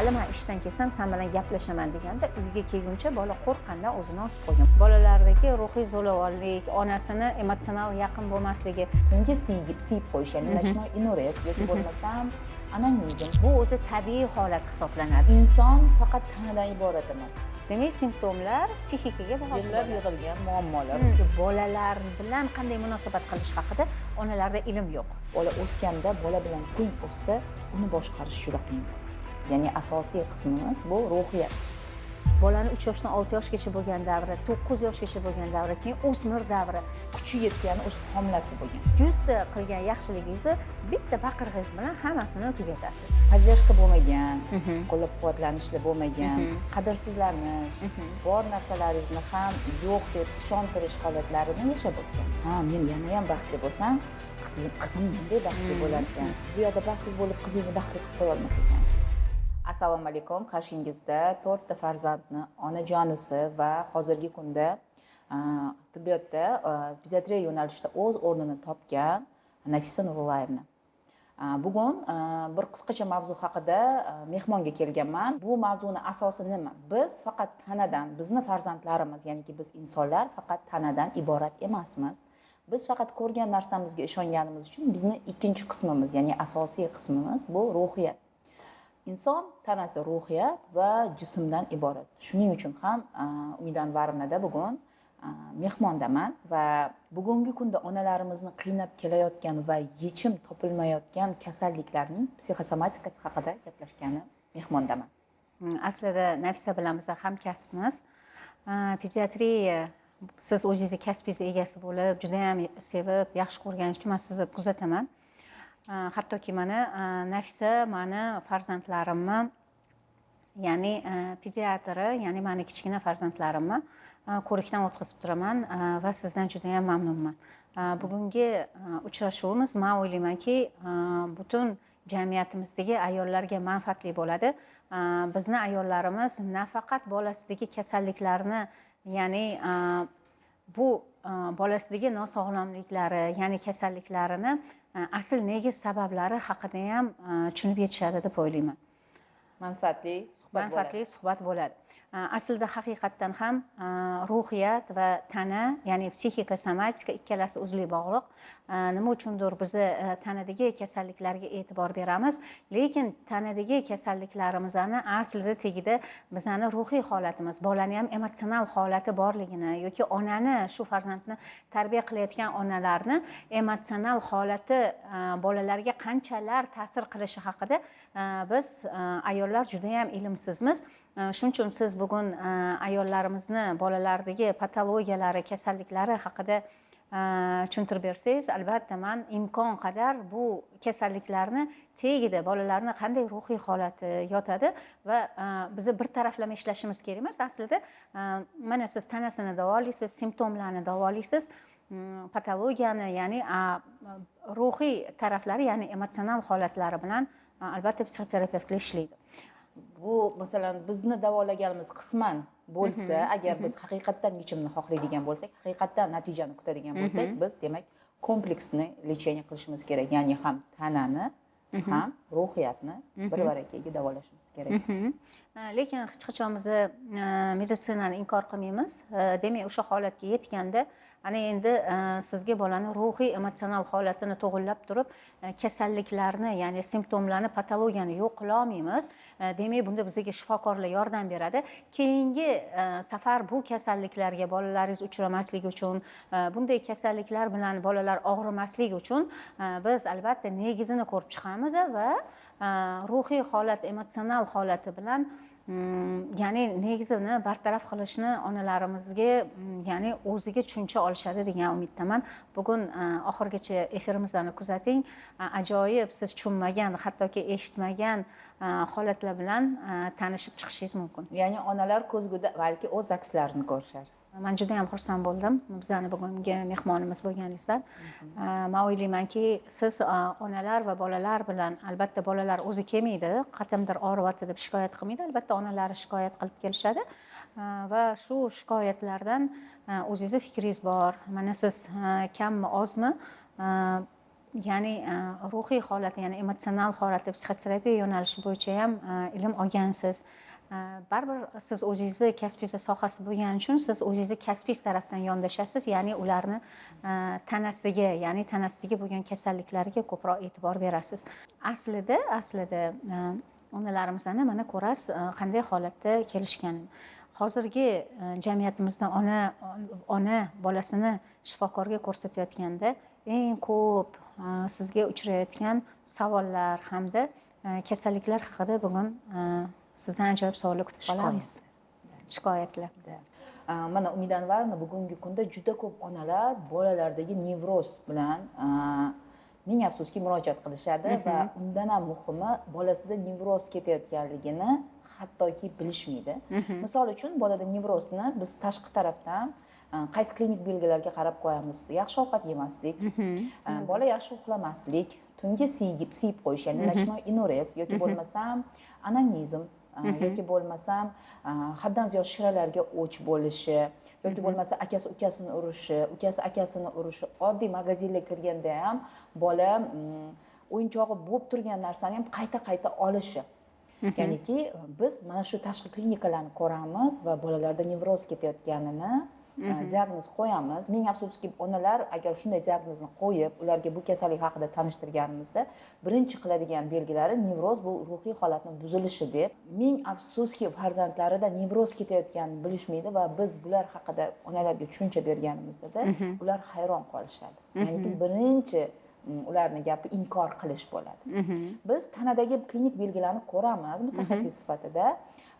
Hali man ishdan kelsam, san bilan gaplashaman deganda, uyga kelguncha bola qo'rqqandan o'zini osib qo'ygan. Bolalardagi ruhiy zo'ravonlik, onasini emotsional yaqin bo'lmasligi. Tungi siyib siyib qo'yish, ya'ni ночной энурез yoki bo'lmasam onanizm. Bu o'zi tabiiy holat hisoblanadi. Inson faqat tanadan iborat emas. Demak, simptomlar psixikaga bog'liq Yillab bo'ladi. yig'ilgan muammolar. Bolalar bilan qanday munosabat qilish haqida onalarda ilm yo'q. Bola o'sganda, bola bilan teng o'ssa, uni boshqarish juda qiyin. Ya'ni asosiy qismimiz bu ruhiyat. Bolani 3 yoshdan 6 yoshgacha bo'lgan davri, 9 yoshgacha bo'lgan davri, keyin o'smir davri. Kuchi yetgani o'sha homilasi bo'lgan. 100 ta qilgan yaxshiligingizni bitta baqirg'ingiz bilan hammasini tugatasiz. Поддержка bo'lmagan, qo'llab quvvatlanishlar bo'lmagan, qadrsizlanish, bor narsalaringizni ham yo'q deb ishontirish holatlarini yashab o'tgan. Ha, men yanayam baxtli bo'lsam, qizim bunday baxtli bo'lar ekan. Bu yoqda baxtsiz bo'lib, qizingizni baxtli qilib qo'ya olmas ekansiz. Assalomu alaykum. Qarshingizda to'rtta farzandni onajonisi va hozirgi kunda tibbiyotda pediatriya yo'nalishida o'z o'rnini topgan Nafisa Nurullayevna. Bugun bir qisqacha mavzu haqida mehmonga kelganman. Bu mavzuni asosi nima? Biz faqat tanadan, bizni farzandlarimiz, ya'niki biz insonlar faqat tanadan iborat emasmiz. Biz faqat ko'rgan narsamizga ishonganimiz uchun bizni ikkinchi qismimiz, ya'ni asosiy qismimiz bu ruhiyat. Inson tanasi ruhiyat va jismdan iborat. Shuning uchun ham Umida Anvarovnada bugun mehmondaman va bugungi kunda onalarimizni qiynab kelayotgan va yechim topilmayotgan kasalliklarning psixosomatikasi haqida gaplashgani mehmondaman. Aslida Nafisa bilan biz hamkasbmiz. Pediatriya, siz o'zingizni kasbingiz egasi bo'lib, judayam sevib, yaxshi ko'rganingiz uchun man sizni kuzataman. Hattoki mana Nafisa mani farzandlarimni, ya'ni pediatri, ya'ni mani kichkina farzandlarimni ko'rikdan o'tkazib turaman va sizdan judayam mamnunman. Bugungi uchrashuvimiz, man o'ylaymanki, butun jamiyatimizdagi ayollarga manfaatli bo'ladi. Bizni ayollarimiz nafaqat bolasidagi kasalliklarni, ya'ni bu bolasidagi nosog'lomliklari, ya'ni kasalliklarini asl negiz sabablari haqida ham tushunib yetishadi deb o'ylayman. Manfaatli suhbat. Manfaatli suhbat bo'ladi. Aslida haqiqatdan ham ruhiyat va tana, ya'ni psixika, somatika ikkalasi uzviy bog'liq. Nima uchundir biz tanadagi kasalliklarga e'tibor beramiz, lekin tanadagi kasalliklarimizni aslida tagida bizani ruhiy holatimiz, bolani ham emotsional holati borligini yoki onani, shu farzandni tarbiya qilayotgan onalarni emotsional holati bolalarga qanchalar ta'sir qilishi haqida biz ayollar judayam ilmsizmiz. Shuning uchun siz bugun ayollarimizni bolalardagi patologiyalari, kasalliklari haqida tushuntirib bersangiz, albatta man imkon qadar bu kasalliklarni tagida bolalarni qanday ruhiy holati yotadi va biza bir taraflama ishlashimiz kerak emas. Aslida mana siz tanasini davolaysiz, simptomlarni davolaysiz, patologiyani, ya'ni ruhiy taraflari, ya'ni emotsional holatlari bilan albatta psixoterapevtlar ishlaydi. Bu, masalan, bizni davolaganimiz qisman bo'lsa, agar biz haqiqatdan yechimni xohlaydigan bo'lsak, haqiqatdan natijani kutadigan bo'lsak, biz, demak, комплексный лечение qilishimiz kerak, ya'ni ham tanani, ham ruhiyatni bir varakaga davolashimiz kerak. Lekin hech qachon biz meditsinani inkor qilmaymiz. Demak, o'sha holatga yetganda, ana endi sizga bolani ruhiy emotsional holatini to'g'irlab turib, kasalliklarni, ya'ni simptomlarni, patologiyani yo'q qila olmaymiz. Demak, bunda bizga shifokorlar yordam beradi. Keyingi safar bu kasalliklarga bolalaringiz uchramasligi uchun, bunday kasalliklar bilan bolalar og'rimasligi uchun biz albatta negizini ko'rib chiqamiz va ruhiy holat, emotsional holati bilan, ya'ni negizini bartaraf qilishni onalarimizga, ya'ni o'ziga tushuncha olishadi degan umiddaman. Bugun oxirigacha efirimizni kuzating. Ajoyib, siz tushunmagan, hattoki eshitmagan holatlar bilan tanishib chiqishingiz mumkin. Ya'ni onalar ko'zguda balki o'z akslarini ko'rishar. Man juda yam xursand bo'ldim bizani bugungi mehmonimiz bo'lganingizdan. Man o'ylaymanki, siz onalar va bolalar bilan, albatta bolalar o'zi kelmaydi, qatimdir og'riyapti deb shikoyat qilmaydi, albatta onalari shikoyat qilib kelishadi va shu shikoyatlardan o'zingizni fikringiz bor. Mana siz kammi, ozmi Ya'ni ruhiy holat, ya'ni emotsional holati, psixoterapiya yo'nalishi bo'yicha ham ilm olgansiz. Baribir siz o'zingizni kasbingiz sohasi bo'lgani uchun siz o'zingizni kasbingiz tarafdan yondashasiz, ya'ni ularni tanasiga, ya'ni tanasidagi bo'lgan kasalliklarga ko'proq e'tibor berasiz. Aslida onalarimizni mana ko'rasiz, qanday holatda kelishganini. Hozirgi jamiyatimizda ona bolasini shifokorga ko'rsatayotganda eng ko'p sizga uchrayotgan savollar hamda kasalliklar haqida bugun sizdan ajoyib savollar kutib qolamiz. Shikoyatlar. Mana, Umida Anvarovna, bugungi kunda juda ko'p onalar bolalardagi nevroz bilan, ming afsuski, murojaat qilishadi va undan ham muhimi, bolasida nevroz ketayotganligini hattoki bilishmaydi. Misol uchun, bolada nevrozni biz tashqi tarafdan qaysi klinik belgilarga qarab qo'yamiz? Yaxshi ovqat yemaslik, bola yaxshi uxlamaslik, tungi siyib qo'yish, ya'ni ночной энурез, yoki bo'lmasam onanizm, yoki bo'lmasam haddan ziyod shiralarga o'ch bo'lishi, yoki bo'lmasa akasi ukasini urishi, ukasi akasini urishi, oddiy magazinga kirganda ham bola o'yinchog'i bo'lib turgan narsani ham qayta qayta olishi. Ya'niki biz mana shu tashqi klinikalarni ko'ramiz va bolalarda nevroz ketayotganini diagnoz qo'yamiz. Ming afsuski, onalar agar shunday diagnozni qo'yib, ularga bu kasallik haqida tanishtirganimizda, birinchi qiladigan belgilari nevroz bu ruhiy holatni buzilishi deb, ming afsuski, farzandlarida nevroz ketayotganini bilishmaydi va biz bular haqida onalarga tushuncha berganimizda ular hayron qolishadi. Ya'niki birinchi ularni gapi inkor qilish bo'ladi. Biz tanadagi klinik belgilarni ko'ramiz mutaxassis sifatida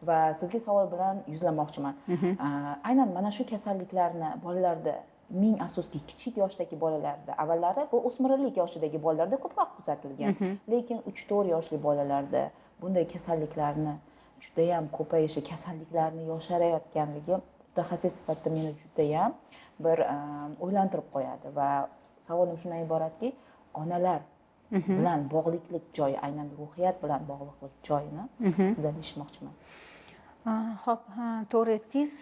va sizga savol bilan yuzlanmoqchiman. Aynan mana shu kasalliklarni bolalarda, ming afsuski, kichik yoshdagi bolalarda, avvallari bu o'smirlik yoshidagi bolalarda ko'proq kuzatilgan, lekin 3-4 yoshli bolalarda bunday kasalliklarni judayam ko'payishi, kasalliklarni yosharayotganligi mutaxassis sifatida meni judayam bir o'ylantirib qo'yadi. Va savolim shundan iboratki, onalar bilan bog'liqlik joyi, aynan ruhiyat bilan bog'liqlik joyini sizdan eshitmoqchiman. Ho'p, to'g'ri aytdingiz.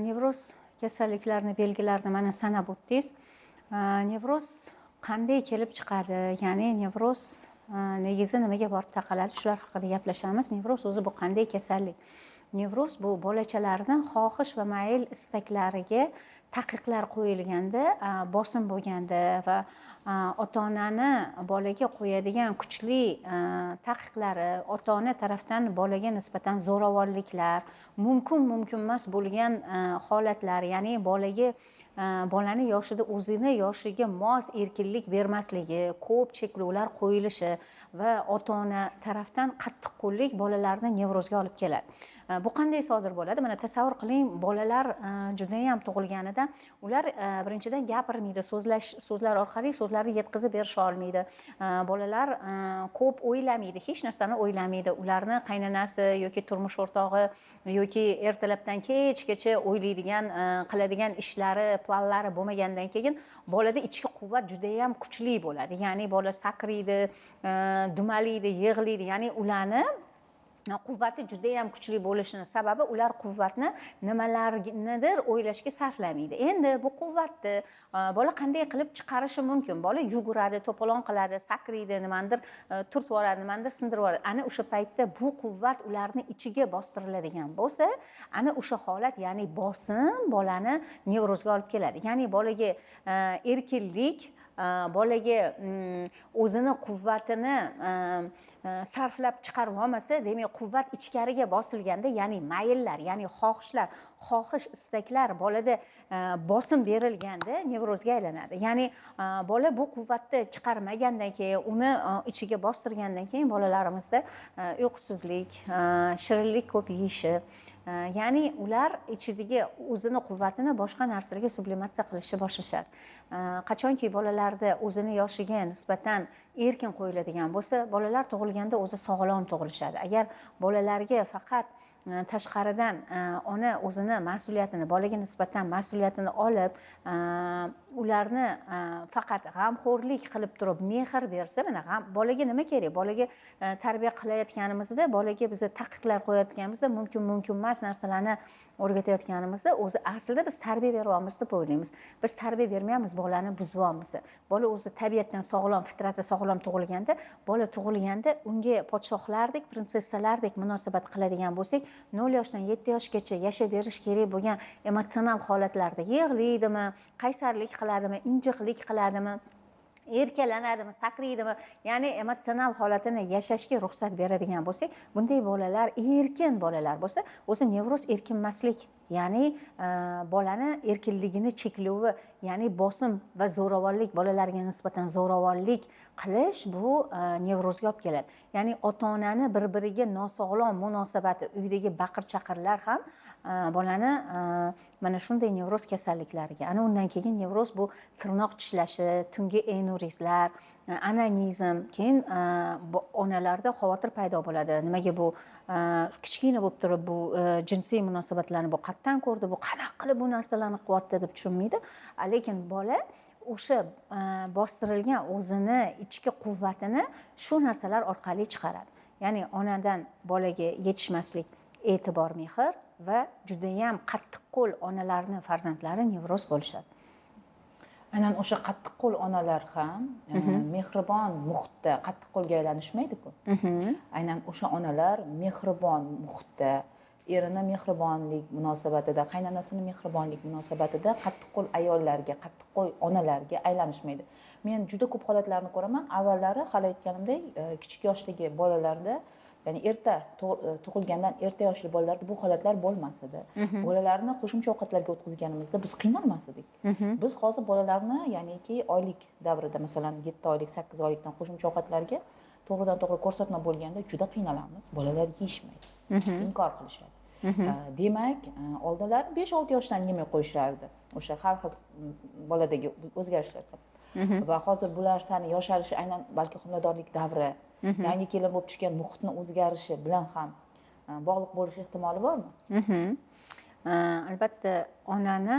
Nevroz kasalliklarini belgilarini mana sanab o'tdingiz. Nevroz qanday kelib chiqadi, ya'ni nevroz negizi nimaga borib taqaladi, shular haqida gaplashamiz. Nevroz o'zi bu qanday kasallik? Nevroz bu bolachalarni xohish va mayl istaklariga taqiqlar qo'yilganda, bosim bo'lganda va ota onani bolaga qo'yadigan kuchli taqiqlari, ota ona tarafdan bolaga nisbatan zo'ravonliklar, mumkin, mumkin emas bo'lgan holatlar, ya'ni bolaga bolani yoshida o'zini yoshiga mos erkinlik bermasligi, ko'p cheklovlar qo'yilishi va ota ona tarafdan qattiqqo'llik bolalarni nevrozga olib keladi. Bu qanday sodir bo'ladi? Mana tasavvur qiling, bolalar judayam tug'ilganida ular birinchidan gapirmaydi, so'zlash, so'zlar orqali so'zlarni yetkazib berisha olmaydi. Bolalar ko'p o'ylamaydi, hech narsani o'ylamaydi. Ularni qaynonasi yoki turmush o'rtog'i yoki ertalabdan kechgacha o'ylaydigan, qiladigan ishlari, planlari bo'lmagandan keyin bolada ichki quvvat judayam kuchli bo'ladi. Ya'ni bola sakraydi, dumalaydi, yig'laydi. Ya'ni ularni quvvati judayam kuchli bo'lishini sababi, ular quvvatni nimalarnidir o'ylashga sarflamaydi. Endi bu quvvatni bola qanday qilib chiqarishi mumkin? Bola yuguradi, to'polon qiladi, sakraydi, nimanidir turtib yuboradi, nimanidir sindirib yuboradi. Ana o'sha paytda bu quvvat ularni ichiga bostiriladigan bo'lsa, ana o'sha holat, ya'ni bosim bolani nevrozga olib keladi. Ya'ni bolaga erkinlik, bolaga o'zini quvvatini sarflab chiqarib olmasa, demak, quvvat ichkariga bosilganda, ya'ni mayllar, ya'ni xohishlar, xohish istaklar bolada bosim berilganda nevrozga aylanadi. Ya'ni bola bu quvvatni chiqarmagandan keyin, uni ichiga bostirgandan keyin bolalarimizda uyqusizlik, shirinlik ko'p yeyishi, ya'ni ular ichidagi o'zini quvvatini boshqa narsalarga sublimatsiya qilishni boshlashadi. Qachonki bolalarda o'zini yoshiga nisbatan erkin qo'yiladigan bo'lsa, bolalar tug'ilganda o'zi sog'lom tug'ilishadi. Agar bolalarga faqat tashqaridan ona o'zini mas'uliyatini, bolaga nisbatan mas'uliyatini olib, ularni faqat g'amxo'rlik qilib turib mehr bersa, mana bolaga nima kerak? Bolaga tarbiya qilayotganimizda, bolaga biza taqiqlar qo'yayotganimizda, mumkin mumkin emas narsalarni o'rgatayotganimizda, o'zi aslida biz tarbiya beryapmiz deb o'ylaymiz. Biz tarbiya bermayapmiz, bolani buzyapmiz. Bola o'zi tabiatdan sog'lom, fitrati sog'lom tug'ilganda, bola tug'ilganda unga podshohlardek, prinsessalardek munosabat qiladigan bo'lsak, 0 yoshdan 7 yoshgacha yashab berish kerak bo'lgan emotsional holatlarda yig'laydimi, qaysarlik qiladimi, injiqlik qiladimi, erkalanadimi, sakraydimi, ya'ni emotsional holatini yashashga ruxsat beradigan bo'lsak, bunday bolalar erkin bolalar bo'lsa, o'zi nevroz erkinmaslik, ya'ni bolani erkinligini cheklovi, ya'ni bosim va zo'ravonlik, bolalarga nisbatan zo'ravonlik qilish bu nevrozga olib keladi. Ya'ni ota-onani bir-biriga nosog'lom munosabati, uydagi baqir-chaqirlar ham bolani mana shunday nevroz kasalliklariga. Ana undan keyin nevroz bu tirnoq tishlashi, tungi enurizlar, onanizm, keyin onalarda xavotir paydo bo'ladi. Nimaga bu kichkina bo'lib turib bu jinsiy munosabatlarni bu qayerdan ko'rdi, bu qanaqa qilib bu narsalarni qilyapti deb tushunmaydi. Lekin bola o'sha bostirilgan o'zini ichki quvvatini shu narsalar orqali chiqaradi. Ya'ni onadan bolaga yetishmaslik e'tibor, mehr va judayam qattiqqo'l onalarni farzandlari nevroz bo'lishadi. Aynan o'sha qattiqqo'l onalar ham mehribon muhitda qattiqqo'lga aylanishmaydi-ku. Aynan o'sha onalar mehribon muhitda, erini mehribonlik munosabatida, qaynonasini mehribonlik munosabatida qattiqqo'l ayollarga, qattiqqo'l onalarga aylanishmaydi. Men juda ko'p holatlarni ko'raman. Avvallari, hali aytganimdek, kichik yoshdagi bolalarda, ya'ni erta tug'ilgandan erta yoshli bolalarda bu holatlar bo'lmas edi. Bolalarni qo'shimcha ovqatlarga o'tkazganimizda biz qiynalmas edik. Biz hozir bolalarni, ya'niki oylik davrida, masalan, 7 oylik, 8 oylikdan qo'shimcha ovqatlarga to'g'ridan to'g'ri ko'rsatma bo'lganda juda qiynalamiz. Bolalar yeyishmaydi, inkor qilishadi. Demak, oldinlari 5-6 yoshdan yemay qo'yishardi. O'sha har xil boladagi o'zgarishlar sabab. Va hozir bu narsani yosharishi aynan balki homiladorlik davri, yangi kelin bo'lib tushgan muhitni o'zgarishi bilan ham bog'liq bo'lish ehtimoli bormi? Albatta, onani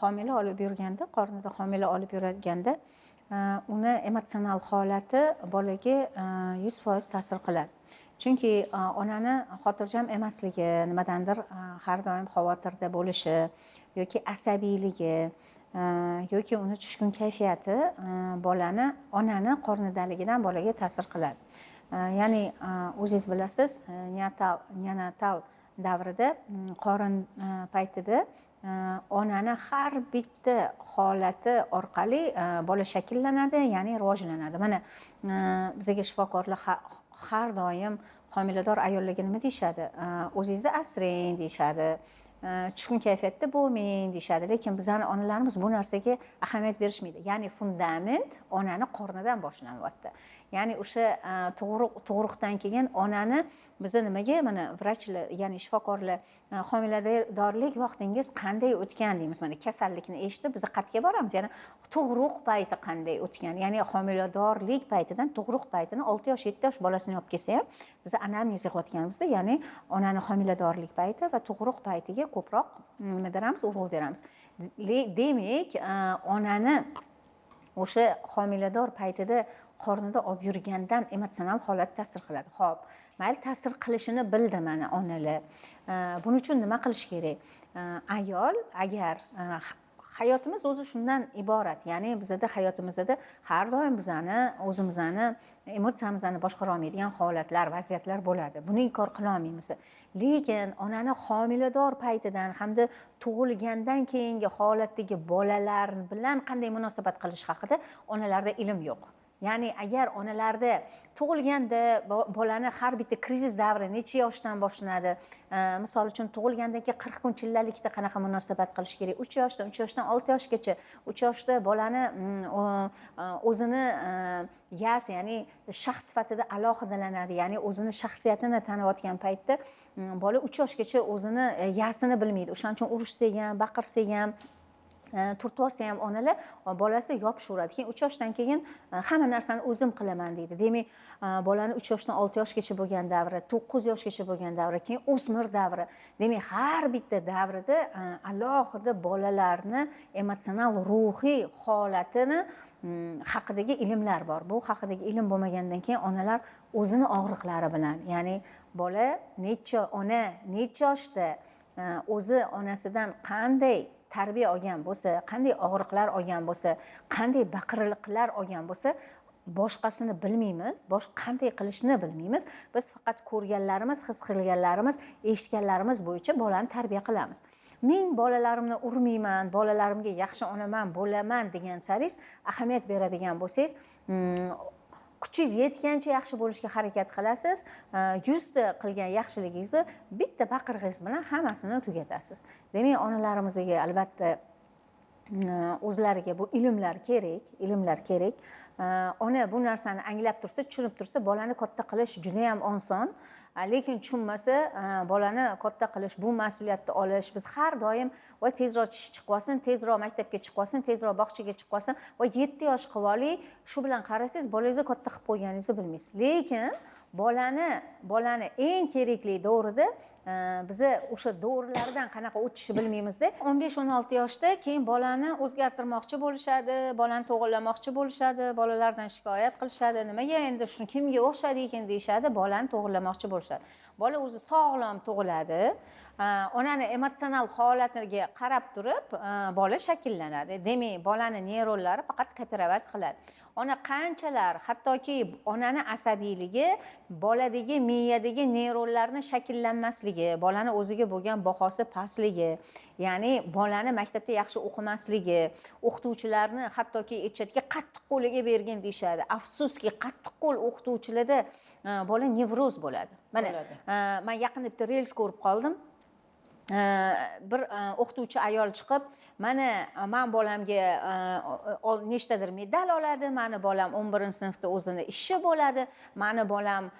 homila olib yurganda, qornida homila olib yurganda uni emotsional holati bolaga 100% ta'sir qiladi. Chunki onani xotirjam emasligi, nimadandir har doim xavotirda bo'lishi yoki asabiyligi yoki uni tushkun kayfiyati bolani, onani qornidaligidan bolaga ta'sir qiladi. Ya'ni o'zingiz bilasiz, neonatal davrida, qorin paytida onani har bitta holati orqali bola shakllanadi, ya'ni rivojlanadi. Mana bizga shifokorlar har doim homilador ayollarga nima deyishadi? O'zingizni asrang deyishadi, tushkun kayfiyatda bo'lmang deyishadi. Lekin bizani onalarimiz bu narsaga ahamiyat berishmaydi. Ya'ni fundament onani qornidan boshlanyapti. Ya'ni o'sha tug'ruqdan keyin onani biza nimaga mana vrachlar, ya'ni shifokorlar homiladorlik vaqtingiz qanday o'tgan deymiz. Mana kasallikni eshitib biz qayerga boramiz? Ya'ni tug'ruq payti qanday o'tgan? Ya'ni homiladorlik paytidan tug'ruq paytini 6 yosh, 7 yosh bolasini olib kelsa ham biz anamnez yig'ayotganimizda, ya'ni onani homiladorlik payti va tug'ruq paytiga ko'proq nima beramiz, urg'u beramiz. Demak, onani o'sha homilador paytida qornida olib yurgandan emotsional holat ta'sir qiladi. Xo'p, mayli, ta'sir qilishini bildi mana onalar. Buning uchun nima qilish kerak? Ayol agar hayotimiz o'zi shundan iborat, ya'ni bizada hayotimizda har doim bizani o'zimizni emotsiyamizni boshqara olmaydigan holatlar, vaziyatlar bo'ladi. Buni inkor qila olmaymiz. Lekin onani homilador paytidan hamda tug'ilgandan keyingi holatdagi bolalar bilan qanday munosabat qilish haqida onalarda ilm yo'q. Ya'ni agar onalarda tug'ilganda bolani har bitta krizis davri necha yoshdan boshlanadi? Misol uchun tug'ilgandan keyin 40 kun chillalikda qanaqa munosabat qilish kerak? 3 yoshdan, 3 yoshdan 6 yoshgacha, 3 yoshda bolani o'zini yas, ya'ni shaxs sifatida alohidalanadi, ya'ni o'zini shaxsiyatini taniyotgan paytda bola 3 yoshgacha o'zini yasini bilmaydi. O'shaning uchun urushsak ham, baqirsak ham, Turtib yuborsa ham onalar, bolasi yopishaveradi. Keyin 3 yoshdan keyin hamma narsani o'zim qilaman deydi. Demak, bolani 3 yoshdan 6 yoshgacha bo'lgan davri, 9 yoshgacha bo'lgan davri, keyin o'smir davri. Demak, har bitta davrida alohida bolalarni emotsional, ruhiy holatini haqidagi ilmlar bor. Bu haqidagi ilm bo'lmagandan keyin onalar o'zini og'riqlari bilan, ya'ni bola necha, ona necha yoshda o'zi onasidan qanday tarbiya olgan bo'lsa, qanday og'riqlar olgan bo'lsa, qanday baqiriqlar olgan bo'lsa, boshqasini bilmaymiz, qanday qilishni bilmaymiz. Biz faqat ko'rganlarimiz, his qilganlarimiz, eshitganlarimiz bo'yicha bolani tarbiya qilamiz. Men bolalarimni urmayman, bolalarimga yaxshi onaman, bo'laman degan saringiz ahamiyat beradigan bo'lsangiz, kuchingiz yetgancha yaxshi bo'lishga harakat qilasiz. 100 ta qilgan yaxshiligingizni bitta baqirig'ingiz bilan hammasini tugatasiz. Demak, onalarimizga albatta o'zlariga bu ilmlar kerak, ilmlar kerak. Ona bu narsani anglab tursa, tushunib tursa, bolani katta qilish juda ham oson. Lekin tushunmasa, bolani katta qilish, bu mas'uliyatni olish, biz har doim voy tezroq tish chiqib qolsin, tezroq maktabga chiqib qolsin, tezroq bog'chaga chiqib qolsin, voy 7 yosh qilib oling, shu bilan qarasangiz bolangizni katta qilib qo'yganingizni bilmaysiz. Lekin bolani eng kerakli davrida biza o'sha davrlardan qanaqa o'tishni bilmaymizda. 15-16 yoshda keyin bolani o'zgartirmoqchi bo'lishadi, bolani to'g'irlamoqchi bo'lishadi, bolalardan shikoyat qilishadi. Nimaga endi shuni kimga o'xshadi ekan deyishadi, bolani to'g'irlamoqchi bo'lishadi. Bola o'zi sog'lom tug'iladi. Onani emotsional holatiga qarab turib bola shakllanadi. Demak, bolani neyronlari faqat копировать qiladi. Ona qanchalar, hattoki onani asabiyligi boladagi miyadagi neyronlarni shakllanmasligi, bolani o'ziga bo'lgan bahosi pastligi, ya'ni bolani maktabda yaxshi o'qimasligi, o'qituvchilarni hattoki aytishadiki qattiq qo'liga bergin deyishadi. Afsuski, qattiq qo'l o'qituvchilarda bola nevroz bo'ladi. Mana men yaqinda bitta reels ko'rib qoldim. Bir o'qituvchi ayol chiqib, mana man bolamga nechtadir medal oladi, mani bolam 11-sinfda o'zini ishi bo'ladi, mani bolam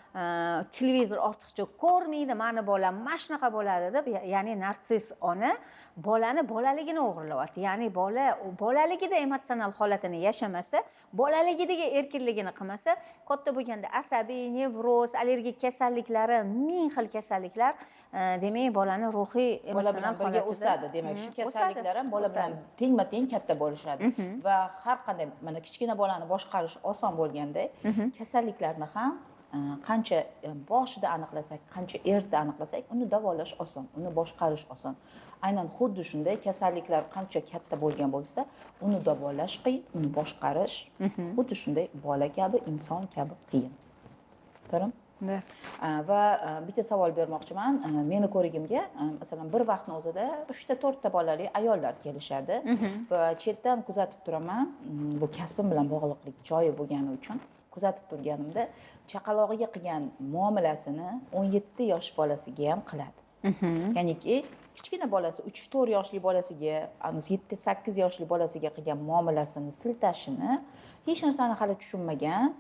televizor ortiqcha ko'rmaydi, mani bolam mana shunaqa bo'ladi deb, ya'ni narsiz ona bolani bolaligini o'g'irlayapti. Ya'ni bola bolaligida emotsional holatini yashamasa, bolaligidagi erkinligini qilmasa, katta bo'lganda asabiy, nevroz, allergik kasalliklari, ming xil kasalliklar, demak bolani ruhiy bola bilan birga o'sadi. Demak, shu kasalliklar ham bola bilan tengma-teng katta bo'lishadi. Va har qanday mana kichkina bolani boshqarish oson bo'lganda, kasalliklarni ham qancha boshida aniqlasak, qancha erta aniqlasak, uni davolash oson, uni boshqarish oson. Aynan xuddi shunday kasalliklar qancha katta bo'lgan bo'lsa, uni davolash qiyin, uni boshqarish xuddi shunday bola kabi, inson kabi qiyin. To'g'rimi? Va bitta savol bermoqchiman. Meni ko'rigimga, masalan, bir vaqtni o'zida 3 ta 4 ta bolali ayollar kelishadi va chetdan kuzatib turaman. Bu kasbim bilan bog'liqlik joyi bo'lgani uchun kuzatib turganimda chaqalog'iga qilgan muomalasini 17 yosh bolasiga ham qiladi. Ya'niki kichkina bolasi 3-4 yoshli bolasiga, 7-8 yoshli bolasiga qilgan muomalasini, siltashini hech narsani hali tushunmagan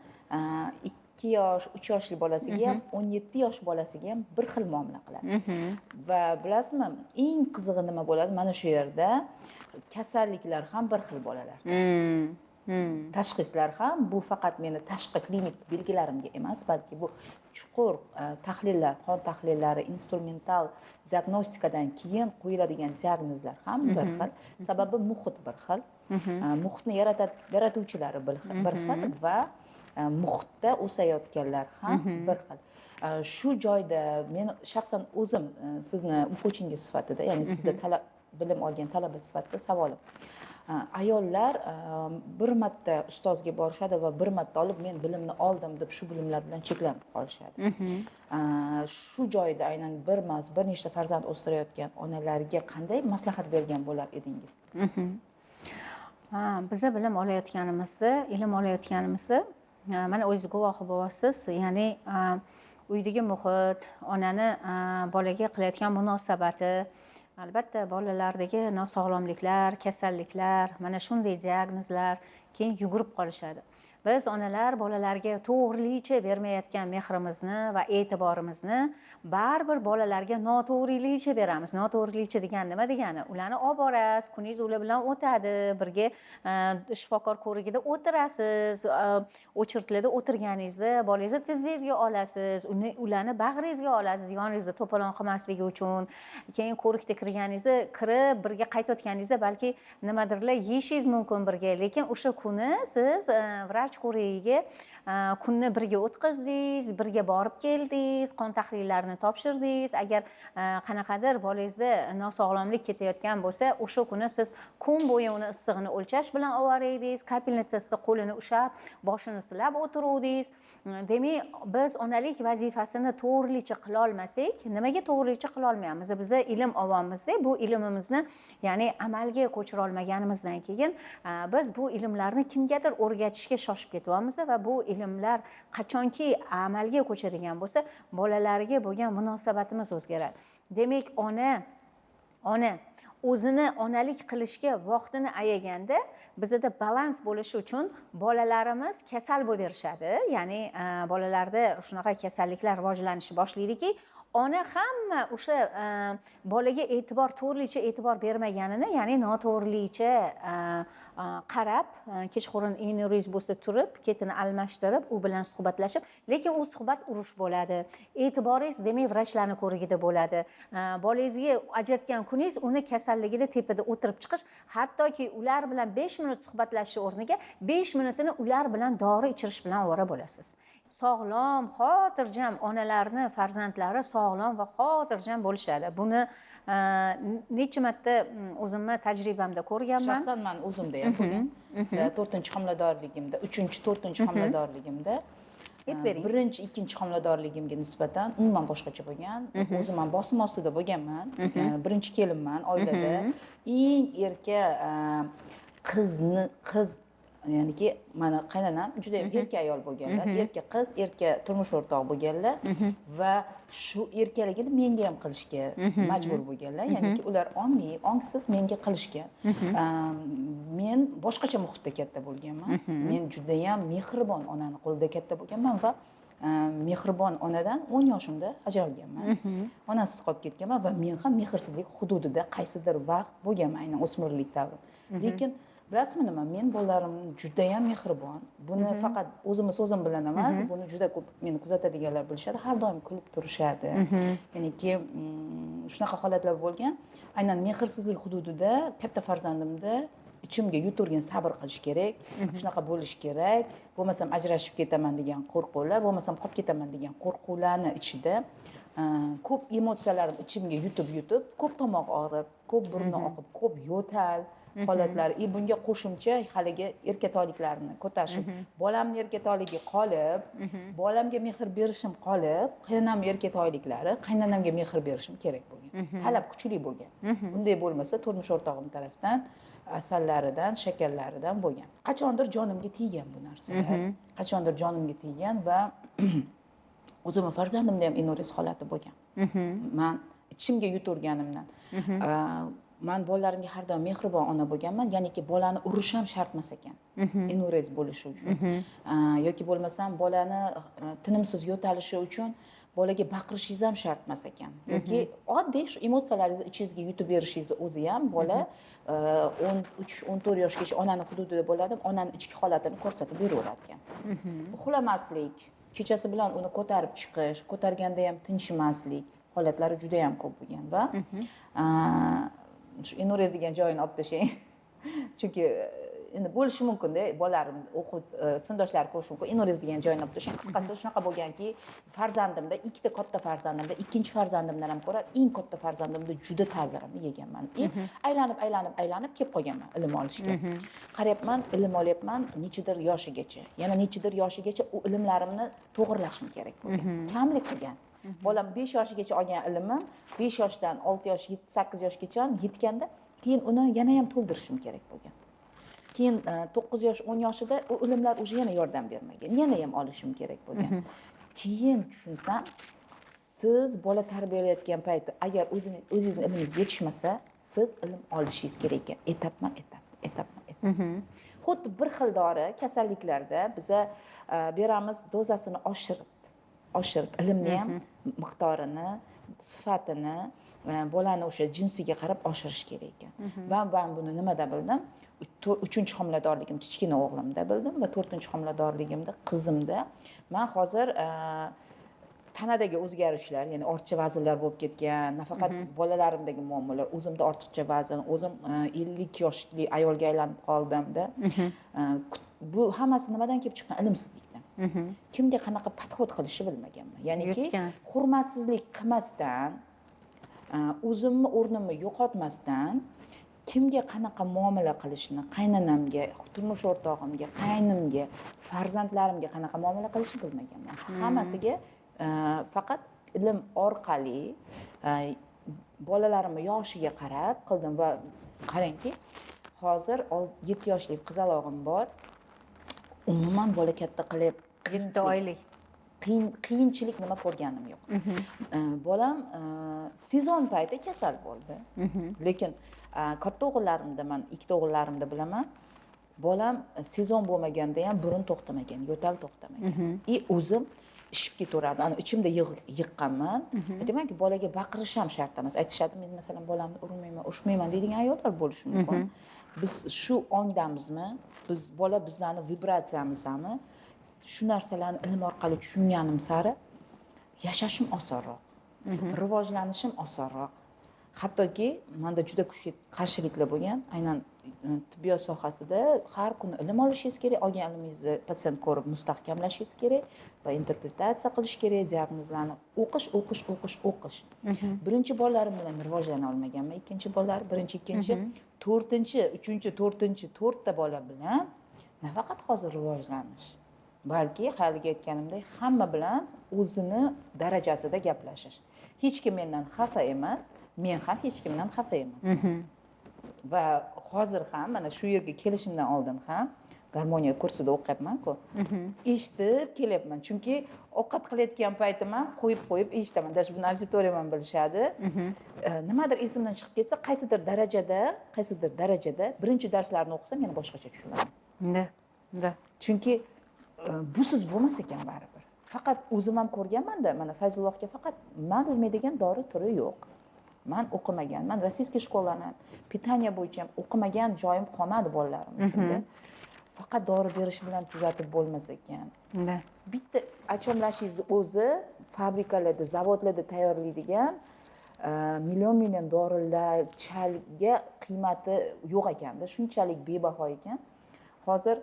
2 yosh, 3 yoshli bolasiga ham, 17 yosh bolasiga ham bir xil muomala qiladi. Va bilasizmi, eng qizig'i nima bo'ladi? Mana shu yerda kasalliklar ham bir xil bolalar. Tashxislar ham bu faqat meni tashqi klinik belgilarimga emas, balki bu chuqur tahlillar, qon tahlillari, instrumental diagnostikadan keyin qo'yiladigan diagnozlar ham bir xil. Sababi muhit bir xil. Muhitni yaratuvchilari bir xil va muhitda o'sayotganlar ham bir xil. Shu joyda men shaxsan o'zim sizni o'quvchingiz sifatida, ya'ni sizda bilim olgan talaba sifatida savolim. Ayollar bir marta ustozga borishadi va bir marta olib men bilimni oldim deb shu bilimlar bilan cheklanib qolishadi. Shu joyda aynan bir emas, bir nechta farzand o'stirayotgan onalarga qanday maslahat bergan bo'lar edingiz? Biza bilim olayotganimizda, ilm olayotganimizda mana o'zingiz guvohi bo'lyapsiz, ya'ni uydagi muhit, onani bolaga qilayotgan munosabati, albatta bolalardagi nosog'lomliklar, kasalliklar, mana shunday diagnozlar keyin yugurib qolishadi. Biz onalar bolalarga to'g'rilicha bermayotgan mehrimizni va e'tiborimizni baribir bolalarga noto'g'rilicha beramiz. Noto'g'rilicha degani nima degani? Ularni olib borasiz, kuningiz ular bilan o'tadi, birga shifokor ko'rigida o'tirasiz, очередь larda o'tirganingizda bolangizni tizzangizga olasiz, ularni bag'ringizga olasiz, yoningizda to'polon qilmasligi uchun. Keyin ko'rikda kirganingizda, kirib birga qaytayotganingizda balki nimadirlar yeyishingiz mumkin birga, lekin o'sha kuni siz vrach ko'rigiga kunni birga o'tkazdingiz, birga borib keldingiz, qon tahlillarini topshirdingiz. Agar qanaqadir bolangizda nosog'lomlik ketayotgan bo'lsa, o'sha kuni siz kun bo'yi uni issig'ini o'lchash bilan ovora edingiz, капельница sida qo'lini ushlab, boshini silab o'tiruvdingiz. Demak, biz onalik vazifasini to'g'rilicha qilolmasak, nimaga to'g'rilicha qilolmayapmiz? Biza ilm olyapmizda, bu ilmimizni, ya'ni amalga ko'chira olmaganimizdan keyin biz bu ilmlarni kimgadir o'rgatishga shoshib ketyapmiz va bu ilmlar qachonki amalga ko'chadigan bo'lsa, bolalarga bo'lgan munosabatimiz o'zgaradi. Demak, ona o'zini onalik qilishga vaqtini ayaganda, bizada balans bo'lishi uchun bolalarimiz kasal bo'lib berishadi. Ya'ni bolalarda shunaqa kasalliklar rivojlanishni boshlaydiki, ona hamma o'sha bolaga e'tibor, to'g'rilicha e'tibor bermaganini, ya'ni noto'g'rilicha qarab, kechqurun энурез bo'lsa turib, ketini almashtirib, u bilan suhbatlashib, lekin u suhbat urush bo'ladi. E'tiboringiz, demak, vrachlarni ko'rigida bo'ladi. Bolangizga ajratgan kuningiz uni kasalligida tepada o'tirib chiqish, hattoki ular bilan 5 minut suhbatlashish o'rniga 5 minutini ular bilan dori ichirish bilan ovora bo'lasiz. Sog'lom, xotirjam onalarni farzandlari sog'lom va xotirjam bo'lishadi. Buni necha marta o'zimni tajribamda ko'rganman. Shaxsan man o'zimda ham bo'lgan. To'rtinchi homiladorligimda, uchinchi, to'rtinchi homiladorligimda Aytib bering. Birinchi, ikkinchi homiladorligimga nisbatan umuman boshqacha bo'lgan. O'zim ham bosim ostida bo'lganman. Birinchi kelinman oilada, eng erka qizni, qiz, ya'niki mani qaynonam juda yam erka ayol bo'lganlar, erka qiz, erka turmush o'rtoq bo'lganlar va shu erkaligini menga ham qilishga majbur bo'lganlar, ya'niki ular ongli, ongsiz menga qilishgan. Men boshqacha muhitda katta bo'lganman. Men judayam mehribon onani qo'lida katta bo'lganman va mehribon onadan 10 yoshimda ajralganman, onasiz qolib ketganman va men ham mehrsizlik hududida qaysidir vaqt bo'lganman, aynan o'smirlik davrim. Lekin bilasizmi nima, men bolalarim judayam mehribon. Buni faqat o'zimni so'zim bilan emas, buni juda ko'p meni kuzatadiganlar bilishadi, har doim kulib turishadi. Ya'niki shunaqa holatlar bo'lgan, aynan mehrsizlik hududida katta farzandimda ichimga yuturgan, sabr qilish kerak, shunaqa bo'lishi kerak, bo'lmasam ajrashib ketaman degan qo'rquvlar, bo'lmasam qolib ketaman degan qo'rquvlarni ichida ko'p emotsiyalarim ichimga yutib yutib, ko'p tomoq og'rib, ko'p burni oqib, ko'p yo'tal holatlari и bunga qo'shimcha haligi erkatoyliklarni ko'tarishim, bolamni erkatoyligi qolib, bolamga mehr berishim qolib, qaynonam erkatoyliklari, qaynonamga mehr berishim kerak bo'lgan, talab kuchli bo'lgan. Bunday bo'lmasa, turmush o'rtog'im tarafdan asallaridan, shakarlaridan bo'lgan. Qachondir jonimga teggan bu narsalar, qachondir jonimga teggan va o'zimni farzandimda ham энурез holati bo'lgan, man ichimga yutaverganimdan. Man bolalarimga har doim mehribon ona bo'lganman, ya'niki bolani urish ham shart emas ekan энурез bo'lishi uchun yoki bo'lmasam bolani tinimsiz yo'talishi uchun bolaga baqirishingiz ham shart emas ekan, yoki oddiy shu emotsiyalaringizni ichingizga yutib berishingizni o'zi ham bola 13-14 yoshgacha onani hududida bo'ladi, onani ichki holatini ko'rsatib beraverar ekan. Uxlamaslik, kechasi bilan uni ko'tarib chiqish, ko'targanda ham tinchimaslik holatlari juda yam ko'p bo'lgan va shu энурез degan joyini olib tashlang, chunki endi bo'lishi mumkinda, bolalarim o'quv, sinfdoshlari ko'rishi mumkin. Энурез degan joyini olib tashlang. Qisqasi, shunaqa bo'lganki, farzandimda, ikkita katta farzandimda, ikkinchi farzandimdan ham ko'ra eng katta farzandimda juda ta'zirimni yeganman и aylanib, aylanib, aylanib kelib qolganman ilm olishga. Qarayapman, ilm olyapman nechidir yoshigacha, yana nechidir yoshigacha u ilmlarimni to'g'irlashim kerak bo'lgan, kamlik qilgan. Bolam 5 yoshigacha olgan ilmim 5 yoshdan 6 yosh, 7, 8 yoshgacha yetganda, keyin uni yana ham to'ldirishim kerak bo'lgan. Keyin 9 yosh, 10 yoshida u ilmlar уже yana yordam bermagan, yana ham olishim kerak bo'lgan. Keyin tushunsam, siz bola tarbiyalayotgan payti agar o'zingizni ilmingiz yetishmasa, siz ilm olishingiz kerak ekan, etapma etap, etapma etap. Xuddi bir xil dori kasalliklarda biza beramiz, dozasini oshirib oshirib, ilmni ham miqdorini, sifatini bolani o'sha jinsiga qarab oshirish kerak ekan. Va man buni nimada bildim? Uchinchi homiladorligim, kichkina o'g'limda bildim va to'rtinchi homiladorligimda qizimda. Man hozir tanadagi o'zgarishlar, ya'ni ortiqcha vaznlar bo'lib ketgan, nafaqat bolalarimdagi muammolar, o'zimda ortiqcha vazn, o'zim 50 yoshli ayolga aylanib qoldimda. Bu hammasi nimadan kelib chiqqan? Ilmsizlikdan. Kimga qanaqa подход qilishni bilmaganman, ya'niki Yutgansiz. hurmatsizlik qilmasdan, o'zimni o'rnimni yo'qotmasdan kimga qanaqa muomala qilishni, qaynonamga, turmush o'rtog'imga, qaynimga, farzandlarimga qanaqa muomala qilishni bilmaganman. Hammasiga faqat ilm orqali, bolalarimni yoshiga qarab qildim. Va qarangki, hozir 7 yoshli qizalog'im bor. Umuman bola katta qilib 7 oylik. Qiyinchilik nima ko'rganim yo'q. Bolam sezon payti kasal bo'ldi, lekin katta o'g'illarimda, man ikkita o'g'illarimda bilaman, bolam sezon bo'lmaganda ham burun to'xtamagan, yo'tal to'xtamagan. И o'zim ishib ketaverardim, ana ichimda yiqqanman. Aytamanki, bolaga baqirish ham shart emas. Aytishadi, men masalan bolamni urmayman, urishmayman deydigan ayollar bo'lishi mumkin. Biz shu ongdamizmi? Biz bola bizlarni vibratsiyamizdami? Shu narsalarni ilm orqali tushunganim sari yashashim osonroq, rivojlanishim osonroq. Hattoki manda juda kuchli qarshiliklar bo'lgan, aynan tibbiyot sohasida har kuni ilm olishingiz kerak, olgan ilmingizni patsient ko'rib mustahkamlashingiz kerak va interpretatsiya qilish kerak diagnozlarni. O'qish, o'qish, o'qish, o'qish. Birinchi bolalarim bilan rivojlana olmaganman. Ikkinchi bolalar, birinchi, ikkinchi, to'rtinchi, uchinchi, to'rtinchi, to'rtta bola bilan nafaqat hozir rivojlanish, balki haligi aytganimdek, hamma bilan o'zini darajasida gaplashish. Hech kim mendan xafa emas, men ham hech kimdan xafa emasman. Va hozir ham mana shu yerga kelishimdan oldin ham garmoniya kursida o'qiyapmanku, eshitib kelyapman, chunki ovqat qilayotgan paytim ham qo'yib qo'yib eshitaman. Даже buni auditoriyam ham bilishadi. Nimadir esimdan chiqib ketsa, qaysidir darajada birinchi darslarni o'qisam, yana boshqacha tushunaman. Да да Chunki busiz bo'lmas ekan baribir. Faqat o'zim ham ko'rganmanda, mana Fayzullohga faqat man bilmaydigan dori turi yo'q. Man o'qimagan, man российский школа ni питание bo'yicha ham o'qimagan joyim qolmadi bolalarim uchunda. Faqat dori berish bilan tuzatib bo'lmas ekan. Bitta achomlashingizni o'zi fabrikalarda, zavodlarda tayyorlaydigan million million dorilar chalga qiymati yo'q ekanda, shunchalik bebaho ekan. Hozir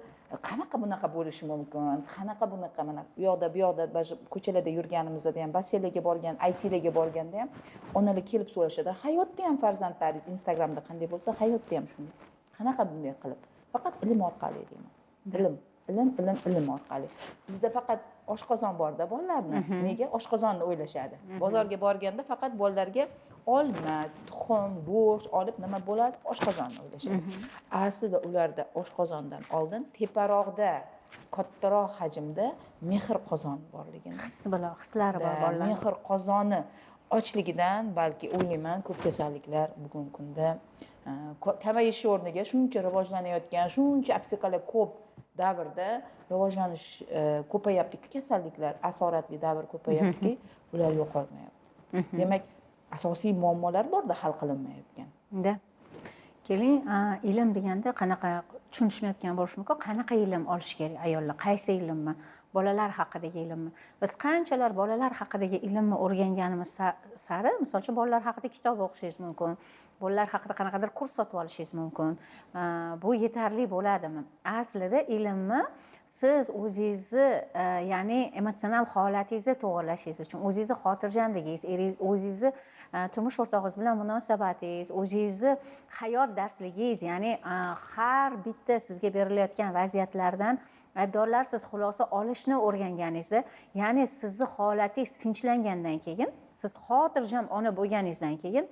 qanaqa bunaqa bo'lishi mumkin, qanaqa bunaqa? Mana u yoqda, bu yoqda, даже ko'chalarda yurganimizda ham, basseynlarga borgan, ITlarga borganda ham onalar kelib so'rashadi: hayotda ham farzandlaringiz Instagramda qanday bo'lsa, hayotda ham shunday, qanaqa bunday qilib? Faqat ilm orqali deyman, ilm, ilm, ilm, ilm orqali. Bizda faqat oshqozon borda bolalarni. Nega oshqozonni o'ylashadi? Bozorga borganda faqat bolalarga olma, tuxum, go'sht olib nima bo'ladi, oshqozonni o'ylashadi. Aslida ularda oshqozondan oldin teparoqda, kattaroq hajmda mehr qozoni borligini His bilan, hislari bor bolalar. Mehr qozoni ochligidan balki, o'ylayman, ko'p kasalliklar bugungi kunda kamayishi o'rniga, shuncha rivojlanayotgan, shuncha aptekalar ko'p davrda rivojlanish ko'payaptiki, kasalliklar asoratli davr ko'payaptiki, ular yo'qolmayapti. Demak, asosiy muammolar borda hal qilinmayotgan. Да, keling, ilm deganda qanaqa tushunishmayotgan bo'lishi mumkin. Qanaqa ilm olish kerak ayollar? Qaysi ilmmi? Bolalar haqidagi ilmmi? Biz qanchalar bolalar haqidagi ilmni o'rganganimiz sari, misol uchun, bolalar haqida kitob o'qishingiz mumkin, bolalar haqida qanaqadir kurs sotib olishingiz mumkin. Bu yetarli bo'ladimi? Aslida ilmni siz o'zingizni ya'ni emotsional holatingizni to'g'irlashingiz uchun, o'zingizni xotirjamligingiz, eringiz, o'zingizni turmush o'rtog'ingiz bilan munosabatingiz, o'zingizni hayot darsligingiz, ya'ni har bitta sizga berilayotgan vaziyatlardan aybdorlarsiz xulosa olishni o'rganganingizda, ya'ni sizni holatingiz tinchlangandan keyin, siz xotirjam ona bo'lganingizdan keyin,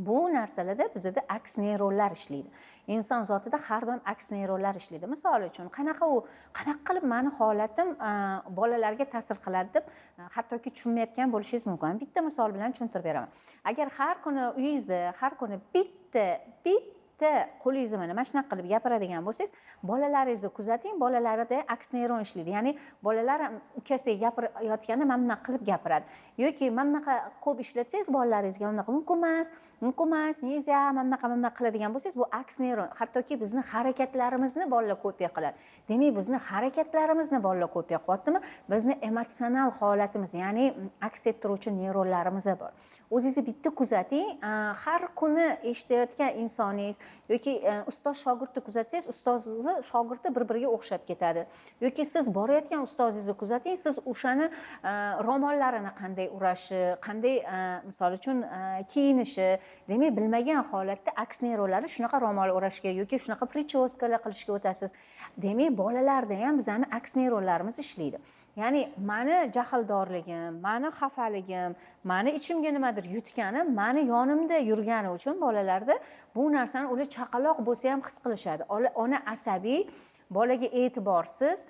bu narsalarda bizada aks neyronlar ishlaydi. Inson zotida har doim aks neyronlar ishlaydi. Misol uchun, qanaqa u, qanaqa qilib mani holatim bolalarga ta'sir qiladi deb hattoki tushunmayotgan bo'lishingiz mumkin. Bitta misol bilan tushuntirib beraman. Agar har kuni uyingizda, har kuni bitta bitta Bitta qo'lingizni mana shunaqa qilib gapiradigan bo'lsangiz, bolalaringizni kuzating, bolalarida aks neyron ishlaydi. Ya'ni bolalar ham ukasiga gapirayotganda mana bunaqa qilib gapiradi yoki mana bunaqa ko'p ishlatsangiz bolalaringizga, bunaqa mumkin emas, mumkin emas, нельзя, mana bunaqa, mana bunaqa qiladigan bo'lsangiz, bu aks neyron. Hattoki bizni harakatlarimizni bolalar kopiya qiladi. Demak, bizni harakatlarimizni bolalar kopiya qilyaptimi, bizni emotsional holatimiz, ya'ni aks ettiruvchi neyronlarimiz bor. O'zingizni bitta kuzating, har kuni eshitayotgan insoningiz yoki ustoz shogirdni kuzatsangiz, ustozni shogirdi bir biriga o'xshab ketadi. Yoki siz borayotgan ustozingizni kuzating, siz o'shani ro'mollarini qanday urashi, qanday misol uchun kiyinishi. Demak, bilmagan holatda aks neyronlari shunaqa ro'mol o'rashga yoki shunaqa причёска lar qilishga o'tasiz. Demak, bolalarda ham bizani aks neyronlarimiz ishlaydi. Ya'ni mani jahldorligim, mani xafaligim, mani ichimga nimadir yutganim mani yonimda yurgani uchun bolalarda bu narsani ular chaqaloq bo'lsa ham his qilishadi. Ona asabiy, bolaga e'tiborsiz,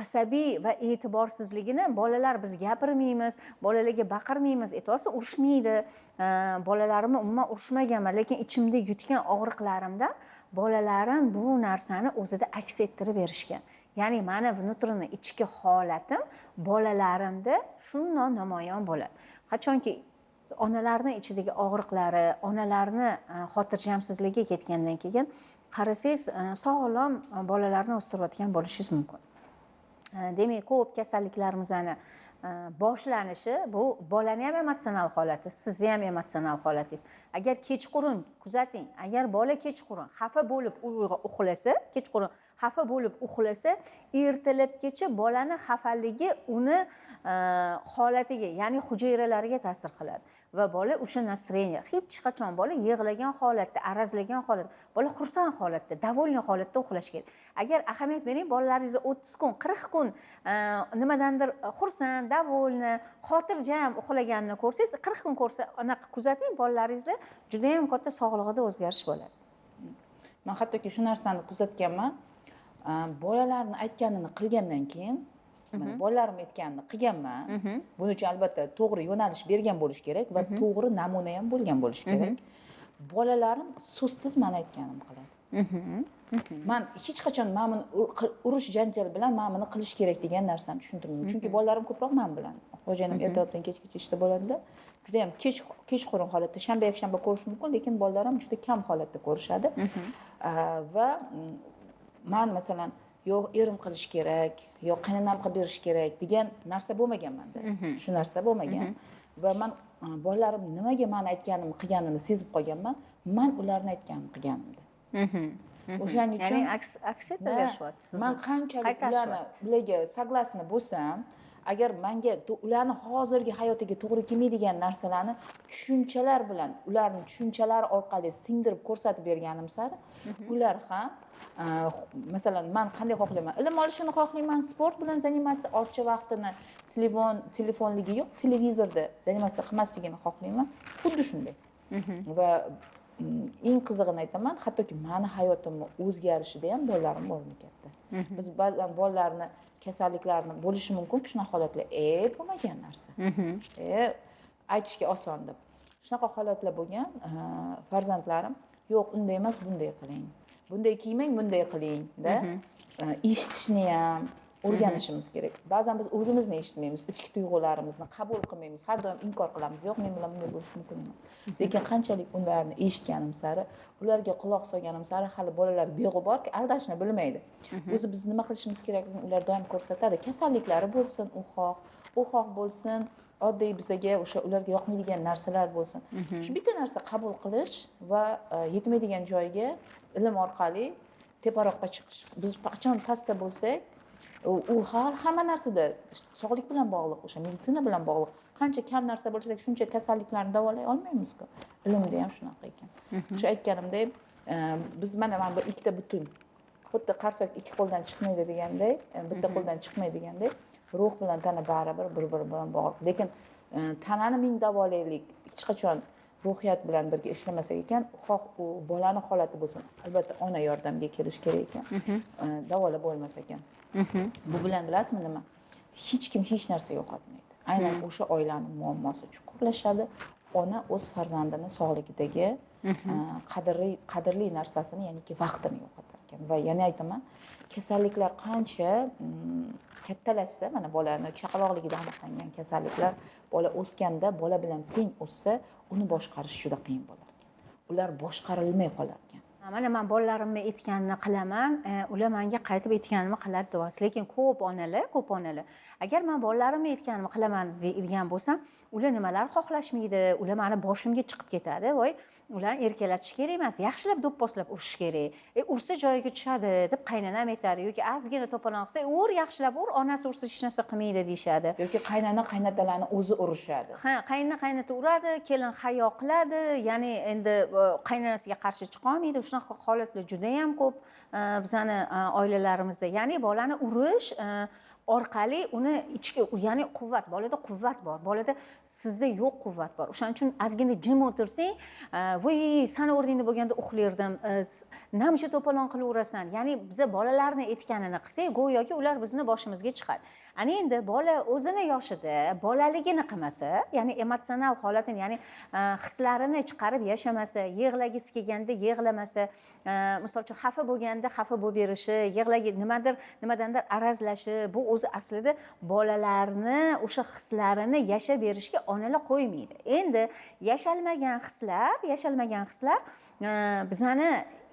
asabiy va e'tiborsizligini bolalar, biz gapirmaymiz, bolalarga baqirmaymiz, aytyapsiz, urushmaydi. Bolalarimni umuman urushmaganman, lekin ichimda yutgan og'riqlarimdan bolalarim bu narsani o'zida aks ettirib berishgan. Ya'ni mani внутренний, ichki holatim bolalarimda shundoq namoyon bo'ladi. Qachonki onalarni ichidagi og'riqlari, onalarni xotirjamsizligi ketgandan keyin qarasangiz, sog'lom bolalarni o'stirayotgan bo'lishingiz mumkin. Demak, ko'p kasalliklarimizni boshlanishi bu bolani ham emotsional holati, sizni ham emotsional holatingiz. Agar kechqurun kuzating, agar bola kechqurun xafa bo'lib uxlasa, kechqurun xafa bo'lib uxlasa, ertalabgacha bolani xafaligi uni holatiga, ya'ni hujayralariga ta'sir qiladi va bola o'sha настроение, hech qachon bola yig'lagan holatda, arazlagan holatda, bola xursand holatda, довольный holatda uxlashi kerak. Agar ahamiyat bering, bolalaringizni 30 kun, 40 kun nimadandir xursand, довольный, xotirjam uxlaganini ko'rsangiz, 40 kun ko'rsa, anaqa kuzating, bolalaringizda judayam katta sog'lig'ida o'zgarish bo'ladi. Man hattoki shu narsani kuzatganman. Bolalarni aytganini qilgandan keyin, mana bolalarim aytganini qilganman. Buning uchun albatta to'g'ri yo'nalish bergan bo'lish kerak va to'g'ri namuna ham bo'lgan bo'lishi kerak. Bolalarim so'zsiz mani aytganimni qiladi. Man hech qachon mana buni urush janjal bilan mana buni qilish kerak degan narsani tushuntirmayman, chunki bolalarim ko'proq man bilan. Xo'jayinim ertalabdan kechgacha ishda bo'ladilar, judayam kech, kechqurun holatda, shanba, yakshanba ko'rish mumkin, lekin bolalarim juda kam holatda ko'rishadi. Va man masalan, yo'q, erim qilishi kerak, yo'q, qaynonam qilib berishi kerak degan narsa bo'lmagan manda, shu narsa bo'lmagan. Va man bolalarim nimaga mani aytganimni qilganini sezib qolganman, man ularni aytganimni qilganimda. O'shaning uchun Ya'ni aks etib berishyapti sizni. Man qanchalik ularni Qaytarishyapti. ularga согласна bo'lsam, agar manga ularni hozirgi hayotiga to'g'ri kelmaydigan narsalarni tushunchalar bilan, ularni tushunchalari orqali singdirib ko'rsatib berganim sari ular ham masalan, man qanday xohlayman, ilm olishini xohlayman, sport bilan заниматься, ortiqcha vaqtini telefonligi yo'q, televizorda заниматься qilmasligini xohlayman, xuddi shunday. Va eng qizig'ini aytaman, hattoki mani hayotimni o'zgarishida ham bolalarim o'rni katta. Biz ba'zan bolalarni kasalliklarini bo'lishi mumkin shunaqa holatlar, bo'lmagan narsa, aytishga oson deb, shunaqa holatlar bo'lgan. Farzandlarim yo'q, unday emas, bunday qiling, bunday kiymang, bunday qiling da. Eshitishni ham o'rganishimiz kerak. Ba'zan biz o'zimizni eshitmaymiz, ichki tuyg'ularimizni qabul qilmaymiz, har doim inkor qilamiz, yo'q, men bilan bunday bo'lishi mumkin emas. Lekin qanchalik ularni eshitganim sari, ularga quloq solganim sari, hali bolalar beg'uborki, aldashni bilmaydi o'zi. Biz nima qilishimiz kerakligini ular doim ko'rsatadi. Kasalliklari bo'lsin, u xoh bo'lsin, oddiy bizaga o'sha ularga yoqmaydigan narsalar bo'lsin, shu bitta narsa qabul qilish va yetmaydigan joyga ilm orqali teparoqqa chiqish. Biz qachon pastda bo'lsak, u har hamma narsada sog'lik bilan bog'liq, o'sha meditsina bilan bog'liq. Qancha kam narsa bo'lsak, shuncha kasalliklarni davolay olmaymizku. Ilmda ham shunaqa ekan. O'sha aytganimdek, biz mana bu ikkita butun, xuddi qarsak ikki qo'ldan chiqmaydi deganday, bitta qo'ldan chiqmaydi deganday, ruh bilan tana baribir bir biri bilan bog'liq. Lekin tanani ming davolaylik, hech qachon ruhiyat bilan birga ishlamasak ekan, xoh u bolani holati bo'lsin, albatta ona yordamga kelishi kerak ekan, davolab bo'lmas ekan. Bu bilan bilasizmi nima, hech kim hech narsa yo'qotmaydi, aynan o'sha oilani muammosi chuqurlashadi. Ona o'z farzandini sog'ligidagi qadrli narsasini, ya'niki vaqtini yo'qotar ekan. Va yana aytaman, kasalliklar qancha kattalashsa, mana bolani chaqaloqligida aniqlangan kasalliklar bola o'sganda bola bilan teng o'ssa, uni boshqarish juda qiyin bo'lar ekan, ular boshqarilmay qolar ekan. Mana man bolalarimni aytganini qilaman, ular manga qaytib aytganimni qiladi deyapsiz. Lekin ko'p onalar agar man bolalarimni aytganimni qilaman deydigan bo'lsam, ular nimalar xohlashmaydi, ular mani boshimga chiqib ketadi, voy, ularni erkalatish kerak emas, yaxshilab do'pposlab urish kerak, ursa joyiga tushadi deb qaynonam aytadi, yoki ozgina to'polon qilsa, ur, yaxshilab ur, onasi ursa hech narsa qilmaydi deyishadi. Yoki qaynona qaynatalarni o'zi urishadi. Ha, qaynona qaynota uradi, kelin hayo qiladi, ya'ni endi qaynonasiga qarshi chiqolmaydi. Shunaqa holatlar judayam ko'p bizani oilalarimizda. Ya'ni bolani urish orqali uni ichki, ya'ni quvvat, bolada quvvat bor, bolada sizda yo'q quvvat bor. O'shaning uchun ozgina jim o'tirsang, voy, sani o'rningda bo'lganda uxlardim, namcha to'polon qilaverasan. Ya'ni biza bolalarni aytganini qilsak, go'yoki ular bizni boshimizga chiqadi. Ana endi bola o'zini yoshida bolaligini qilmasa, ya'ni emotsional holatini, ya'ni hislarini chiqarib yashamasa, yig'lagisi kelganda yig'lamasa, misol uchun, xafa bo'lganda xafa bo'lib berishi, yig'lagi, nimadir, nimadandir arazlashi, bu o'zi aslida bolalarni o'sha hislarini yashab berishga onalar qo'ymaydi. Endi yashalmagan hislar bizani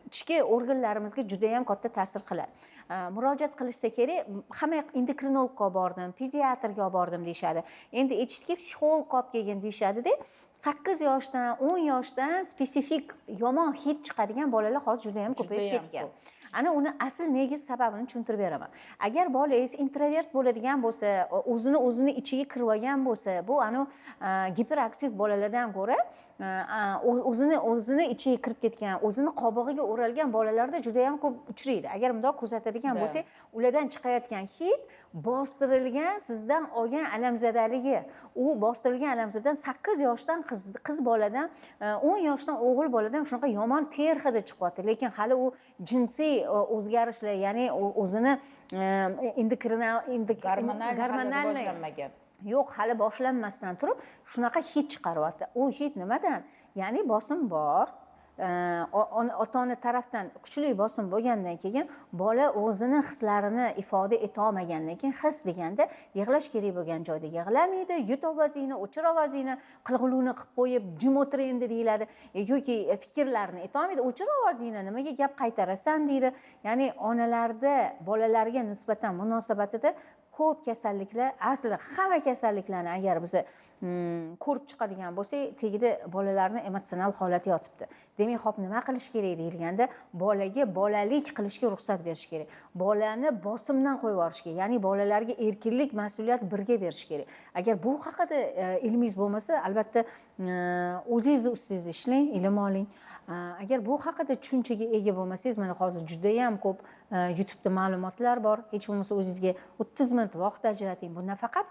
ichki organlarimizga judayam katta ta'sir qiladi. Murojaat qilishsa kerak, hamma yoq, endokrinologga olib bordim, pediatrga olib bordim deyishadi. Endi aytishdiki, psixologga olib kelgin deyishadida. 8 yoshdan, 10 yoshdan spesifik yomon hid chiqadigan bolalar hozir judayam ko'payib Judayam ketgan. Ko'p. Ana uni asl negiz sababini tushuntirib beraman. Agar bolangiz introvert bo'ladigan bo'lsa, o'zini o'zini ichiga kirib olgan bo'lsa, bu anavi giperaktiv bolalardan ko'ra o'zini o'zini ichiga kirib ketgan, o'zini qobig'iga o'ralgan bolalarda juda yam ko'p uchraydi. Agar bundoq kuzatadigan bo'lsak, ulardan chiqayotgan hid bostirilgan, sizdan olgan alamzadaligi. U bostirilgan alamzadan 8 yoshdan qiz boladan, 10 yoshdan o'g'il boladan shunaqa yomon ter hidi chiqyapti. Lekin hali u jinsiy o'zgarishlar, ya'ni o'zini Gormonal hali gormonalniy rivojlanmagan. Yo'q, hali boshlanmasdan turib shunaqa hid chiqaryapti. U hid nimadan? Ya'ni bosim bor, ota ona tarafdan kuchli bosim bo'lgandan keyin bola o'zini hislarini ifoda etolmagandan keyin, his deganda yig'lash kerak bo'lgan joyda yig'lamaydi, yut ovozingni, o'chir ovozingni, qilg'iluvni qilib qo'yib, jim o'tir endi deyiladi, yoki fikrlarini aytolmaydi, o'chir ovozingni, nimaga gap qaytarasan deydi. Ya'ni onalarda bolalarga nisbatan munosabatida ko'p kasalliklar, aslida hamma kasalliklarni agar biza ko'rib chiqadigan bo'lsak, tagida bolalarni emotsional holati yotibdi. Demak, hop, nima qilish kerak deyilganda, bolaga bolalik qilishga ruxsat berish kerak, bolani bosimdan qo'yib yuborish kerak, ya'ni bolalarga erkinlik, mas'uliyat birga berish kerak. Agar bu haqida ilmingiz bo'lmasa, albatta, o'zingizni ustingizda ishlang, ilm oling. Agar bu haqida tushunchaga ega bo'lmasangiz, mana hozir judayam ko'p YouTubeda ma'lumotlar bor. Hech bo'lmasa o'zingizga 30 minut vaqt ajrating. Bu nafaqat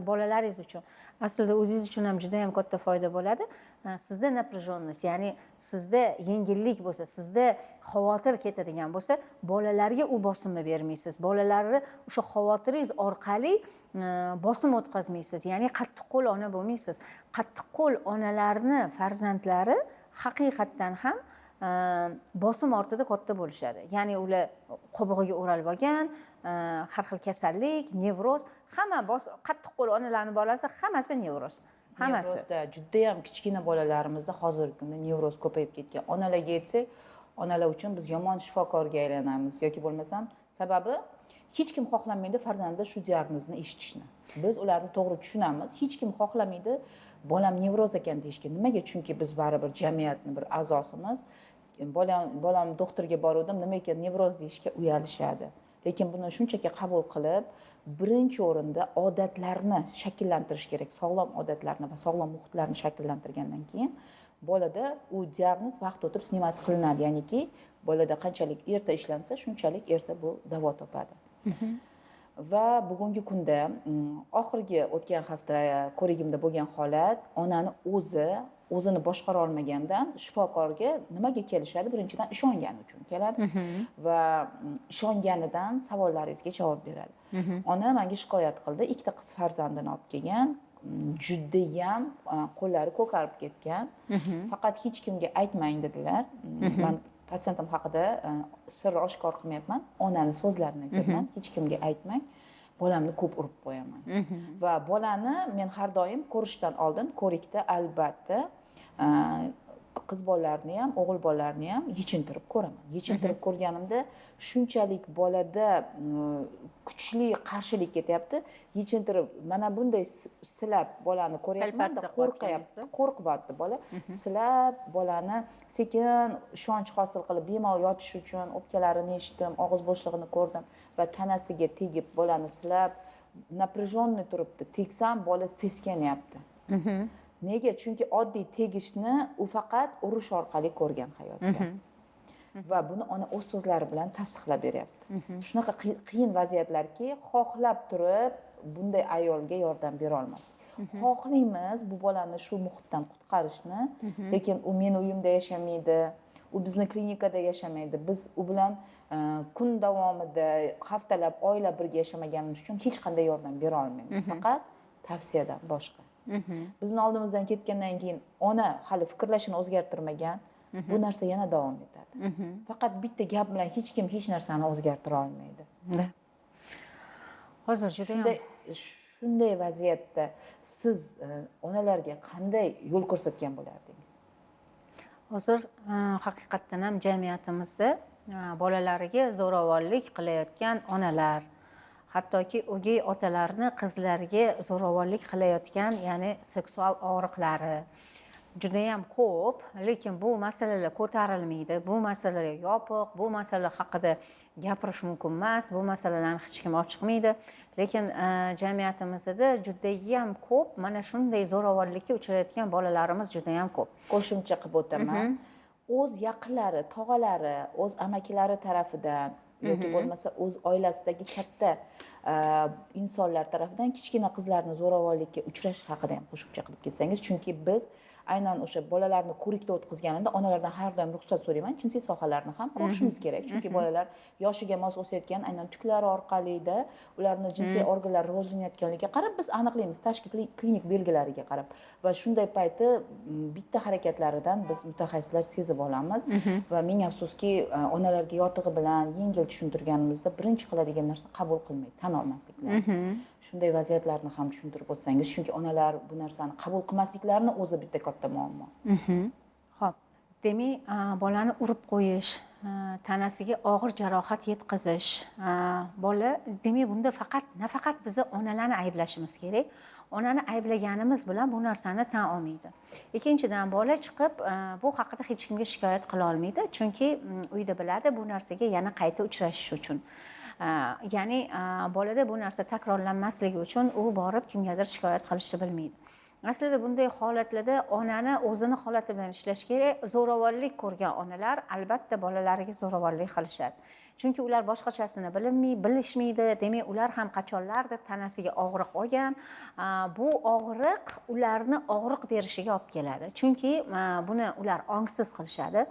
bolalaringiz uchun, aslida o'zingiz uchun ham judayam katta foyda bo'ladi. Sizda напряженность, ya'ni sizda yengillik bo'lsa, sizda xavotir ketadigan bo'lsa, bolalarga u bosimni bermaysiz, bolalarni o'sha xavotiringiz orqali bosim o'tkazmaysiz, ya'ni qattiqqo'l ona bo'lmaysiz. Qattiqqo'l onalarni farzandlari haqiqatdan ham bosim ortida katta bo'lishadi, ya'ni ular qobig'iga o'ralib olgan, har xil kasallik, nevroz. Hamma qattiqqo'l onalarni bolasi hammasi nevroz, hammasi. Nevrozda judayam kichkina bolalarimizda hozirgi kunda nevroz ko'payib ketgan. Onalarga aytsak, onalar uchun biz yomon shifokorga aylanamiz yoki bo'lmasam, sababi hech kim xohlamaydi farzandi shu diagnozni eshitishni. Biz ularni to'g'ri tushunamiz, hech kim xohlamaydi bolam nevroz ekan deyishga. Nimaga? Chunki biz baribir jamiyatni bir a'zosimiz. Bolam doktorga boruvdim, nima ekan, nevroz deyishga uyalishadi. Lekin buni shunchaki qabul qilib, birinchi o'rinda odatlarni shakllantirish kerak, sog'lom odatlarni va sog'lom muhitlarni shakllantirgandan keyin bolada u diagnoz vaqt o'tib снимать qilinadi, ya'niki bolada qanchalik erta ishlansa, shunchalik erta bu davo topadi. Va bugungi kunda oxirgi o'tgan hafta ko'rigimda bo'lgan holat, onani o'zi o'zini boshqara olmagandan shifokorga nimaga kelishadi? Birinchidan, ishongani uchun keladi va ishonganidan savollaringizga javob beradi. Ona menga shikoyat qildi, ikkita qiz farzandini olib kelgan. Judayam qo'llari ko'karib ketgan. Faqat hech kimga aytmang dedilar. Man patsientim haqida sir oshkor qilmayapman, onani so'zlarini aytyapman. Hech kimga aytmang, bolamni ko'p urib qo'yaman. Va bolani men har doim ko'rishdan oldin ko'rikda albatta qiz bolalarni ham, o'g'il bolalarni ham yechintirib ko'raman. Yechintirib ko'rganimda shunchalik bolada kuchli qarshilik ketyapti. Yechintirib mana bunday silab bolani ko'ryapman, qo'rqyapti, qo'rqyapti bola. Silab bolani sekin ishonch hosil qilib bemalol yotish uchun o'pkalarini eshitdim, og'iz bo'shlig'ini ko'rdim va tanasiga tegib bolani silab напряженный turibdi. Tegsam bola seskanyapti. Nega? Chunki oddiy tegishni u faqat urush orqali ko'rgan hayotda. Va buni ona o'z so'zlari bilan tasdiqlab beryapti. Shunaqa qiyin vaziyatlarki, xohlab turib bunday ayolga yordam bera olmasdik. Xohlaymiz bu bolani shu muhitdan qutqarishni, lekin u meni uyimda yashamaydi, u bizni klinikada yashamaydi. Biz u bilan kun davomida haftalab, oylab birga yashamaganimiz uchun hech qanday yordam bera olmaymiz. Faqat tavsiyadan boshqa. Bizni oldimizdan ketgandan keyin ona hali fikrlashini o'zgartirmagan, bu narsa yana davom etadi. Faqat bitta gap bilan hech kim hech narsani o'zgartira olmaydi. Hozir juda shunday vaziyatda siz onalarga qanday yo'l ko'rsatgan bo'lardingiz? Hozir haqiqatdan ham jamiyatimizda bolalariga zo'ravonlik qilayotgan onalar, hattoki o'gay otalarni qizlariga zo'ravonlik qilayotgan, ya'ni seksual og'riqlari judayam ko'p, lekin bu masalalar ko'tarilmaydi, bu masalalar yopiq, bu masala haqida gapirish mumkin emas, bu masalalarni hech kim olib chiqmaydi. Lekin jamiyatimizda judayam ko'p mana shunday zo'ravonlikka uchrayotgan bolalarimiz judayam ko'p. Qo'shimcha qilib o'taman. O'z yaqinlari, tog'alari, o'z amakilari tarafidan yoki bo'lmasa o'z oilasidagi katta insonlar tarafidan kichkina qizlarni zo'ravonlikka uchrash haqida ham qo'shimcha qilib ketsangiz, chunki biz aynan o'sha bolalarni ko'rikda o'tkazganimda onalardan har doim ruxsat so'rayman, jinsiy sohalarni ham ko'rishimiz kerak, chunki bolalar yoshiga mos o'sayotgan aynan tuklari orqalida ularni jinsiy organlari rivojlanayotganligiga qarab biz aniqlaymiz, tashqi klinik belgilariga qarab. Va shunday payti bitta harakatlaridan biz mutaxassislar sezib olamiz. Va ming afsuski, onalarga yotig'i bilan yengil tushuntirganimizda birinchi qiladigan narsa qabul qilmaydi, tan olmasliklari. Shunday vaziyatlarni ham tushuntirib o'tsangiz, chunki onalar bu narsani qabul qilmasliklarini o'zi bitta katta muammo. Xo'p, demak, bolani urib qo'yish, tanasiga og'ir jarohat yetkazish, bola, demak, bunda faqat nafaqat bizni onalarni ayblashimiz kerak. Onani ayblaganimiz bilan bu narsani tan olmaydi. Ikkinchidan, bola chiqib bu haqida hech kimga shikoyat qila olmaydi, chunki uyda biladi bu narsaga yana qayta uchrashish uchun. Ya'ni bolada bu narsa takrorlanmasligi uchun u borib kimgadir shikoyat qilishni bilmaydi. Aslida bunday holatlarda onani o'zini holati bilan ishlash kerak. Zo'ravonlik ko'rgan onalar albatta bolalariga zo'ravonlik qilishadi. Chunki ular boshqachasini bilishmaydi. Demak, ular ham qachonlardir tanasiga og'riq olgan. Bu og'riq ularni og'riq berishiga olib keladi. Chunki buni ular ongsiz qilishadi.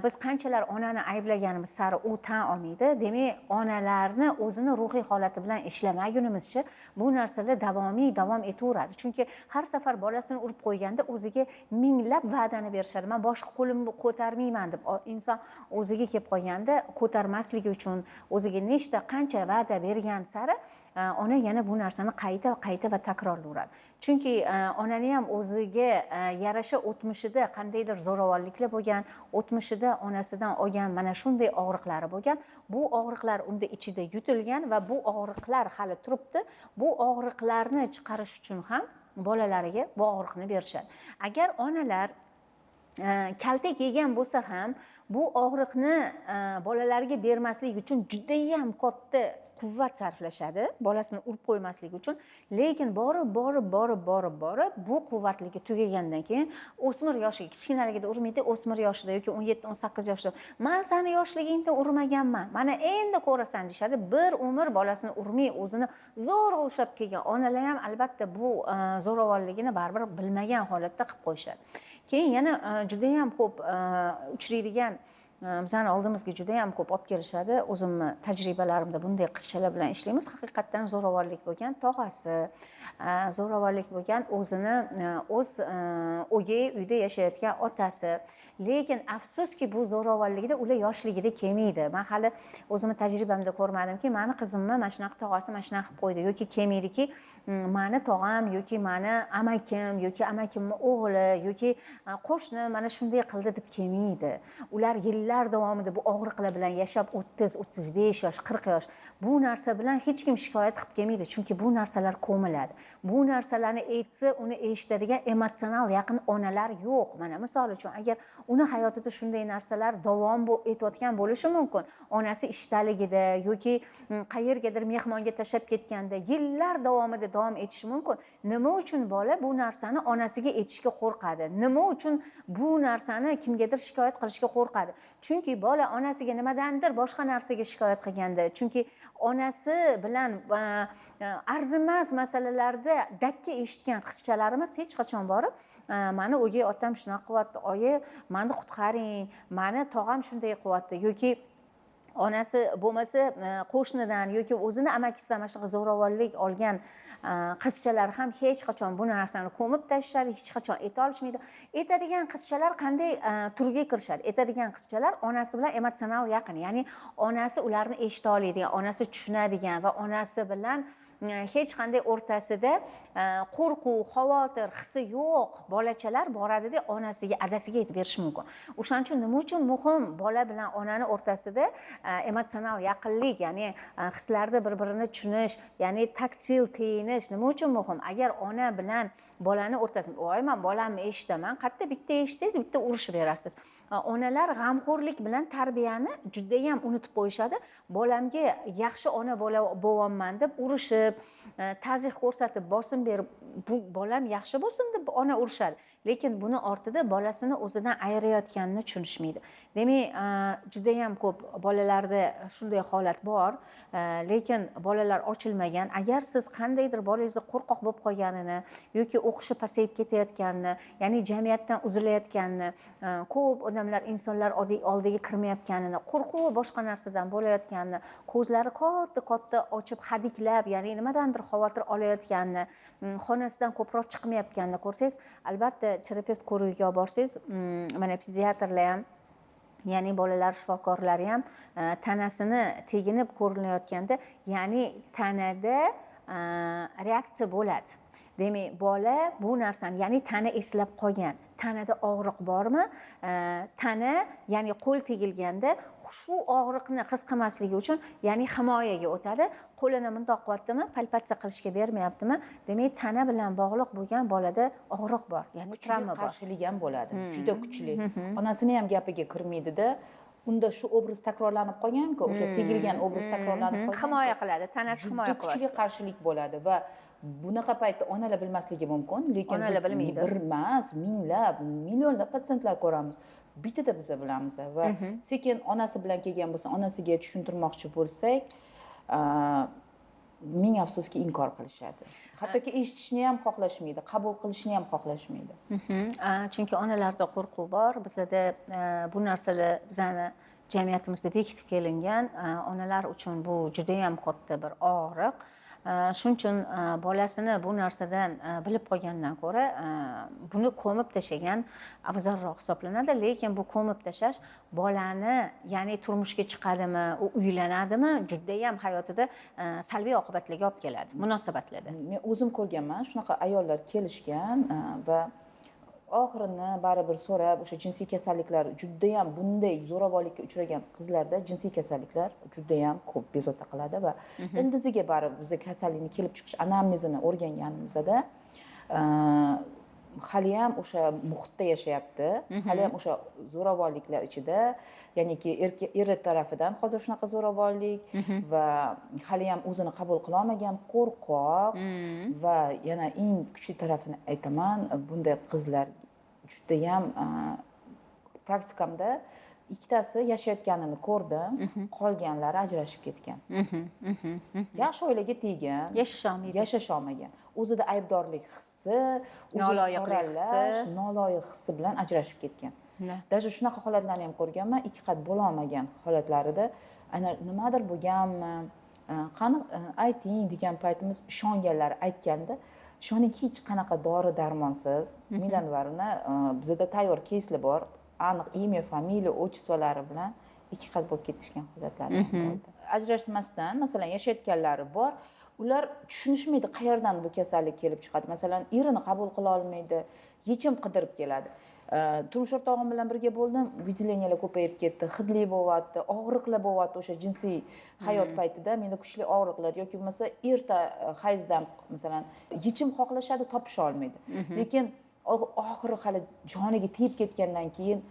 Biz qanchalar onani ayblaganimiz sari u tan olmaydi. Demak, onalarni o'zini ruhiy holati bilan ishlamagunimizcha bu narsalar davomiy davom etaveradi. Chunki har safar bolasini urib qo'yganda o'ziga minglab va'dani berishadi. Men boshqa qo'limni ko'tarmayman deb inson o'ziga kelib qolganda ko'tarmasligi uchun o'ziga nechta qancha va'da bergan sari ona yana bu narsani qayta qayta va takrorlayveradi. Chunki onani ham o'ziga yarasha o'tmishida qandaydir zo'ravonliklar bo'lgan, o'tmishida onasidan olgan mana shunday og'riqlari bo'lgan. Bu og'riqlar unda ichida yutilgan va bu og'riqlar hali turibdi. Bu og'riqlarni chiqarish uchun ham bolalariga bu og'riqni berishadi. Agar onalar kaltak yegan bo'lsa ham bu og'riqni bolalarga bermaslik uchun judayam katta quvvat sarflashadi, bolasini urib qo'ymaslik uchun. Lekin borib borib borib borib borib bu quvvatligi tugagandan keyin o'smir yoshiga, kichkinaligida urmaydi, o'smir yoshida yoki 17-18 yoshida men seni yoshligingda urmaganman, mana endi ko'rasan deyishadi. Bir umr bolasini urmay o'zini zo'rg'a ushlab kelgan onalar ham albatta bu zo'ravonligini baribir bilmagan holatda qilib qo'yishadi. Keyin yana judayam ko'p uchraydigan Bizani oldimizga juda yam ko'p olib kelishadi. O'zimni tajribalarimda bunday qizchalar bilan ishlaymiz. Haqiqatdan zo'ravonlik bo'lgan tog'asi, zo'ravonlik bo'lgan o'zini o'z o'gay uyda yashayotgan otasi. Lekin afsuski, bu zo'ravonlikda ular yoshligida kelmaydi. Man hali o'zimni tajribamda ko'rmadimki, mani qizimni mana shunaqa tog'asi mana shunaqa qilib qo'ydi yoki kelmaydiki, mani tog'am yoki mani amakim yoki amakimni o'g'li yoki qo'shni mana shunday qildi deb kelmaydi. Ular yillar davomida bu og'riqlar bilan yashab, 30, 35 yosh, 40 yosh, bu narsa bilan hech kim shikoyat qilib kelmaydi, chunki bu narsalar ko'miladi. Bu narsalarni aytsa, uni eshitadigan emotsional yaqin onalar yo'q. Mana misol uchun, agar uni hayotida shunday narsalar davom etayotgan bo'lishi mumkin, onasi ishdaligida yoki qayergadir mehmonga tashlab ketganda yillar davomida davom etishi mumkin. Nima uchun bola bu narsani onasiga aytishga qo'rqadi? Nima uchun bu narsani kimgadir shikoyat qilishga qo'rqadi? Chunki bola onasiga nimadandir boshqa narsaga shikoyat qilganda, chunki onasi bilan arzimas masalalarda dakki eshitgan qizchalarimiz hech qachon borib, mani o'gay otam shunaqa qilyapti, oyi, mani qutqaring, mani tog'am shunday qilyapti yoki onasi bo'lmasa qo'shnidan yoki o'zini amakisidan mana shunaqa zo'ravonlik olgan qizchalar ham hech qachon bu narsani ko'mib tashlashadi, hech qachon aytolishmaydi. Aytadigan qizchalar qanday turga kirishadi? Aytadigan qizchalar onasi bilan emotsional yaqin, ya'ni onasi ularni eshita oladigan, onasi tushunadigan va onasi bilan hech qanday o'rtasida qo'rquv, xavotir hissi yo'q bolachalar boradida, onasiga, adasiga aytib berishi mumkin. O'shaning uchun nima uchun muhim bola bilan onani o'rtasida emotsional yaqinlik, ya'ni hislarda bir birini tushunish, ya'ni taktil teginish nima uchun muhim? Agar ona bilan bolani o'rtasida, voy, man bolamni eshitaman, qayerda bitta eshitsangiz, bitta urishib berasiz. Onalar g'amxo'rlik bilan tarbiyani judayam unutib qo'yishadi. Bolamga yaxshi ona bo'lyapman deb urishib, tazyiq ko'rsatib, bosim berib, bu bolam yaxshi bo'lsin deb ona urishadi, lekin buni ortida bolasini o'zidan ayirayotganini tushunishmaydi. Demak, judayam ko'p bolalarda shunday holat bor, lekin bolalar ochilmagan. Agar siz qandaydir bolangizni qo'rqoq bo'lib qolganini yoki o'qishi pasayib ketayotganini, ya'ni jamiyatdan uzilayotganini, ko'p odamlar, insonlar oldiga kirmayotganini, qo'rquv boshqa narsadan bo'layotganini, ko'zlari katta katta ochib hadiklab, ya'ni nimadandir xavotir olayotganini, xonasidan ko'proq chiqmayotganini ko'rsangiz, albatta terapevt ko'rigiga olib borsangiz, mana pediatrlar ham, ya'ni bolalar shifokorlari ham tanasini teginib ko'rinayotganda, ya'ni tanada reaksiya bo'ladi. Demak, bola bu narsani, ya'ni tana eslab qolgan. Tanada og'riq bormi, tana, ya'ni qo'l tegilganda shu og'riqni his qilmasligi uchun, ya'ni himoyaga o'tadi. Qo'lini mundoq qilyaptimi, palpatsiya qilishga bermayaptimi, demak, tana bilan bog'liq bo'lgan bolada og'riq bor, ya'ni kuchli travma bor. Qarshilik ham bo'ladi, juda kuchli. Onasini ham gapiga kirmaydida. Unda shu obraz takrorlanib qolganku, o'sha tegilgan obraz takrorlanib qolgan. Himoya qiladi tanasi, himoya Juda kuchli qiladi. qarshilik bo'ladi va bunaqa paytda onalar bilmasligi mumkin, lekin Onalar biz bilmaydi. bir emas, minglab, millionlab patsientlar ko'ramiz, bittada biza bilamiz va sekin onasi bilan kelgan bo'lsa, onasiga tushuntirmoqchi bo'lsak, ming afsuski, inkor qilishadi, hattoki eshitishni ham xohlashmaydi, qabul qilishni ham xohlashmaydi. Chunki onalarda qo'rquv bor. Bizada bu narsalar bizani jamiyatimizda bekitib kelingan. Onalar uchun bu judayam katta bir og'riq. Shuning uchun bolasini bu narsadan bilib qolgandan ko'ra buni ko'mib tashlagan afzalroq hisoblanadi. Lekin bu ko'mib tashlash bolani, ya'ni turmushga chiqadimi, u uylanadimi, judayam hayotida salbiy oqibatlarga olib keladi munosabatlarda. Men o'zim ko'rganman, shunaqa ayollar kelishgan va oxirini baribir so'rab, o'sha jinsiy kasalliklar judayam, bunday zo'ravonlikka uchragan qizlarda jinsiy kasalliklar judayam ko'p bezovta qiladi va ildiziga baribir biza kasallikni kelib chiqish anamnezini o'rganganimizda, haliyam o'sha muhitda yashayapti, haliyam o'sha zo'ravonliklar ichida, ya'niki eri tarafidan hozir shunaqa zo'ravonlik va haliyam o'zini qabul qilolmagan, qo'rqoq. Va yana eng kuchli tarafini aytaman, bunday qizlar judayam, praktikamda ikkitasi yashayotganini ko'rdim, qolganlari ajrashib ketgan, yaxshi oilaga tegan. Yashisholmaydi. Yashasholmagan. O'zida aybdorlik hissi, noloyiq hissi bilan ajrashib ketgan. Даже shunaqa holatlarni ham ko'rganman, 2 qat bo'la olmagan holatlarida aynan nimadir bo'lganmi, qani ayting degan paytimiz ishonganlar aytganda, ishoning hech qanaqa dori darmonsiz Milanvarni bizda tayyor keyslar bor, aniq имя, familiya, отчество lari bilan 2 qat bo'lib ketishgan holatlari bo'ldi. Ajrashmasdan, masalan, yashayotganlari bor, ular tushunishmaydi qayerdan bu kasallik kelib chiqadi. Masalan, erini qabul qila olmaydi, yechim qidirib keladi. Turmush o'rtog'im bilan birga bo'ldim, выделения lar ko'payib ketdi, hidli bo'lyapti, og'riqlar bo'lyapti o'sha jinsiy hayot paytida menda kuchli og'riqlar yoki bo'lmasa erta hayzdan masalan yechim xohlashadi, topisha olmaydi. Lekin oxiri hali joniga tegib ketgandan keyin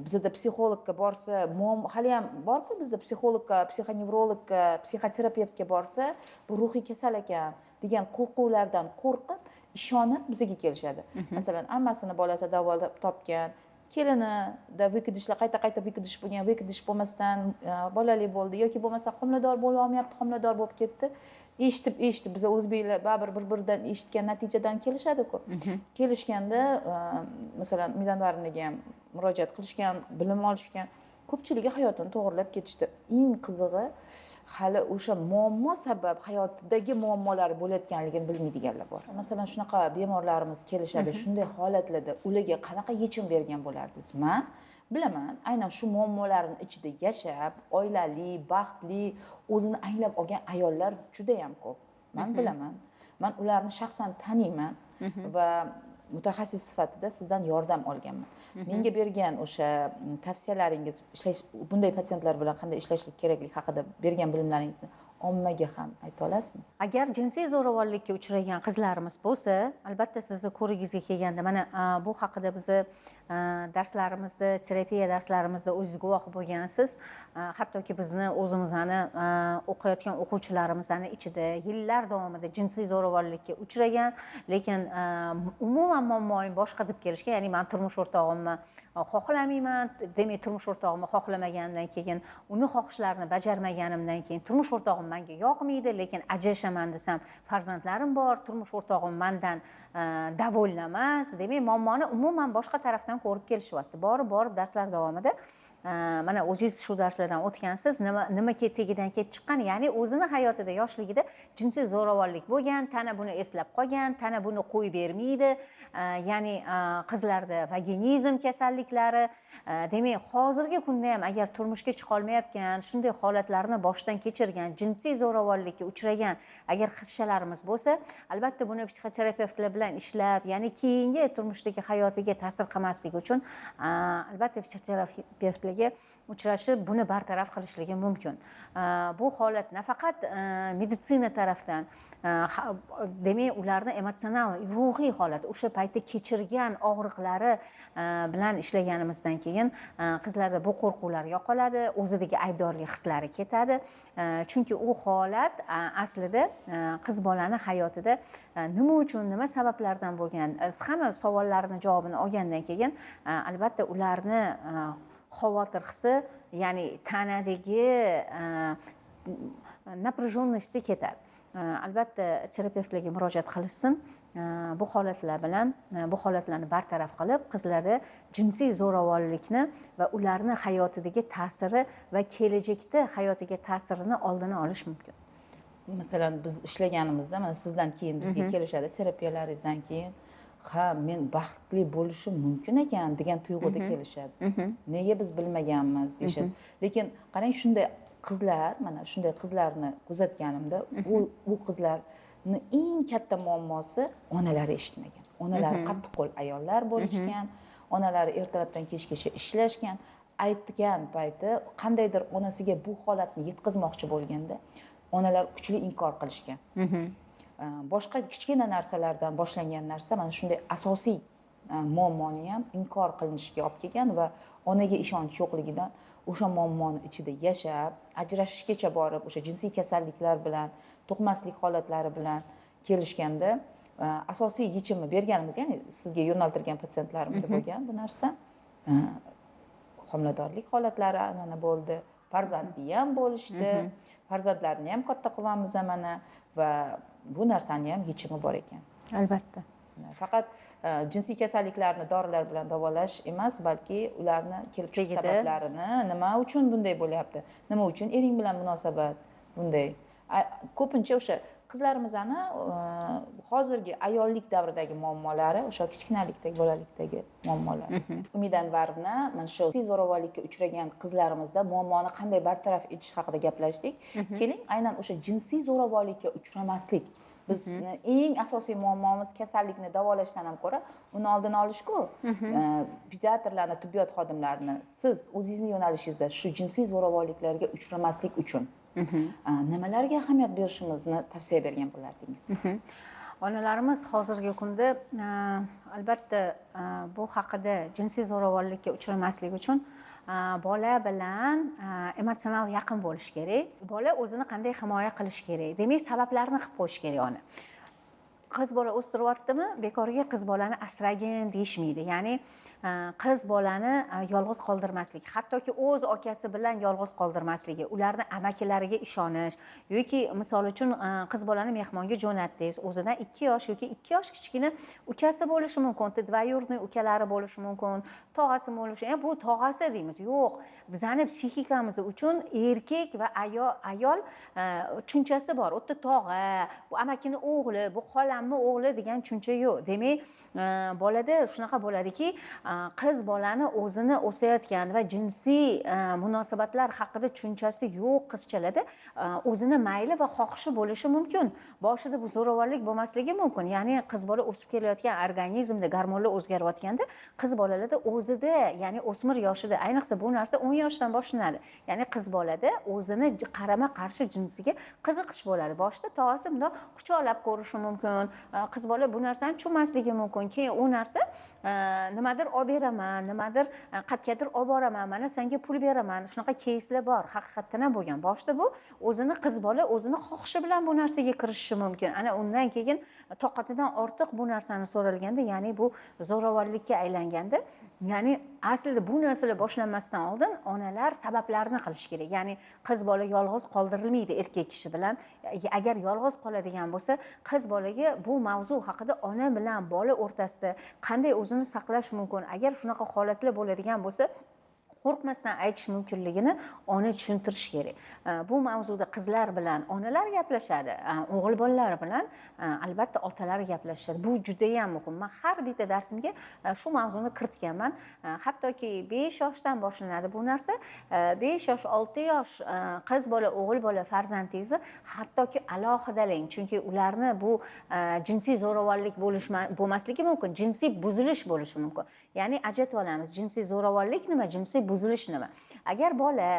bizada psixologga borsa, hali ham borku bizda psixologga, psixonevrologga, psixoterapevtga borsa, bu ruhiy kasal ekan degan qo'rquvlardan qo'rqib, ishonib bizga kelishadi. Masalan, ammasini bolasi davolab topgan, kelinida выкидыш lar, qayta-qayta выкидыш bo'lgan, выкидыш bo'lmasdan bolali bo'ldi yoki bo'lmasa homilador bo'la olmayapti, homilador bo'lib ketdi. Eshitib biz o'zbeklar baribir bir-biridan eshitgan natijadan kelishadi-ku. Kelishganda, masalan, Milanvarniga ham murojaat qilishgan, bilim olishgan, ko'pchiligi hayotini to'g'rilab ketishdi. Eng qizig'i, hali o'sha muammo sabab hayotidagi muammolar bo'layotganligini bilmaydiganlar bor. Masalan, shunaqa bemorlarimiz kelishadi, shunday holatlarda ularga qanaqa yechim bergan bo'lardingiz? Men bilaman, aynan shu muammolarning ichida yashab, oilali, baxtli, o'zini anglab olgan ayollar juda ham ko'p. Men bilaman. Men ularni shaxsan taniyman va mutaxassis sifatida sizdan yordam olganman. Menga bergan o'sha tavsiyalaringiz, ishlash, bunday patsientlar bilan qanday ishlashlik kerakligi haqida bergan bilimlaringizni ommaga ham ayta olasizmi? Agar jinsiy zo'ravonlikka uchragan qizlarimiz bo'lsa, albatta sizni ko'rigingizga kelganda mana bu haqida bizni darslarimizda, terapiya darslarimizda o'zingiz guvoh bo'lgansiz. Hattoki bizni o'zimizni o'qiyotgan o'quvchilarimizni ichida yillar davomida jinsiy zo'ravonlikka uchragan, lekin umuman muammoim boshqa deb kelishgan, ya'ni men turmush o'rtog'imni xohlamayman, demak turmush o'rtog'imni xohlamaganimdan keyin, uni xohishlarini bajarmaganimdan keyin turmush o'rtog'im menga yoqmaydi, lekin ajrashaman desam farzandlarim bor, turmush o'rtog'im mendan довольна emas, demak muammoni umuman boshqa tarafdan ko'rib kelishyapti. Borib darslar davomida mana o'zingiz shu darslardan o'tgansiz, nima tegidan kelib chiqqan, ya'ni o'zini hayotida yoshligida jinsiy zo'ravonlik bo'lgan, tana buni eslab qolgan, tana buni qo'yib bermaydi, ya'ni qizlarda vaginizm kasalliklari, demak hozirgi kunda ham agar turmushga chiqa olmayotgan, shunday holatlarni boshdan kechirgan, jinsiy zo'ravonlikka uchragan agar qizchalarimiz bo'lsa, albatta buni psixoterapevtlar bilan ishlab, ya'ni keyingi turmushdagi hayotiga ta'sir qilmasligi uchun albatta psixoterapevtlarga uchrashib buni bartaraf qilishligi mumkin. Bu holat nafaqat meditsina tarafdan, demak ularni emotsional, ruhiy holat, o'sha paytda kechirgan og'riqlari bilan ishlaganimizdan keyin qizlarda bu qo'rquvlar yo'qoladi, o'zidagi aybdorlik hislari ketadi. Chunki u holat aslida qiz bolani hayotida nima uchun, nima sabablardan bo'lgan, hamma savollarni javobini olgandan keyin albatta ularni xavotir hissi, ya'ni tanadagi напряженности ketadi. Albatta terapevtlarga murojaat qilishsin. Bu holatlar bilan, bu holatlarni bartaraf qilib, qizlarda jinsiy zo'ravonlikni va ularni hayotidagi ta'siri va kelajakda hayotiga ta'sirini oldini olish mumkin. Masalan, biz ishlaganimizda, mana sizdan keyin bizga kelishadi, terapiyalaringizdan keyin, ha, men baxtli bo'lishim mumkin ekan degan tuyg'uda kelishadi. Nega biz bilmaganmiz deyishadi. Lekin qarang, shunday qizlar, mana shunday qizlarni kuzatganimda, u qizlarni eng katta muammosi onalari eshitmagan. Onalari qattiqqo'l ayollar bo'lishgan, onalari ertalabdan kechgacha ishlashgan. Aytgan payti qandaydir onasiga bu holatni yetkazmoqchi bo'lganda, onalar kuchli inkor qilishgan. Boshqa kichkina narsalardan boshlangan narsa mana shunday asosiy muammoni ham inkor qilinishiga olib kelgan va onaga ishonch yo'qligidan o'sha muammoni ichida yashab, ajrashishgacha borib, o'sha jinsiy kasalliklar bilan, tug'maslik holatlari bilan kelishganda asosiy yechimni berganimiz, ya'ni sizga yo'naltirgan patsientlarimda bo'lgan bu narsa, homiladorlik holatlari mana bo'ldi, farzandli ham bo'lishdi, farzandlarini ham katta qilyapmiz mana va bu narsani ham yechimi bor ekan. Albatta. Faqat jinsiy kasalliklarni dorilar bilan davolash emas, balki ularni kelib chiqish sabablarini, nima uchun bunday bo'lyapti, nima uchun ering bilan munosabat bunday. Ko'pincha o'sha qizlarimizni hozirgi ayollik davridagi muammolari o'sha kichkinalikdagi, bolalikdagi muammolar. Umida Anvarovna, mana shu jinsiy zo'ravonlikka uchragan qizlarimizda muammoni qanday bartaraf etish haqida gaplashdik. Keling, aynan o'sha jinsiy zo'ravonlikka uchramaslik, bizni eng asosiy muammomiz kasallikni davolashdan ham ko'ra uni oldini olishku. Pediatrlarni, tibbiyot xodimlarini, siz o'zingizni yo'nalishingizda shu jinsiy zo'ravonliklarga uchramaslik uchun nimalarga ahamiyat berishimizni tavsiya bergan bo'lardingiz? Onalarimiz hozirgi kunda albatta bu haqida, jinsiy zo'ravonlikka uchramaslik uchun bola bilan emotsional yaqin bo'lish kerak. Bola o'zini qanday himoya qilish kerak, demak, sabablarni qilib qo'yish kerak. Ona qiz bola o'stiryaptimi, bekorga qiz bolani asragin deyishmaydi. Ya'ni qiz bolani yolg'iz qoldirmaslik, hattoki o'z akasi bilan yolg'iz qoldirmasligi, ularni amakilariga ishonish yoki misol uchun qiz bolani mehmonga jo'natdingiz, o'zidan 2 yosh yoki 2 yosh kichkina ukasi bo'lishi mumkin, двоюродный ukalari bo'lishi mumkin, tog'asi bo'lishi, bu tog'asi deymiz. Yo'q, bizani psixikamiz uchun erkak va ayol tushunchasi bor. U yerda tog'a, bu amakini o'g'li, bu xolamni o'g'li degan tushuncha yo'q. Demak, bolada shunaqa bo'ladiki, qiz bolani o'zini o'sayotgan va jinsiy munosabatlar haqida tushunchasi yo'q qizchalarda o'zini mayli va xohishi bo'lishi mumkin. Boshida bu zo'ravonlik bo'lmasligi mumkin. Ya'ni qiz bola o'sib kelayotgan organizmda gormonlar o'zgarayotganda qiz bolalarda o'zida, ya'ni o'smir yoshida, ayniqsa bu narsa 10 yoshdan boshlanadi. Ya'ni qiz bolada o'zini qarama qarshi jinsiga qiziqish bo'ladi. Boshida tog'asi bundoq quchoqlab ko'rishi mumkin. Qiz bola bu narsani tushunmasligi mumkin. Keyin u narsa nimadir olib beraman, nimadir qayergadir olib boraman, mana senga pul beraman, shunaqa keyslar bor, haqiqatdan ham bo'lgan. Boshida bu o'zini qiz bola o'zini xohishi bilan bu narsaga kirishishi mumkin. Ana undan keyin toqatidan ortiq bu narsani so'ralganda, ya'ni bu zo'ravonlikka aylanganda, ya'ni aslida bu narsalar boshlanmasdan oldin onalar sabablarini qilish kerak. Ya'ni qiz bola yolg'iz qoldirilmaydi erkak kishi bilan. Agar yolg'iz qoladigan bo'lsa, qiz bolaga bu mavzu haqida ona bilan bola o'rtasida qanday o'zini saqlash mumkin, agar shunaqa holatlar bo'ladigan bo'lsa, qo'rqmasdan aytish mumkinligini ona tushuntirish kerak. Bu mavzuda qizlar bilan onalar gaplashadi, o'g'il bolalar bilan albatta otalar gaplashadi. Bu judayam muhim. Men har bitta darsimga shu mavzuni kiritganman. Hattoki 5 yoshdan boshlanadi bu narsa. 5 yosh, 6 yosh qiz bola, o'g'il bola farzandingizni hattoki alohidalang, chunki ularni bu jinsiy zo'ravonlik bo'lmasligi mumkin, jinsiy buzilish bo'lishi mumkin. Ya'ni ajratib olamiz, jinsiy zo'ravonlik nima, jinsiy buzilish nima. Agar bola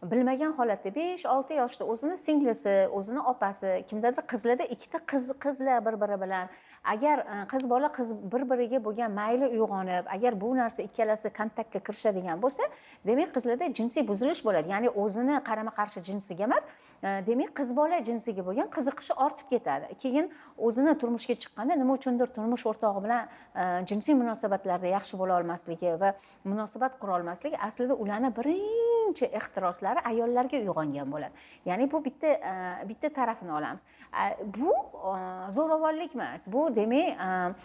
bilmagan holatda 5-6 yoshda o'zini singlisi, o'zini opasi, kimdadir qizlarda ikkita qizlar bir-biri bilan, agar qiz bola qiz bir-biriga bo'lgan mayli uyg'onib, agar bu narsa ikkalasi kontaktga kirishadigan bo'lsa, demak qizlarda jinsiy buzilish bo'ladi. Ya'ni o'zini qarama-qarshi jinsiga emas, demak qiz bola jinsiga bo'lgan qiziqishi ortib ketadi. Keyin o'zini turmushga chiqqanda nima uchundir turmush o'rtog'i bilan jinsiy munosabatlarda yaxshi bo'la olmasligi va munosabat qura olmasligi aslida ularni birinchi ehtiroslari ayollarga uyg'ongan bo'ladi. Ya'ni bu bitta tarafini olamiz. Bu zo'ravonlik emas, bu demak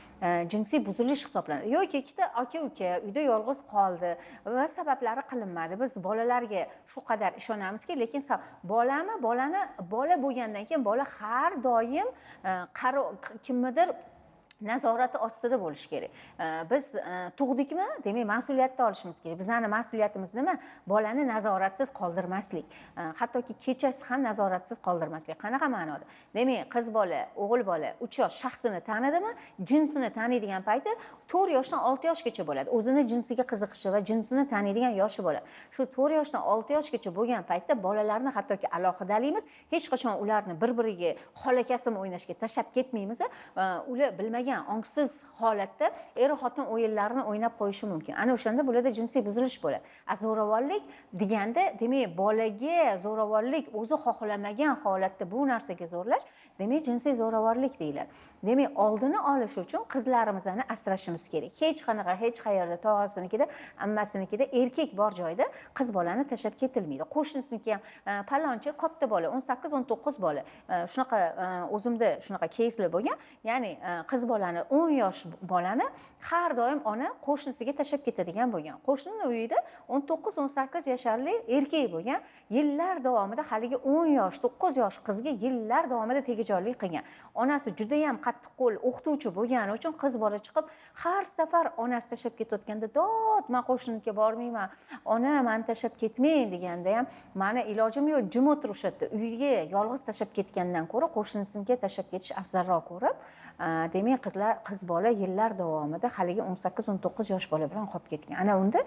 jinsiy buzilish hisoblanadi. Yoki ikkita aka-uka uyda yolg'iz qoldi va sabablari qilinmadi. Biz bolalarga shu qadar ishonamizki, lekin bolami, bolani bola bo'lgandan keyin bola har doim kimnidir nazorati ostida bo'lishi kerak. Biz tug'dikmi, demak mas'uliyatni olishimiz kerak. Bizning mas'uliyatimiz nima? Bolani nazoratsiz qoldirmaslik. Hattoki kechasi ham nazoratsiz qoldirmaslik. Qanaqa ma'noda? Demak, qiz bola, o'g'il bola 3 yosh shaxsini tanidimi, jinsini taniydigan payti 4 yoshdan 6 yoshgacha bo'ladi. O'zini jinsiga qiziqishi va jinsini taniydigan yoshi bo'ladi. Shu 4 yoshdan 6 yoshgacha bo'lgan paytda bolalarni hattoki alohidalaymiz, hech qachon ularni bir-biriga xolakasim o'ynashga tashlab ketmaymiz. Ular bilmagan xohlamagan ongsiz holatda er xotin o'yinlarini o'ynab qo'yishi mumkin. Ana o'shanda bularda jinsiy buzilish bo'ladi. A zo'ravonlik deganda, demak, bolaga zo'ravonlik, o'zi xohlamagan holatda bu narsaga zo'rlash, demak, jinsiy zo'ravonlik deyiladi. Demak, oldini olish uchun qizlarimizni asrashimiz kerak. Hech qanaqa, hech qayerda, tog'asinikida, ammasinikida erkak bor joyda qiz bolani tashlab ketilmaydi. Qo'shnisiniki ham palonchi katta bola, 18-19 bola, shunaqa o'zimda shunaqa keyslar bo'lgan. Ya'ni qiz bolani, 10 yosh bolani har doim ona qo'shnisiga tashlab ketadigan bo'lgan. Qo'shnini uyida 19-18 yasharli erkak bo'lgan, yillar davomida haligi 10 yosh, 9 yosh qizga yillar davomida tegajoqlik qilgan. Onasi judayam qattiqqo'l o'qituvchi bo'lgani uchun qiz bola chiqib har safar onasi tashlab ketayotganda, "Dod, man qo'shninikiga bormayman, ona, mani tashlab ketmang", deganda ham, "Mani ilojim yo'q, jim o'tir o'sha yerda", uyiga yolg'iz tashlab ketgandan ko'ra qo'shnisiga tashlab ketish afzalroq ko'rib, demak, qizlar, qiz bola yillar davomida haligi 18-19 yosh bola bilan qolib ketgan. Ana unda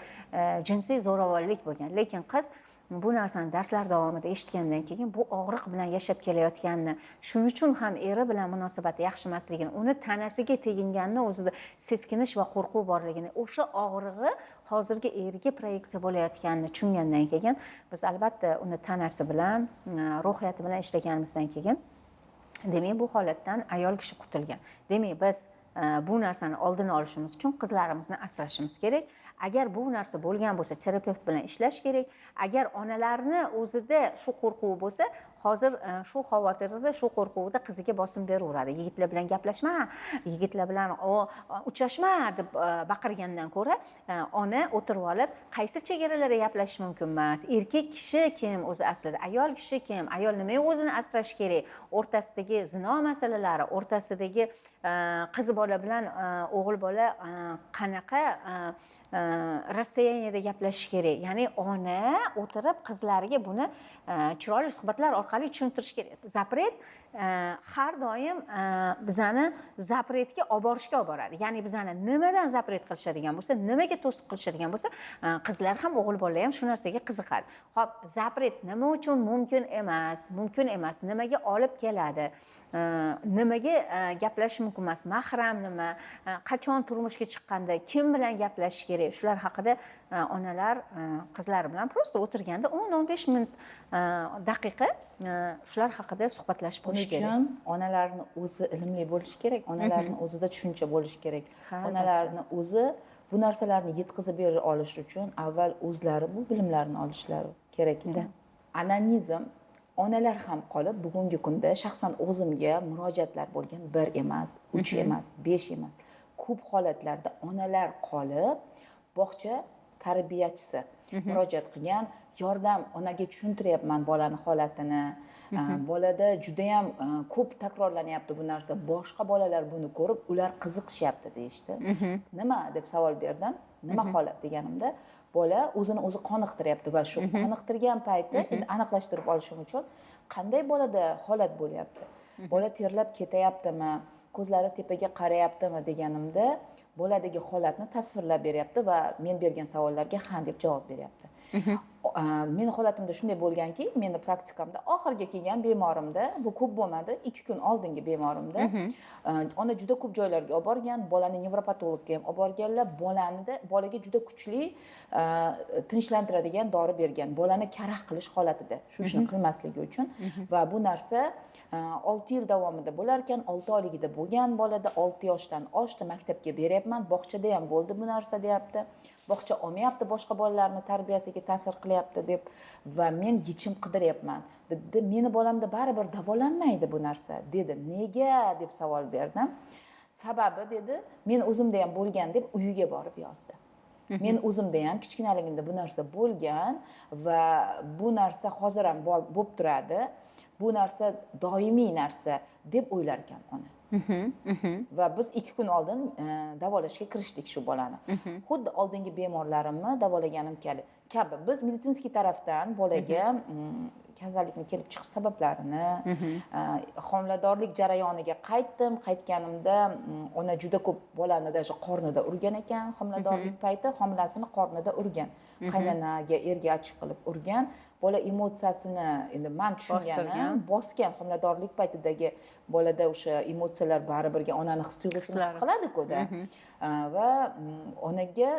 jinsiy zo'ravonlik bo'lgan. Lekin qiz bu narsani darslar davomida eshitgandan keyin bu og'riq bilan yashab kelayotganini, shuning uchun ham eri bilan munosabati yaxshi emasligini, uni tanasiga teginganini o'zida seskinish va qo'rquv borligini, o'sha og'rig'i hozirgi eriga proyeksiya bo'layotganini tushungandan keyin biz albatta uni tanasi bilan, ruhiyati bilan ishlaganimizdan keyin, demak, bu holatdan ayol kishi qutulgan. Demak, biz bu narsani oldini olishimiz uchun qizlarimizni asrashimiz kerak. Agar bu narsa bo'lgan bo'lsa, terapevt bilan ishlash kerak. Agar onalarni o'zida shu qo'rquv bo'lsa, hozir shu xavotirda, shu qo'rquvda qiziga bosim beraveradi. "Yigitlar bilan gaplashma, yigitlar bilan uchrashma", deb baqirgandan ko'ra, ona o'tirib olib, qaysi chegaralarda gaplashish mumkin emas, erkak kishi kim o'zi aslida, ayol kishi kim, ayol nimaga o'zini asrashi kerak, o'rtasidagi zino masalalari, o'rtasidagi qiz bola bilan o'g'il bola qanaqa расстояние da gaplashish kerak. Ya'ni ona o'tirib qizlariga buni chiroyli suhbatlar orqali tushuntirish kerak. Запрет har doim bizani запрет ga olib borishga olib boradi. Ya'ni bizani nimadan запрет qilishadigan bo'lsa, nimaga to'siq qilishadigan bo'lsa, qizlar ham, o'g'il bolalar ham shu narsaga qiziqadi. Ho'p, запрет nima uchun mumkin emas, mumkin emas, nimaga olib keladi, nimaga gaplashish mumkin emas, mahram nima, qachon turmushga chiqqanda kim bilan gaplashish kerak, shular haqida onalar qizlari bilan просто o'tirganda 10-15 minut, daqiqa shular haqida suhbatlashib Buning qo'yish kerak. uchun onalarni o'zi ilmli bo'lishi kerak, onalarni o'zida tushuncha bo'lishi kerak. Onalarni o'zi bu narsalarni yetkazib bera olish uchun avval o'zlari bu bilimlarni olishlari kerak. Onanizm, onalar ham qolib, bugungi kunda shaxsan o'zimga murojaatlar bo'lgan, bir emas, uch emas, besh emas, ko'p holatlarda onalar qolib, bog'cha tarbiyachisi murojaat qilgan. Yordam, onaga tushuntiryapman bolani holatini. Bolada judayam ko'p takrorlanyapti bu narsa, boshqa bolalar buni ko'rib, ular qiziqishyapti, deyishdi. Nima deb savol berdim, nima holat deganimda, bola o'zini o'zi qoniqtiryapti va shu qoniqtirgan payti, endi aniqlashtirib olishim uchun, qanday bolada holat bo'lyapti, bola terlab ketayaptimi, ko'zlari tepaga qarayaptimi deganimda, boladagi holatni tasvirlab beryapti va men bergan savollarga ha deb javob beryapti. Meni holatimda shunday bo'lganki, meni praktikamda oxirgi kelgan bemorimda, bu ko'p bo'lmadi, 2 kun oldingi bemorimda ona juda ko'p joylarga olib borgan, bolani nevropatologga ham olib borganlar, bolanida bolaga juda kuchli tinchlantiradigan dori bergan, bolani karaxt qilish holatida, shu ishni qilmasligi uchun. Va bu narsa 6 yil davomida bo'lar ekan, 6 oyligida bo'lgan bolada, 6 yoshdan oshdi, maktabga beryapman, bog'chada ham bo'ldi bu narsa, deyapti. Bog'cha olmayapti, boshqa bolalarni tarbiyasiga ta'sir qilyapti deb va men yechim qidiryapman dedi. Meni bolamda baribir davolanmaydi bu narsa, dedi. Nega deb savol berdim. Sababi, dedi, men o'zimda ham bo'lgan, deb uyiga borib yozdi. Men o'zimda ham kichkinaligimda bu narsa bo'lgan va bu narsa hozir ham bo'lib turadi, bu narsa doimiy narsa, deb o'ylar ekan ona. Va biz 2 kun oldin davolashga kirishdik shu bolani, xuddi oldingi bemorlarimni davolaganim kabi. Biz медицинский tarafdan bolaga Kasallikni kelib chiqish sabablarini, homiladorlik jarayoniga qaytdim. Qaytganimda ona juda ko'p bolani даже qornida urgan ekan. Homiladorlik payti homilasini qornida urgan, qaynanaga, erga achchiq qilib urgan. Bola emotsiyasini, endi man tushunganim, bosgan. Homiladorlik paytidagi bolada o'sha emotsiyalar baribirga onani his tuyg'usini his qiladi-ku-da. Va onaga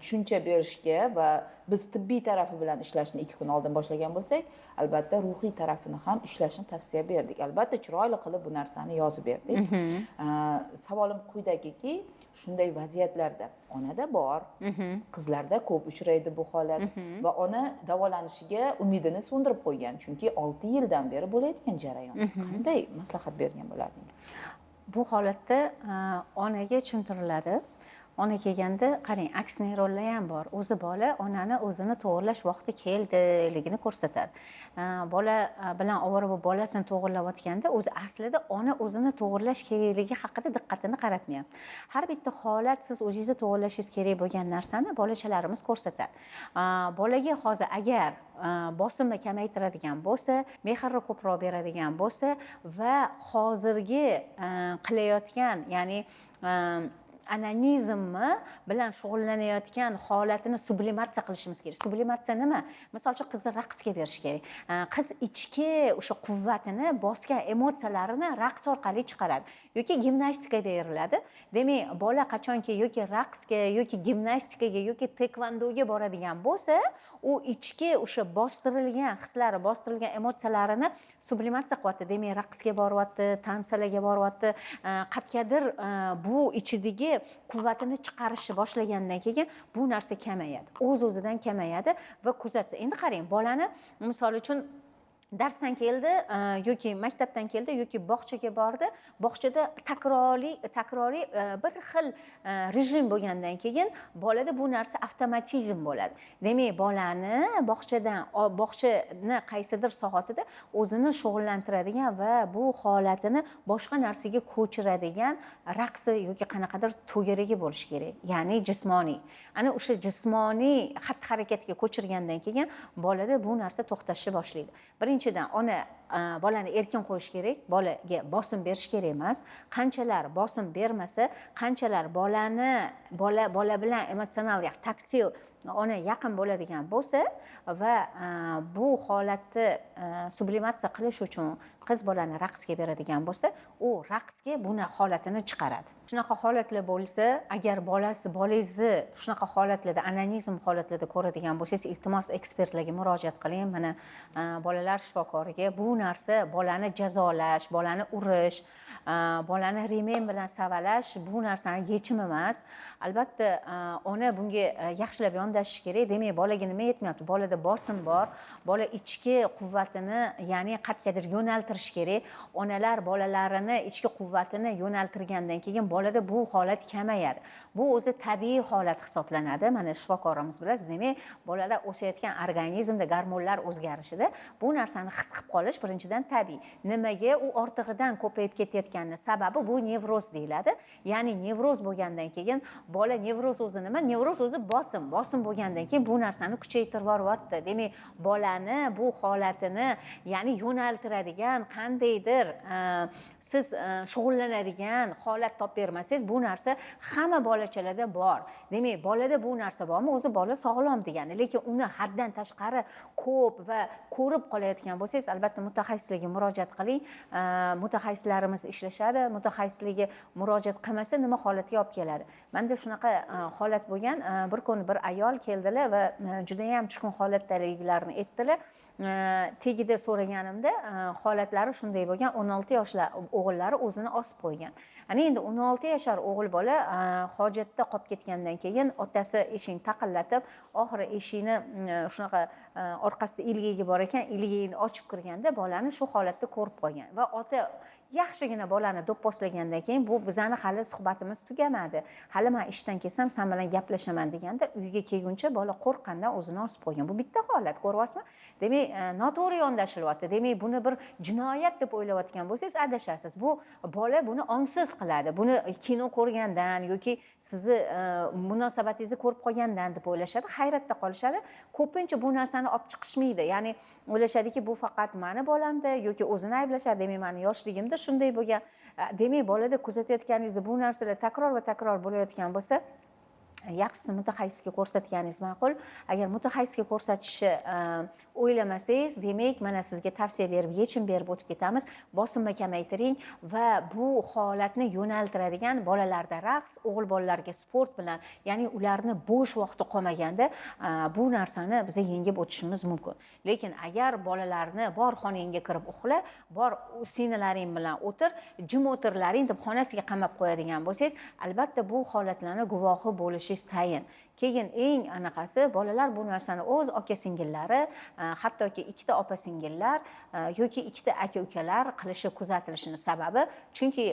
tushuncha berishga va biz tibbiy tarafi bilan ishlashni 2 kun oldin boshlagan bo'lsak, albatta ruhiy tarafini ham ishlashni tavsiya berdik. Albatta chiroyli qilib bu narsani yozib berdik. Savolim quyidagiki, shunday vaziyatlarda onada bor, qizlarda ko'p uchraydi bu holat va ona davolanishiga umidini so'ndirib qo'ygan, chunki 6 yildan beri bo'layotgan jarayon. Qanday maslahat bergan bo'lardingiz? Bu holatda onaga tushuntiriladi. Ona kelganda, qarang, aks neyronlar ham bor. O'zi bola onani o'zini to'g'irlash vaqti keldiligini ko'rsatadi. Bola bilan ovora bo'lib bolasini to'g'irlayotganda o'zi aslida ona o'zini to'g'irlash kerakligi haqida diqqatini qaratmayapti. Har bitta holat siz o'zingizni to'g'irlashingiz kerak bo'lgan narsani bolachalarimiz ko'rsatadi. Bolaga hozir agar bosimni kamaytiradigan bo'lsa, mehrni ko'proq beradigan bo'lsa va hozirgi qilayotgan, ya'ni onanizmni bilan shug'ullanayotgan holatini sublimatsiya qilishimiz kerak. Sublimatsiya nima? Misol uchun, qizni raqsga berish kerak. Qiz ichki o'sha quvvatini, bosgan emotsiyalarini raqs orqali chiqaradi yoki gimnastika beriladi. Demak, bola qachonki yoki raqsga, yoki gimnastikaga, yoki taekvondoga boradigan bo'lsa, u ichki o'sha bostirilgan hislari, bostirilgan emotsiyalarini sublimatsiya qilyapti. Demak, raqsga boryapti, tansalarga boryapti, qayergadir bu ichidagi quvvatini chiqarishni boshlagandan keyin bu narsa kamayadi, o'z-o'zidan kamayadi va kuzatsa. Endi qarang, bolani misol uchun darsdan keldi yoki maktabdan keldi yoki bog'chaga bordi, bog'chada takroriy bir xil rejim bo'lgandan keyin bolada bu narsa avtomatizm bo'ladi. Demak, bolani bog'chadan, bog'chani qaysidir soatida o'zini shug'ullantiradigan va bu holatini boshqa narsaga ko'chiradigan raqsi yoki qanaqadir to'garagi bo'lishi kerak, ya'ni jismoniy. Ana o'sha jismoniy xatti-harakatga ko'chirgandan keyin bolada bu narsa to'xtashni boshlaydi. Birinchidan, ona bolani erkin qo'yish kerak, bolaga bosim berish kerak emas. Qanchalar bosim bermasa, qanchalar bolani bola bilan emotsional, taktil ona yaqin bo'ladigan bo'lsa va bu holatni sublimatsiya qilish uchun qiz bolani raqsga beradigan bo'lsa, u raqsga buni holatini chiqaradi. Shunaqa holatlar bo'lsa, agar bolangizni shunaqa holatlarda, onanizm holatlarda ko'radigan bo'lsangiz, iltimos, ekspertlarga murojaat qiling. Mana bolalar shifokoriga. Bu narsa bolani jazolash, bolani urish, bolani remen bilan savalash bu narsani yechimi emas. Albatta, ona bunga yaxshilab yondashish kerak. Demak, bolaga nima yetmayapti? Bolada bosim bor, bola ichki quvvatini, ya'ni qayergadir yo'naltirish kerak. Onalar bolalarini ichki quvvatini yo'naltirgandan keyin bolada bu holat kamayadi. Bu o'zi tabiiy holat hisoblanadi. Mana shifokorimiz bilasiz, demak, bolalar o'sayotgan organizmda gormonlar o'zgarishida bu narsani his qilib qolish birinchidan tabiiy. Nimaga u ortig'idan ko'payib ketayotganini sababi bu nevroz deyiladi. Ya'ni nevroz bo'lgandan keyin bola, nevroz o'zi nima? Nevroz o'zi bosim. Bosim bo'lgandan keyin bu narsani kuchaytirib yuboryapti. Demak, bolani bu holatini, ya'ni yo'naltiradigan qandaydir siz shug'ullanadigan holat topib bermasangiz, bu narsa hamma bolachalarda bor. Demak, bolada bu narsa bormi? O'zi bola sog'lom degani. Lekin uni haddan tashqari ko'p va ko'rib qolayotgan bo'lsangiz, albatta mutaxassislarga murojaat qiling. Mutaxassislarimiz ishlashadi. Mutaxassislarga murojaat qilmasa nima holatga olib keladi? Menda shunaqa holat bo'lgan. Bir kun bir ayol keldilar va juda ham tushkun holatdaliklarini aytdilar. Tegida so'raganimda holatlari shunday bo'lgan, 16 yoshli o'g'illari o'zini osib qo'ygan. Ana endi 16 yashar o'g'il bola hojatda qolib ketgandan keyin otasi eshikni taqillatib, oxiri eshikni shunaqa orqasida ilgigi bor ekan, ilgigini ochib kirganda bolani shu holatda ko'rib qolgan va ota Yaxshigina bolani do'pposlagandan keyin, bu bizani hali suhbatimiz tugamadi, hali man ishdan kelsam san bilan gaplashaman deganda, uyga kelguncha bola qo'rqqandan o'zini osib qo'ygan. Bu bitta holat, ko'ryapsizmi? Demak, noto'g'ri yondashilyapti. Demak, buni bir jinoyat deb o'ylayotgan bo'lsangiz, adashasiz. Bu bola buni ongsiz qiladi, buni kino ko'rgandan yoki sizni munosabatingizni ko'rib qolgandan deb o'ylashadi, hayratda qolishadi. Ko'pincha bu narsani olib chiqishmaydi, ya'ni o'ylashadiki, bu faqat mani bolamda yoki o'zini ayblashadi. Demak, mani yoshligimda shunday bo'lgan. Demak, bolada kuzatayotganingizda bu narsalar takror va takror bo'layotgan bo'lsa, yaxshisi mutaxassisga ko'rsatganingiz ma'qul. Agar mutaxassisga ko'rsatishni o'ylamasangiz, demak, mana sizga tavsiya berib, yechim berib o'tib ketamiz. Bosimni kamaytiring va bu holatni yo'naltiradigan bolalarda raqs, o'g'il bolalarga sport bilan, ya'ni ularni bo'sh vaqti qolmaganda bu narsani biza yengib o'tishimiz mumkin. Lekin agar bolalarni bor, xonangga kirib uxla, bor, singillaring bilan o'tir, jim o'tirlaring deb xonasiga qamab qo'yadigan bo'lsangiz, albatta bu holatlarni guvohi bo'lishingiz tayin. Keyin eng anaqasi, bolalar bu narsani o'z aka singillari, hattoki ikkita opa singillar yoki ikkita aka ukalar qilishi kuzatilishini sababi, chunki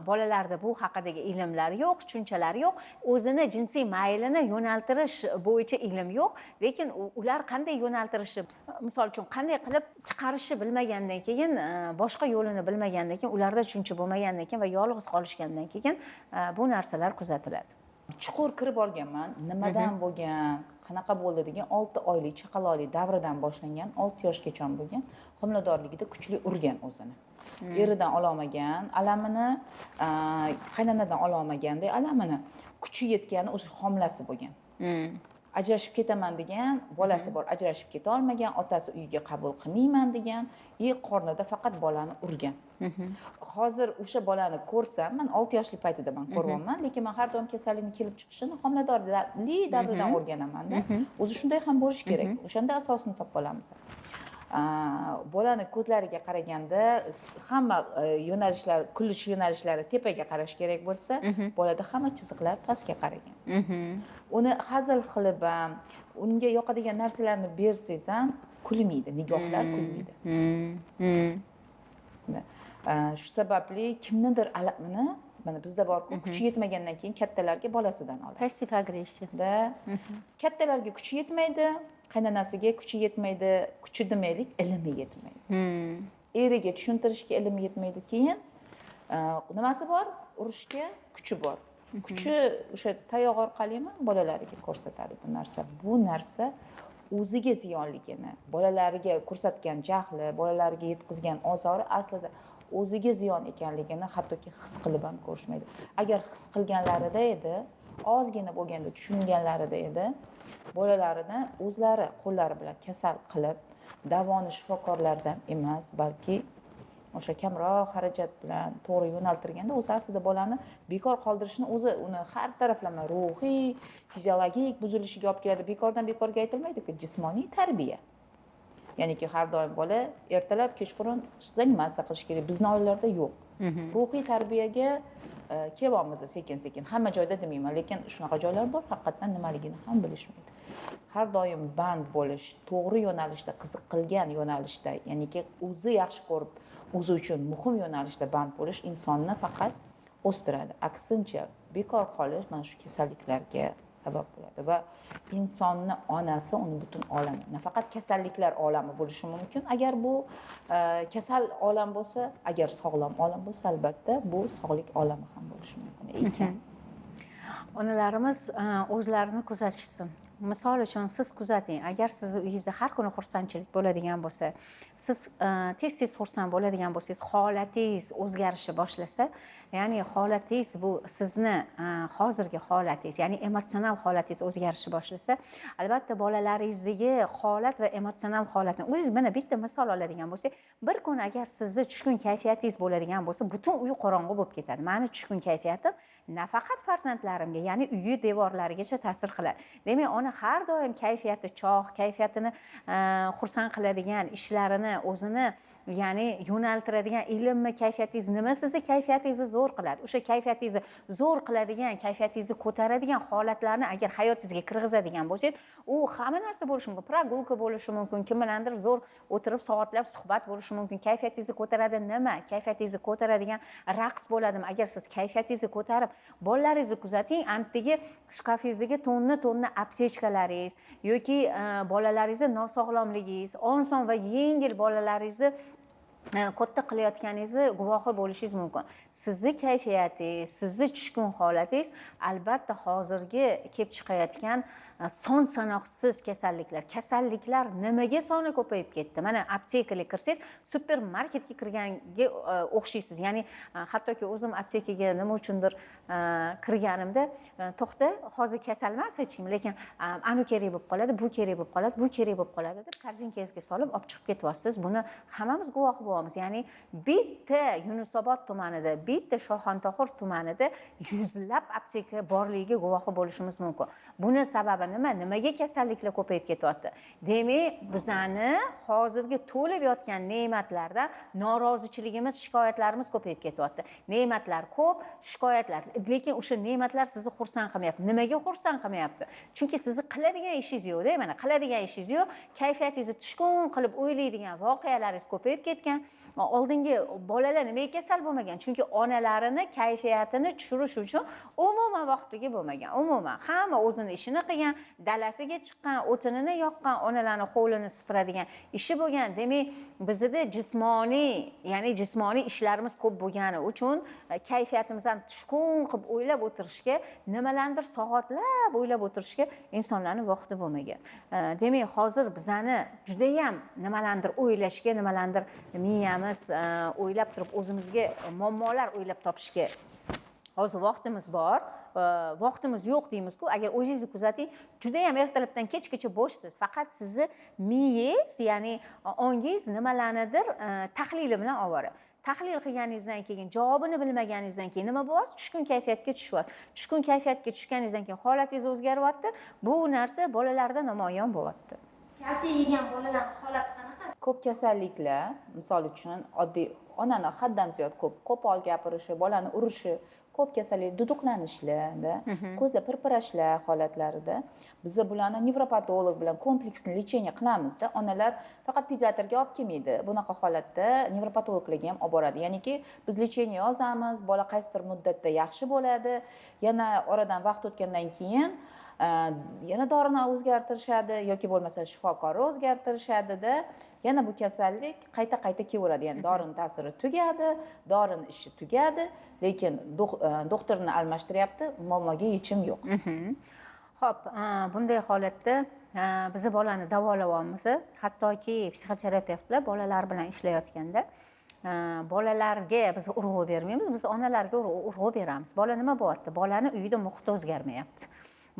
bolalarda bu haqidagi ilmlar yo'q, tushunchalar yo'q, o'zini jinsiy maylini yo'naltirish bo'yicha ilm yo'q. Lekin ular qanday yo'naltirishi, misol uchun, qanday qilib chiqarishni bilmagandan keyin, boshqa yo'lini bilmagandan keyin, ularda tushuncha bo'lmagandan keyin va yolg'iz qolishgandan keyin bu narsalar kuzatiladi. Chuqur kirib olganman, nimadan bo'lgan, qanaqa bo'ldi degan. 6 oylik chaqaloqlik davridan boshlangan, 6 yoshgacha bo'lgan homiladorligida kuchli urgan o'zini. Eridan ololmagan alamini, qaynanadan ololmaganda alamini, kuchi yetgani o'sha homilasi bo'lgan. Ajrashib ketaman degan, bolasi bor, ajrashib ketolmagan, otasi uyiga qabul qilmayman degan и qornida faqat bolani urgan. Hozir o'sha bolani ko'rsam, man 6 yoshli paytida man ko'ryapman, lekin man har doim kasallikni kelib chiqishini homiladorlik davridan o'rganamanda. O'zi shunday ham bo'lishi kerak, o'shanda asosini topa olamiz. Bolani ko'zlariga qaraganda hamma yo'nalishlar, kulish yo'nalishlari tepaga qarash kerak bo'lsa, bolada hamma chiziqlar pastga qaragan. Uni hazil qilib ham, unga yoqadigan narsalarni bersangiz ham kulmaydi, nigohlar kulmaydi. Shu sababli kimnidir alamini, mana bizda borku, kuchi yetmagandan keyin kattalarga bolasidan oladi. Passiv agressiya. Da, kattalarga kuchi yetmaydi, qaynonasiga kuchi yetmaydi, kuchi demaylik, ilmi yetmaydi, eriga tushuntirishga ilmi yetmaydi. Keyin nimasi bor, urushga kuchi bor, kuchi o'sha tayoq orqalimi bolalariga ko'rsatadi. Bu narsa o'ziga ziyonligini, bolalariga ko'rsatgan jahli, bolalariga yetkazgan ozori aslida o'ziga ziyon ekanligini hattoki his qilib ham ko'rishmaydi. Agar his qilganlarida edi, ozgina bo'lganda tushunganlarida edi, bolalarini o'zlari qo'llari bilan kasal qilib, davoni shifokorlardan emas, balki o'sha kamroq xarajat bilan to'g'ri yo'naltirganda, o'zi aslida bolani bekor qoldirishni o'zi uni har taraflama ruhiy, fiziologik buzilishiga olib keladi. Bekordan bekorga aytilmaydiku jismoniy tarbiya, ya'niki har doim bola ertalab, kechqurun заниматься qilish kerak. Bizni oilalarda yo'q. Ruhiy tarbiyaga kelyapmiz sekin sekin, hamma joyda demayman, lekin shunaqa joylar bor, haqiqatdan nimaligini ham bilishmaydi. Har doim band bo'lish, to'g'ri yo'nalishda, qiziqilgan yo'nalishda, ya'niki o'zi yaxshi ko'rib, o'zi uchun muhim yo'nalishda band bo'lish insonni faqat o'stiradi. Aksincha, bekor qolish mana shu kasalliklarga sabab bo'ladi va insonni onasi uni butun olami, nafaqat kasalliklar olami bo'lishi mumkin. Agar bu kasal olam bo'lsa, agar sog'lom olam bo'lsa, albatta bu sog'lik olami ham bo'lishi mumkin ekan. Onalarimiz o'zlarini kuzatishsin. Misol uchun, siz kuzating, agar sizni uyingizda har kuni xursandchilik bo'ladigan bo'lsa, siz tez tez xursand bo'ladigan bo'lsangiz, holatingiz o'zgarishni boshlasa, ya'ni holatingiz, bu sizni hozirgi holatingiz, ya'ni emotsional holatingiz o'zgarishni boshlasa, albatta bolalaringizdagi holat va emotsional holatni o'zingiz, mana bitta misol oladigan bo'lsak, bir kun agar sizni tushkun kayfiyatingiz bo'ladigan bo'lsa, butun uy qorong'u bo'lib ketadi. Mani tushkun kayfiyatim nafaqat farzandlarimga, ya'ni uyi devorlarigacha ta'sir qiladi. Demak, ona har doim kayfiyati chog', kayfiyatini xursand qiladigan ishlarini o'zini ya'ni yo'naltiradigan ilmmi, kayfiyatingiz nima sizni kayfiyatingizni zo'r qiladi? O'sha kayfiyatingizni zo'r qiladigan, kayfiyatingizni ko'taradigan holatlarni agar hayotingizga kirgizadigan bo'lsangiz, u hamma narsa bo'lishi mumkin. Прогулка bo'lishi mumkin, kim bilandir zo'r o'tirib soatlab suhbat bo'lishi mumkin. Kayfiyatingizni ko'taradi nima? Kayfiyatingizni ko'taradigan raqs bo'ladimi? Agar siz kayfiyatingizni ko'tarib, bolalaringizni kuzating, antdagi shkafingizdagi tonna-tonna aptechkalaringiz yoki bolalaringizni nosog'lomligingiz, oson va yengil bolalaringizni katta qilayotganingizni guvohi bo'lishingiz mumkin. Sizni kayfiyatingiz, sizni tushkun holatingiz albatta hozirgi kelib chiqayotgan son sanoqsiz kasalliklar. Kasalliklar nimaga soni ko'payib ketdi? Mana aptekaga kirsangiz, supermarketga kirganga o'xshaysiz. Ya'ni hattoki o'zim aptekaga nima uchundir kirganimda, to'xta, hozir kasal emas hech kim, lekin anu kerak bo'lib qoladi, bu kerak bo'lib qoladi, bu kerak bo'lib qoladi deb korzinkangizga solib olib chiqib ketyapsiz. Buni hammamiz guvohi bo'lyapmiz. Ya'ni bitta Yunusobod tumanida, bitta Shayxontohur tumanida yuzlab apteka borligiga guvohi bo'lishimiz mumkin. Buni sababi nima? Nimaga kasalliklar ko'payib ketyapti? Demak, bizani hozirgi to'lib yotgan ne'matlardan norozichiligimiz, shikoyatlarimiz ko'payib ketyapti. Ne'matlar ko'p, shikoyatlar, lekin o'sha ne'matlar sizni xursand qilmayapti. Nimaga xursand qilmayapti? Chunki sizni qiladigan ishingiz yo'qda, mana qiladigan ishingiz yo'q, kayfiyatingizni tushkun qilib o'ylaydigan voqealaringiz ko'payib ketgan. Oldingi bolalar nimaga kasal bo'lmagan? Chunki onalarini kayfiyatini tushirish uchun umuman vaqtligi bo'lmagan. Umuman hamma o'zini ishini qilgan, dalasiga chiqqan, o'tinini yoqqan, onalarni hovlini supuradigan ishi bo'lgan. Demak, bizda jismoniy, ya'ni jismoniy ishlarimiz ko'p bo'lgani uchun kayfiyatimiz ham tushkun qilib o'ylab o'tirishga, nimalarnidir soatlab o'ylab o'tirishga insonlarning vaqti bo'lmagan. Demak, hozir bizani judayam nimalarnidir o'ylashga, nimalarnidir miyamiz o'ylab turib o'zimizga muammolar o'ylab topishga hozir vaqtimiz bor, vaqtimiz yo'q deymiz-ku. Agar o'zingizni kuzating, juda ham ertalabdan kechgacha bo'shsiz. Faqat sizni miyangiz, ya'ni ongingiz nimalarnidir tahlili bilan ovora. Tahlil qilganingizdan keyin, javobini bilmaganingizdan keyin nima bo'lyapti? Tushkun kayfiyatga tushyapti. Tushkun kayfiyatga tushganingizdan keyin holatingiz o'zgaryapti. Bu narsa bolalarda namoyon bo'lyapti. Kaltak yegan bolalarning holati qanaqa? Ko'p kasalliklar, misol uchun, oddiy onani haddan ziyod ko'p qo'pol gapirishi, bolani urishi, ko'p kasallik duduqlanishlarda, ko'zda pirpirashlar holatlarida biz bularni nevropatolog bilan kompleksli лечение qilamizda. Onalar faqat pediatrga olib kelmaydi, bunaqa holatda nevropatologlarga ham olib boradi. Ya'niki biz лечение yozamiz, bola qaysidir muddatda yaxshi bo'ladi, yana oradan vaqt o'tgandan keyin yana dorini o'zgartirishadi yoki bo'lmasa shifokorni o'zgartirishadida, yana bu kasallik qayta qayta kelaveradi. Ya'ni dorini ta'siri tugadi, dorini ishi tugadi, lekin doktorini almashtiryapti, muammoga yechim yo'q. Xo'p, bunday holatda biz bolani davolayapmiz. Hattoki psixoterapevtlar bolalar bilan ishlayotganda bolalarga biz urg'u bermaymiz, biz onalarga urg'u beramiz. Bola nima bo'lyapti? Bolani uyida muhiti o'zgarmayapti.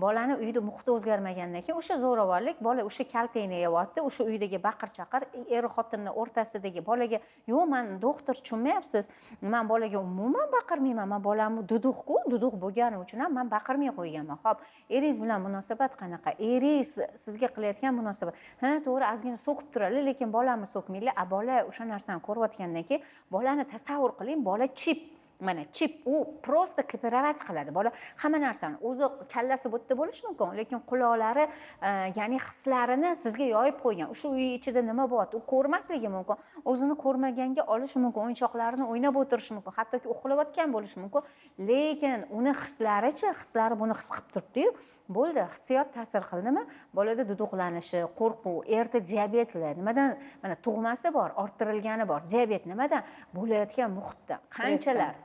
Bolani uyida muhiti o'zgarmagandan keyin o'sha zo'ravonlik, bola o'sha kaltakni yeyapti, o'sha uydagi baqir chaqir, er xotinni o'rtasidagi bolaga, yo'q, man doktor, tushunmayapsiz, man bolaga umuman baqirmayman, man bolamni duduqku, duduq bo'lgani uchun ham man baqirmay qo'yganman. Xo'p, eringiz bilan munosabat qanaqa? Eringiz sizga qilayotgan munosabat, ha, to'g'ri, ozgina so'kib turadi, lekin bolamni so'kmanglar. A bola o'sha narsani ko'rayotgandan keyin bolani tasavvur qiling, bola chip, mana chip, u просто копировать qiladi. Bola hamma narsani o'zi kallasi bu yerda bo'lishi mumkin, lekin quloqlari, ya'ni hislarini sizga yoyib qo'ygan. O'sha uy ichida nima bo'lyapti, u ko'rmasligi mumkin, o'zini ko'rmaganga olishi mumkin, o'yinchoqlarini o'ynab o'tirishi mumkin, hattoki uxlayotgan bo'lishi mumkin, lekin uni hislarichi, hislari buni his qilib turibdiyu. Bo'ldi, hissiyot ta'sir qildimi, bolada duduqlanishi, qo'rquv, erta diabetlar nimadan? Mana tug'masi bor, orttirilgani bor. Diabet nimadan? Bo'layotgan muhitdan. Qanchalar,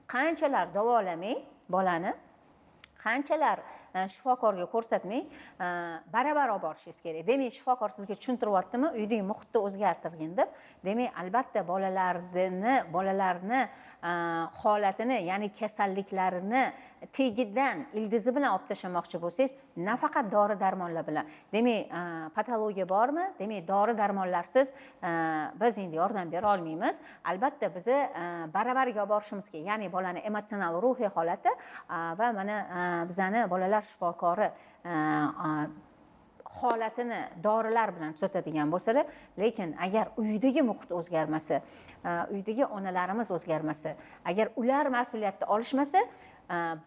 qanchalar davolamang bolani, qanchalar shifokorga ko'rsatmang, baravar olib borishingiz kerak. Demak, shifokor sizga tushuntiryaptimi, uydagi muhitni o'zgartirgin deb. Demak, albatta bolalarni holatini, ya'ni kasalliklarini tegidan ildizi bilan olib tashlamoqchi bo'lsangiz, nafaqat dori darmonlar bilan. Demak, patologiya bormi? Demak, dori darmonlarsiz biz endi yordam bera olmaymiz. Albatta bizni baravariga olib borishimiz kerak. Ya'ni bolani emotsional ruhiy holati va mana bizani bolalar shifokori Holatini dorilar bilan tuzatadigan bo'lsalar, lekin agar uydagi muhit o'zgarmasa, uydagi onalarimiz o'zgarmasa, agar ular mas'uliyatni olishmasa,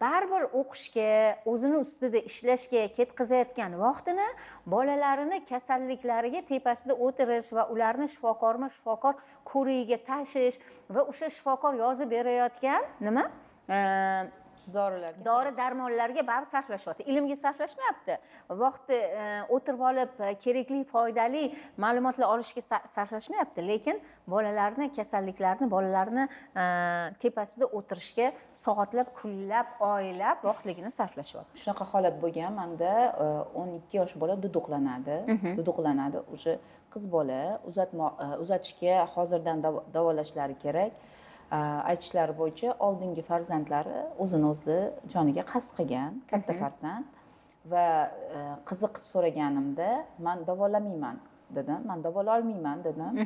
baribir o'qishga, o'zini ustida ishlashga ketkazayotgan vaqtini bolalarini kasalliklariga tepasida o'tirish va ularni shifokorma shifokor ko'rigiga tashish va o'sha shifokor yozib berayotgan nima dorilarga, dori darmonlarga baribir sarflashyapti, ilmga sarflashmayapti. Vaqtni o'tirib olib kerakli, foydali ma'lumotlar olishga sarflashmayapti, lekin bolalarni kasalliklarini, bolalarni tepasida o'tirishga soatlab, kunlab, oylab vaqtligini sarflashyapti. Shunaqa holat bo'lgan manda: 12 yosh bola duduqlanadi, duduqlanadi. Уже qiz bola, uzatmo uzatishga hozirdan davolashlari kerak. Aytishlari bo'yicha, oldingi farzandlari o'zini o'zi joniga qasd qilgan, katta farzand. Va qiziqib so'raganimda, "Man davolamayman", dedim, "Man davololmayman", dedim,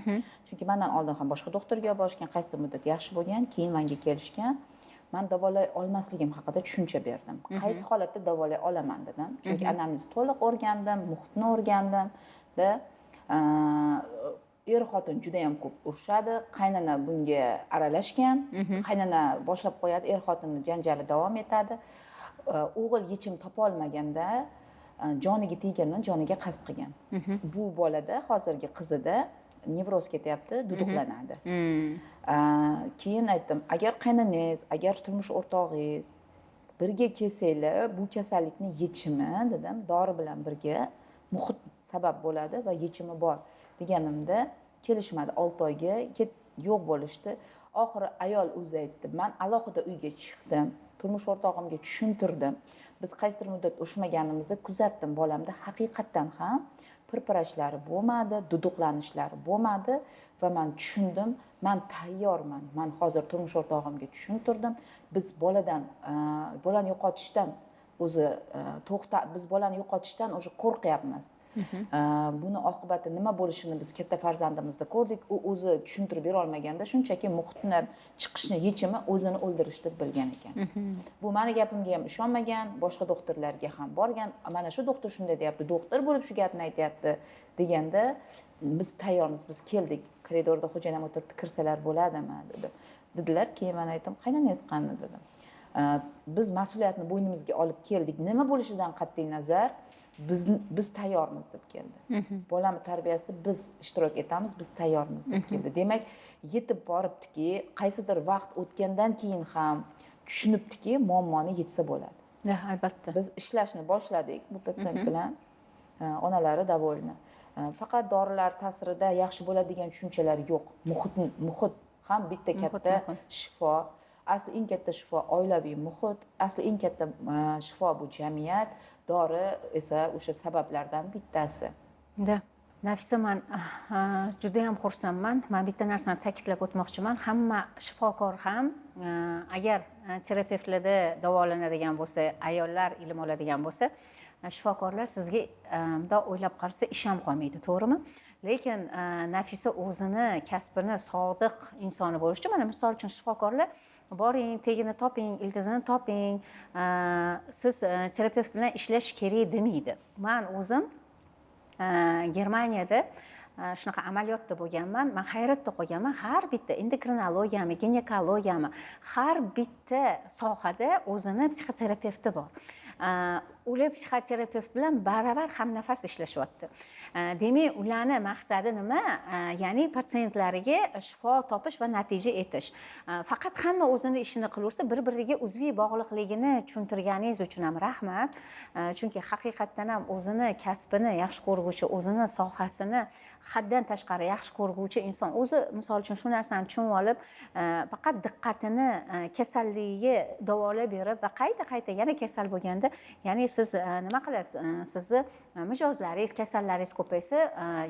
chunki mandan oldin ham boshqa doktorga olib borishgan, qaysidir muddat yaxshi bo'lgan, keyin manga kelishgan. Man davolay olmasligim haqida tushuncha berdim. Qaysi holatda davolay olaman, dedim, chunki anamnez to'liq o'rgandim, muhitni o'rgandim da. Er xotin juda yam ko'p urushadi, qaynona bunga aralashgan, qaynona boshlab qo'yadi, er xotinni janjali davom etadi. O'g'il yechim topolmaganda, joniga teggandan joniga qasd qilgan. Bu bolada, hozirgi qizida nevroz ketyapti, duduqlanadi. Keyin aytdim, agar qaynonangiz, agar turmush o'rtog'ingiz birga kelsanglar, bu kasallikni yechimi, dedim, dori bilan birga muhit sabab bo'ladi va yechimi bor, deganimda kelishmadi. 6 oyga yo'q bo'lishdi. Oxiri ayol o'zi aytdi: "Man alohida uyga chiqdim, turmush o'rtog'imga tushuntirdim. Biz qaysidir muddat urushmaganimizda kuzatdim, bolamda haqiqatdan ham pirpirashlari bo'lmadi, duduqlanishlari bo'lmadi va man tushundim, man tayyorman. Man hozir turmush o'rtog'imga tushuntirdim. Biz boladan bolani yo'qotishdan o'zi to'xta, biz bolani yo'qotishdan уже qo'rqyapmiz. Buni oqibati nima bo'lishini biz katta farzandimizda ko'rdik. U o'zi tushuntirib berolmaganda, shunchaki muhitdan chiqishni yechimi o'zini o'ldirish deb bilgan ekan. Bu mani gapimga ham ishonmagan, boshqa doktorlarga ham borgan. Mana shu doktor shunday deyapti, doktor bo'lib shu gapni aytyapti, deganda, biz tayyormiz, biz keldik. Koridorda xo'jayinim o'tiribdi, kirsalar bo'ladimi, dedi, dedilar. Keyin man aytdim, qaynonangiz qani, dedim. Biz mas'uliyatni bo'ynimizga olib keldik, nima bo'lishidan qat'iy nazar, biz tayyormiz, deb keldi. Bolani tarbiyasida biz ishtirok etamiz, biz tayyormiz, deb keldi. Demak, yetib boribdiki, qaysidir vaqt o'tgandan keyin ham tushunibdiki, muammoni yechsa bo'ladi. Albatta. Biz ishlashni boshladik bu patsient bilan. Onalari довольны. Faqat dorilar ta'sirida yaxshi bo'ladi degan tushunchalar yo'q. Muhit ham bitta katta shifo. Asli eng katta shifo oilaviy muhit, asli eng katta shifo bu jamiyat, dori esa o'sha sabablardan bittasi. Да, Nafisa, man judayam xursandman. Man bitta narsani ta'kidlab o'tmoqchiman: hamma shifokor ham agar terapevtlarda davolanadigan bo'lsa, ayollar ilm oladigan bo'lsa, shifokorlar sizga bundoq o'ylab qarasa, ish ham qolmaydi, to'g'rimi? Lekin Nafisa o'zini kasbini sodiq insoni bo'lishi uchun, mana misol uchun, shifokorlar boring, tagini toping, ildizini toping, siz terapevt bilan ishlash kerak, demaydi. Man o'zim Germaniyada shunaqa amaliyotda bo'lganman. Man hayratda qolganman: har bitta endokrinologiyami, ginekologiyami, har bitta sohada o'zini psixoterapevti bor. Ular psixoterapevt bilan baravar hamnafas ishlashyapti. Demak, ularni maqsadi nima? Ya'ni patsientlariga shifo topish va natija etish. Faqat hamma o'zini ishini qilaversa, bir biriga uzviy bog'liqligini tushuntirganingiz uchun ham rahmat. Chunki haqiqatdan ham o'zini kasbini yaxshi ko'rguvchi, o'zini sohasini haddan tashqari yaxshi ko'rguvchi inson o'zi, misol uchun, shu narsani tushunib olib, faqat diqqatini kasalligiga davolab berib va qayta qayta yana kasal bo'lganda, ya'ni siz nima qilasiz? Sizni mijozlaringiz, kasallaringiz ko'paysa,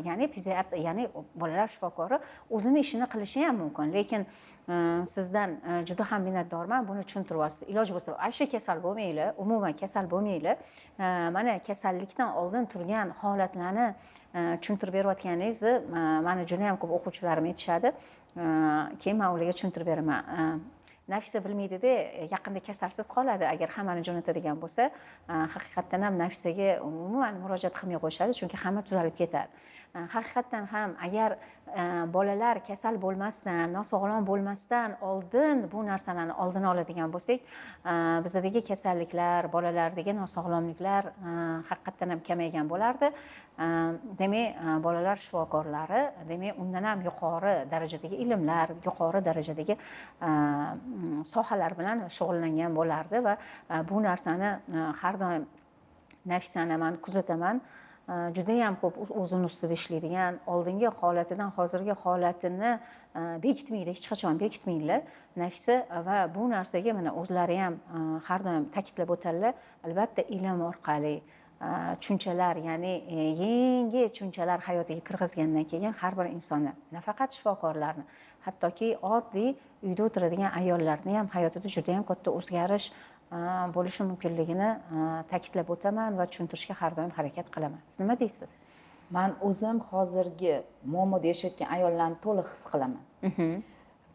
ya'ni pediatr, ya'ni bolalar shifokori o'zini ishini qilishi ham mumkin. Lekin sizdan juda ham minnatdorman, buni tushuntiryapsiz. Iloji bo'lsa, вообще kasal bo'lmanglar, umuman kasal bo'lmanglar. Mana kasallikdan oldin turgan holatlarni tushuntirib berayotganingizni mani juda yam ko'p o'quvchilarim aytishadi. Keyin man ularga tushuntirib beraman. Nafisa bilmaydida, yaqinda kasalsiz qoladi agar hammani jo'natadigan bo'lsa. Haqiqatdan ham Nafisaga umuman murojaat qilmay qo'yishadi, chunki hamma tuzalib ketadi. Haqiqatdan ham agar bolalar kasal bo'lmasdan, nosog'lom bo'lmasdan oldin bu narsalarni oldini oladigan bo'lsak, bizadagi kasalliklar, bolalardagi nosog'lomliklar haqiqatdan ham kamaygan bo'lardi. Demak, bolalar shifokorlari, demak, undan ham yuqori darajadagi ilmlar, yuqori darajadagi sohalar bilan shug'ullangan bo'lardi. Va bu narsani har doim Nafisani man kuzataman, judayam ko'p o'zini ustida ishlaydigan, oldingi holatidan hozirgi holatini bekitmaydi, hech qachon bekitmaydilar Nafisa. Va bu narsaga mana o'zlari ham har doim ta'kidlab o'tadilar, albatta ilm orqali tushunchalar, ya'ni yangi tushunchalar hayotiga kirgizgandan keyin har bir insonni, nafaqat shifokorlarni, hattoki oddiy uyda o'tiradigan ayollarni ham hayotida judayam katta o'zgarish bo'lishi mumkinligini ta'kidlab o'taman va tushuntirishga har doim harakat qilaman. Siz nima deysiz? Man o'zim hozirgi muammoda yashayotgan ayollarni to'liq his qilaman.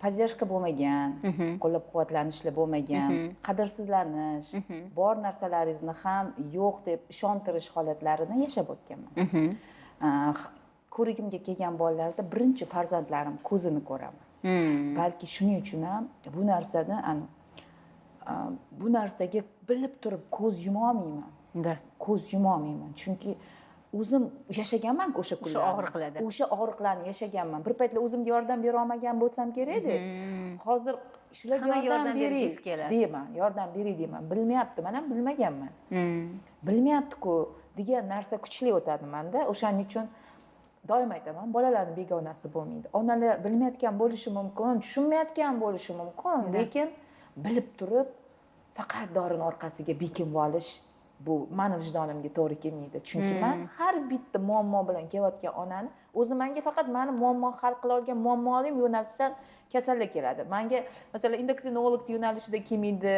Поддержка bo'lmagan, qo'llab quvvatlanishlar bo'lmagan, qadrsizlanish, bor narsalaringizni ham yo'q deb ishontirish holatlarini yashab o'tganman. Ko'rigimga kelgan bolalarda birinchi farzandlarim ko'zini ko'raman. Balki shuning uchun ham bu narsani, bu narsaga bilib turib ko'z yumolmayman. Ko'z yumolmayman, chunki o'zim yashaganman-ku o'sha O'sha kunlarni. og'riqlarda. O'sha og'riqlarni yashaganman. Bir paytlar o'zimga yordam bera olmagan bo'lsam kerakda, hozir shularga Hamma yordam yordam beray bergisi keladi. deyman, yordam beray deyman. Bilmayapti, man ham bilmaganman, bilmayaptiku degan narsa kuchli o'tadi manda. O'shaning uchun doim aytaman, bolalarni begonasi bo'lmaydi. Onalar bilmayotgan bo'lishi mumkin, tushunmayotgan bo'lishi mumkin, lekin bilib turib faqat dorini orqasiga bekinib olish, bu mani vijdonimga to'g'ri kelmaydi. Chunki man har bitta muammo bilan kelayotgan onani o'zi manga faqat mani muammo hal qila olgan muammolim yo'nalishdan kasallar keladi manga. Masalan, endokrinolog yo'nalishida kelmaydi,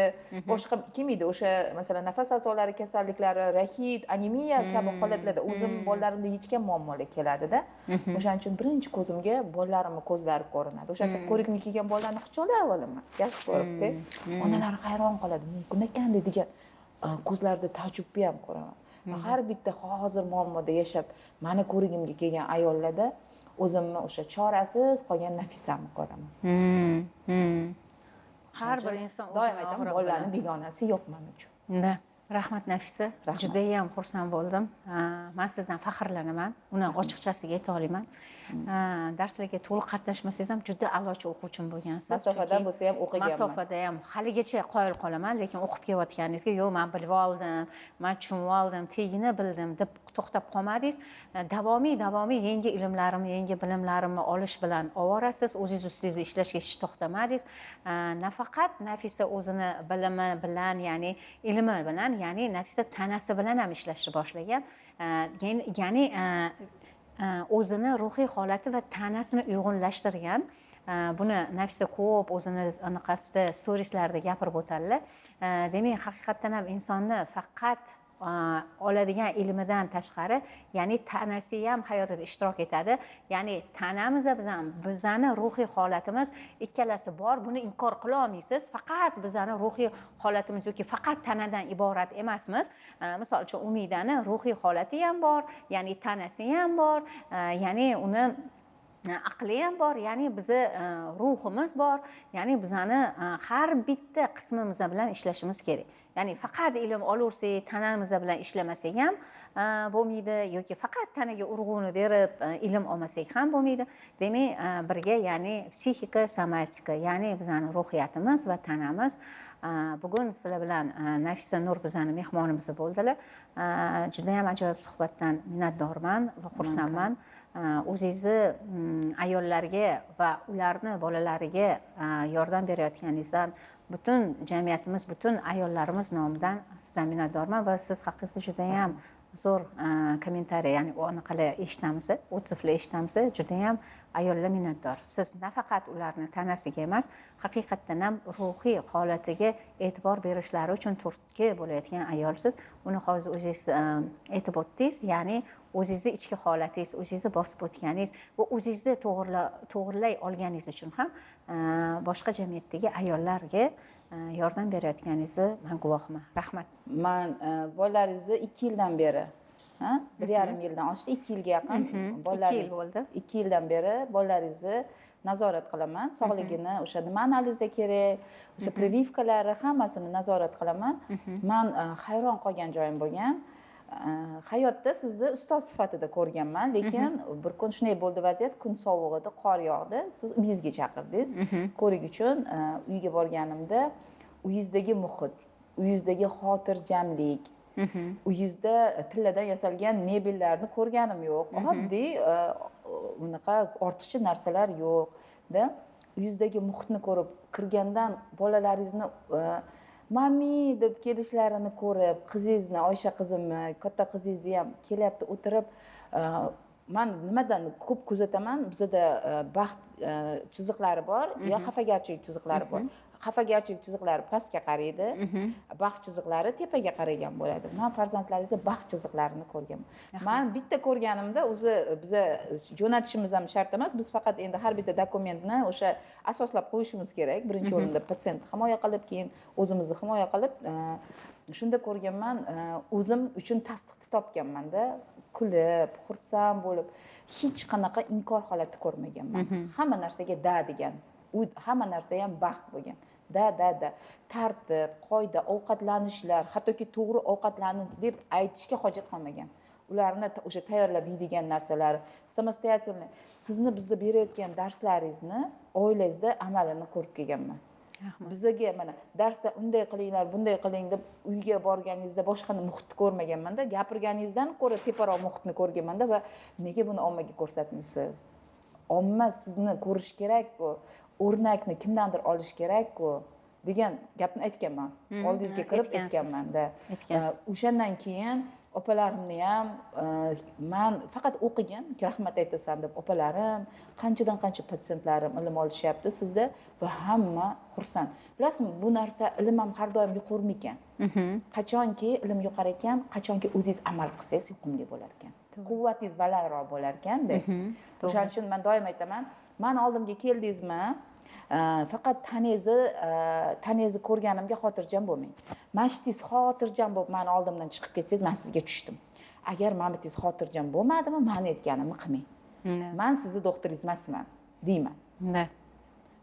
boshqa kelmaydi. O'sha, masalan, nafas a'zolari kasalliklari, raxit, anemiya kabi holatlarda o'zim bolalarimda yechgan muammolar keladida. O'shaning uchun birinchi ko'zimga bolalarimni ko'zlari ko'rinadi. O'shaning uchun ko'rigimga kelgan bolalarni quchoqlab olaman, yaxshi ko'ribda. Onalar hayron qoladi, mumkin ekanda degan ko'zlarida taajjubni ham ko'raman. Va har bitta hozir muammoda yashab mani ko'rigimga kelgan ayollarda o'zimni o'sha chorasiz qolgan Nafisamni ko'raman. Har bir inson Doim o'zini aytaman, og'rig'i bolalarni bilan. begonasi yo'q man uchun. Да. Rahmat, Nafisa. Rahmat. Judayam xursand bo'ldim. Man sizdan faxrlanaman. Uni ochiqchasiga ayta olaman. Darslarga to'liq qatnashmasangiz ham juda a'lochi o'quvchim bo'lgansiz. Masofadan Chunki bo'lsa ham o'qiganman. Masofada ham haligacha qoyil qolaman, lekin o'qib kelayotganingizga, yo'q, man bilib oldim, man tushunib oldim, tegini bildim deb to'xtab qolmadingiz. Davomiy, davomiy yangi ilmlarimni, yangi bilimlarimni olish bilan ovorasiz, o'zingiz ustingizda ishlashga hech to'xtamadingiz. Nafaqat Nafisa o'zini bilimi bilan, ya'ni ilmi bilan, ya'ni Nafisa tanasi bilan ham ishlashni boshlagan. Ya'ni o'zini ruhiy holati va tanasini uyg'unlashtirgan. Buni Nafisa ko'p o'zini anaqasida, storieslarida gapirib o'tadilar. Demak, haqiqatdan ham insonni faqat oladigan ilmidan tashqari, ya'ni tanasi ham hayotida ishtirok etadi. Ya'ni tanamiz bilan bizani ruhiy holatimiz ikkalasi bor, buni inkor qila olmaysiz. Faqat bizani ruhiy holatimiz yoki faqat tanadan iborat emasmiz. Misol uchun, Umidani ruhiy holati ham bor, ya'ni tanasi ham bor, ya'ni uni aqli ham bor, ya'ni bizni ruhimiz bor, ya'ni bizani har bitta qismimiz bilan ishlashimiz kerak. Ya'ni faqat ilm olaversak, tanamiz bilan ishlamasak ham bo'lmaydi yoki faqat tanaga urg'uni berib ilm olmasak ham bo'lmaydi. Demak, birga, ya'ni psixika, somatika, ya'ni bizani ruhiyatimiz va tanamiz. Bugun sizlar bilan Nafisa Nur bizani mehmonimiz bo'ldilar. Judayam ajoyib suhbatdan minnatdorman va xursandman. O'zingizni ayollarga va ularni bolalariga yordam berayotganingizdan butun jamiyatimiz, butun ayollarimiz nomidan sizdan minnatdorman. Va siz haqingizda judayam zo'r kommentariy, ya'ni anaqalar eshitamiz, отзыв lar eshitamiz. Judayam ayollar minnatdor. Siz nafaqat ularni tanasiga emas, haqiqatdan ham ruhiy holatiga e'tibor berishlari uchun turtki bo'layotgan ayolsiz. Uni hozir o'zingiz aytib o'tdingiz, ya'ni O'zingizni ichki holatingiz, o'zingizni bosib o'tganingiz va o'zingizni to'g'irlay olganingiz uchun ham boshqa jamiyatdagi ayollarga yordam berayotganingizni man guvohiman. Rahmat. Man bolalaringizni 2 yildan beri, ha, 1,5 yildan oshdi, 2 yilga yaqin. 2 yil bo'ldi. 2 yildan beri bolalaringizni nazorat qilaman, sog'ligini, o'sha nima analizda kerak, o'sha прививка lari, hammasini nazorat qilaman. Man hayron qolgan joyim bo'lgan. Hayotda sizni ustoz sifatida ko'rganman, lekin bir kun shunday bo'ldi vaziyat: kun sovuq edi, qor yog'di, siz uyingizga chaqirdingiz ko'rik uchun. Uyga borganimda uyingizdagi muhit, uyingizdagi xotirjamlik, uyingizda tilladan yasalgan mebellarni ko'rganim yo'q, oddiy unaqa ortiqcha narsalar yo'qda. Uyingizdagi muhitni ko'rib, kirgandan bolalaringizni "Mami" deb kelishlarini ko'rib, qizingizni, Oysha qizimni, katta qizingizni ham kelyapti o'tirib. Man nimadan ko'p kuzataman, bizada baxt chiziqlari bor yo xafagarchilik chiziqlari bor. Xafagarchilik chiziqlari pastga qaraydi, baxt chiziqlari tepaga qaragan bo'ladi. Man farzandlaringizni baxt chiziqlarini ko'rganman. Man bitta ko'rganimda, o'zi biza jo'natishimiz ham shart emas, biz faqat endi har bitta dokumentni o'sha asoslab qo'yishimiz kerak, birinchi o'rinda patsientni himoya qilib, keyin o'zimizni himoya qilib. Shunda ko'rganman, o'zim uchun tasdiqni topganmanda, kulib, xursand bo'lib, hech qanaqa inkor holati ko'rmaganman. Hamma narsaga "да" degan, u hamma narsa ham baxt bo'lgan, да, да, да. Tartib, qoida, ovqatlanishlar, hattoki to'g'ri ovqatlanin deb aytishga hojat qolmagan. Ularni o'sha tayyorlab yeydigan narsalari, самостоятельно sizni bizda berayotgan darslaringizni oilangizda amalini ko'rib kelganman. Bizaga mana darsda unday qilinglar, bunday qiling deb uyga borganingizda boshqa muhitni ko'rmaganmanda, gapirganingizdan ko'ra teparoq muhitni ko'rganmanda. Va nega buni ommaga ko'rsatmaysiz? Omma sizni ko'rishi kerakku, o'rnakni kimdandir olish kerakku degan gapni aytganman, oldingizga kirib Aytgansiz. aytganmanda. Aytgansiz. O'shandan keyin opalarimni ham man faqat o'qigin, rahmat aytasan deb opalarim, qanchadan qancha patsientlarim ilm olishyapti sizda va hamma xursand. Bilasizmi, bu narsa, ilm ham har doim yuqurmikan. Qachonki ilm yuqar ekan, qachonki o'zingiz amal qilsangiz, yuqumli bo'lar ekan, quvvatingiz balandroq bo'lar ekanda. O'shaning uchun man doim aytaman: mani oldimga keldingizmi, faqat tanangizni ko'rganimga xotirjam bo'lmang. Mana shu yerda xotirjam bo'lib mani oldimdan chiqib ketsangiz, man sizga tushdim. Agar mana bu yerda xotirjam bo'lmadimi, mani aytganimni qilmang, man sizni doktoringiz emasman, deyman.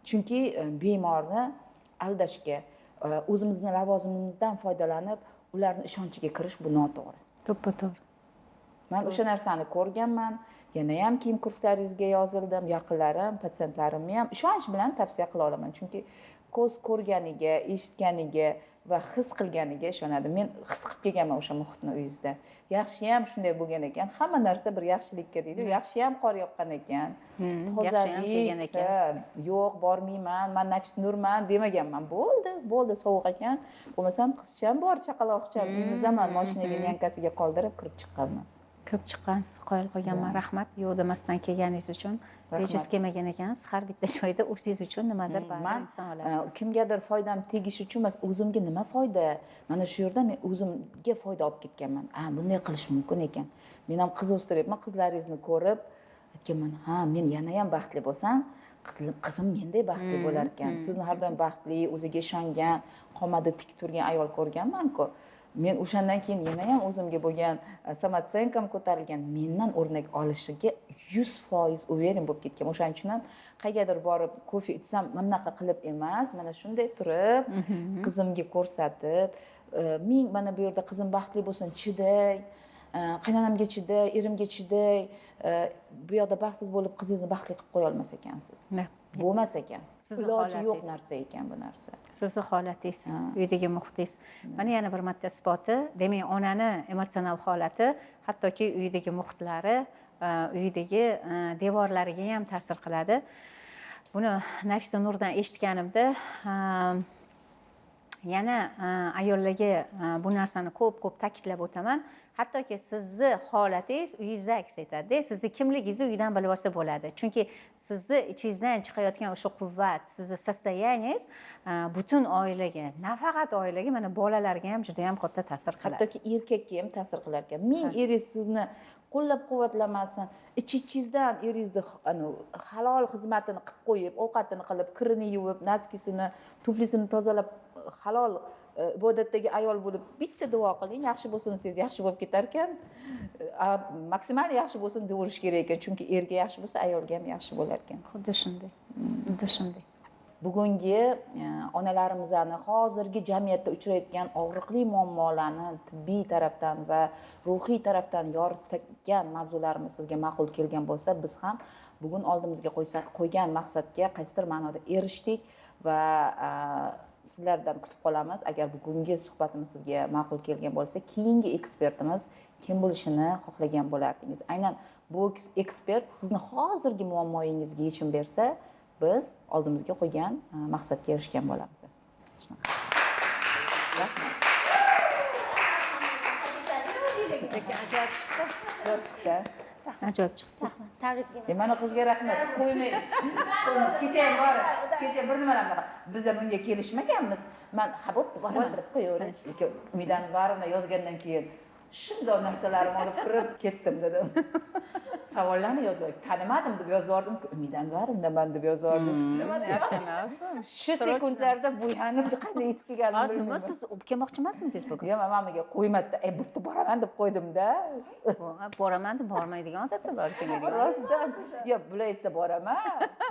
Chunki bemorni aldashga, o'zimizni lavozimimizdan foydalanib ularni ishonchiga kirish, bu noto'g'ri. To'ppa to'g'ri. Man o'sha narsani ko'rganman. Yanayam keyin kurslaringizga yozildim. Yaqinlarim, patsientlarimni ham ishonch bilan tavsiya qila olaman, chunki ko'z ko'rganiga, eshitganiga va his qilganiga ishonadi. Men his qilib kelganman o'sha muhitni uyingizda. Yaxshiyam shunday bo'lgan ekan, hamma narsa bir yaxshilikka deydi, yaxshiyam qor yoqqan ekan. Yaxshiyam kelgan ekan. Ha, yo'q, bormayman, man Nafis Nurman demaganman. Bo'ldi, bo'ldi, sovuq ekan, bo'lmasam qizcham bor, chaqaloqcham, emizaman, moshinaga нянька siga qoldirib kirib chiqqanman. Kirib chiqqansiz, qoyil qolganman. Rahmat, yo'q demasdan kelganingiz uchun. Rahmat. Rejasiz kelmagan ekansiz. Har bitta joyda o'zingiz uchun nimadir baribir Man inson oladi. Kimgadir foydam tegishi uchun emas, o'zimga nima foyda, mana shu yerda men o'zimga foyda olib ketganman. A, bunday qilish mumkin ekan. Men ham qiz o'stiryapman, qizlaringizni ko'rib aytganman: ha, men yanayam baxtli bo'lsam, qizim menday baxtli bo'lar ekan. Sizni har doim baxtli, o'ziga ishongan, qomadi tik turgan ayol ko'rganmanku men. O'shandan keyin yanayam o'zimga bo'lgan самооценка m ko'tarilgan, mendan o'rnak olishiga 100% уверен bo'lib ketgan. O'shaning uchun ham qayergadir borib kofe ichsam, mana bunaqa qilib emas, mana shunday turib, qizimga ko'rsatib, ming mana bu yerda qizim baxtli bo'lsin, chiday, qaynonamga chiday, erimga chiday, bu yoqda baxtsiz bo'lib qizingizni baxtli qilib qo'ya olmas ekansiz. Bo'lmas ekan. Sizni Iloji yo'q holatingiz. narsa ekan bu narsa. Sizni holatingiz, uydagi muhitingiz, mana yana bir marta isboti. Demak, onani emotsional holati hattoki uydagi muhitlari, uydagi devorlariga ham ta'sir qiladi. Buni Nafisa Nurdan eshitganimda, yana ayollarga bu narsani ko'p ko'p ta'kidlab o'taman. Hattoki sizni holatingiz uyingizda aks etadida, sizni kimligingizni uydan bilib olsa bo'ladi, chunki sizni ichingizdan chiqayotgan o'sha quvvat, sizni состояние ngiz butun oilaga, nafaqat oilaga, mana bolalarga ham juda yam katta ta'sir qiladi. Hattoki erkakka ham ta'sir qilar ekan. Ming eringiz sizni qo'llab quvvatlamasin, ich ichingizdan eringizni halol xizmatini qilib qo'yib, ovqatini qilib, kirini yuvib, naskisini, tuflisini tozalab, halol ibodatdagi ayol bo'lib bitta duo qiling, yaxshi bo'lsin desangiz yaxshi bo'lib ketar ekan. Maksimal yaxshi bo'lsin deyverish kerak ekan, chunki erga yaxshi bo'lsa, ayolga ham yaxshi bo'lar ekan. Xuddi shunday, xuddi shunday. Bugungi onalarimizni hozirgi jamiyatda uchrayotgan og'riqli muammolarni tibbiy tarafdan va ruhiy tarafdan yoritgan mavzularimiz sizga ma'qul kelgan bo'lsa, biz ham bugun oldimizga qo'ygan maqsadga qaysidir ma'noda erishdik va sizlardan kutib qolamiz. Agar bugungi suhbatimiz sizga ma'qul kelgan bo'lsa, keyingi ekspertimiz kim bo'lishini xohlagan bo'lardingiz? Aynan bu ekspert sizni hozirgi muammoyingizga yechim bersa, biz oldimizga qo'ygan maqsadga erishgan bo'lamiz. Shunaqa. Rahmat. Ajoyib chiqdi. Zo'r chiqdi. Ajoyib chiqdi. Rahmat, tabriklayman. Mana qizga rahmat. Qo'ymay. Kecha ham bor. Kecha bir nimalar bunaqa. Biz ham bunga kelishmaganmiz. Man ha bo'pti, boraman deb qo'yaveray. Lekin Umida Anvarovna yozgandan keyin shundoq narsalarimni olib kirib ketdim dedim. Savollarni yozib, tanimadim deb yozardim. Umida Anvarovnaman deb yozardim. Shu sekundlarda bo'yanib qanday yetib kelganimni Hozir nima, bilmayman. siz kelmoqchi emasmidingiz bugun? Yo'q, man mamaga qo'ymadi. Bo'pti, boraman deb qo'ydimda. Boraman deb bormaydigan odatda bor kelmaydigan. Rostdan. Yo'q, bular aytsa boraman,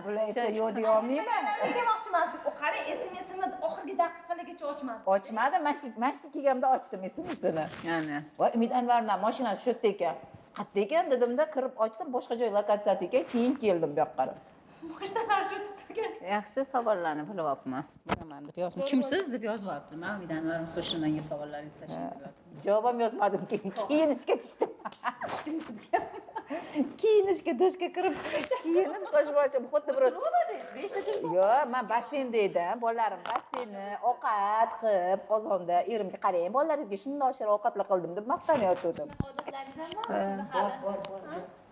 bular aytsa yo'q deya olmayman. Kelmoqchi emasdik. U qarang, SMSini oxirgi daqiqalargacha ochmadi. Ochmadim, mana shu kelganimda ochdim SMSini. Ana. Voy, Umid Anvarovna mashinasi shu yerda ekan. Qayerda ekan dedimda, kirib ochsam boshqa joy lokatsiyasi ekan, keyin keldim bu yoqqa. Mashinalar shu turgan. Yaxshi savollarni bilib olibman. Boraman deb yozdim. Kimsiz deb yozyapti. Man Umida Anvarovna so'rashim menga savollaringizni tashlang deb yozdim. Javob ham yozmadim, keyin kiyinishga tushdim. Kiyinishga dushga kirib, kiyinib soch boshim xuddi bir Beshta telefon. Yo'q, man basseynda edim. Bolalarim basseynni ovqat qilib, qozonda erimga qarang, bolalaringizga shundoq shirin ovqatlar qildim deb maqtanayotgandim. Odatlaringiz ham bormi sizni hali? Bor, bor, bor.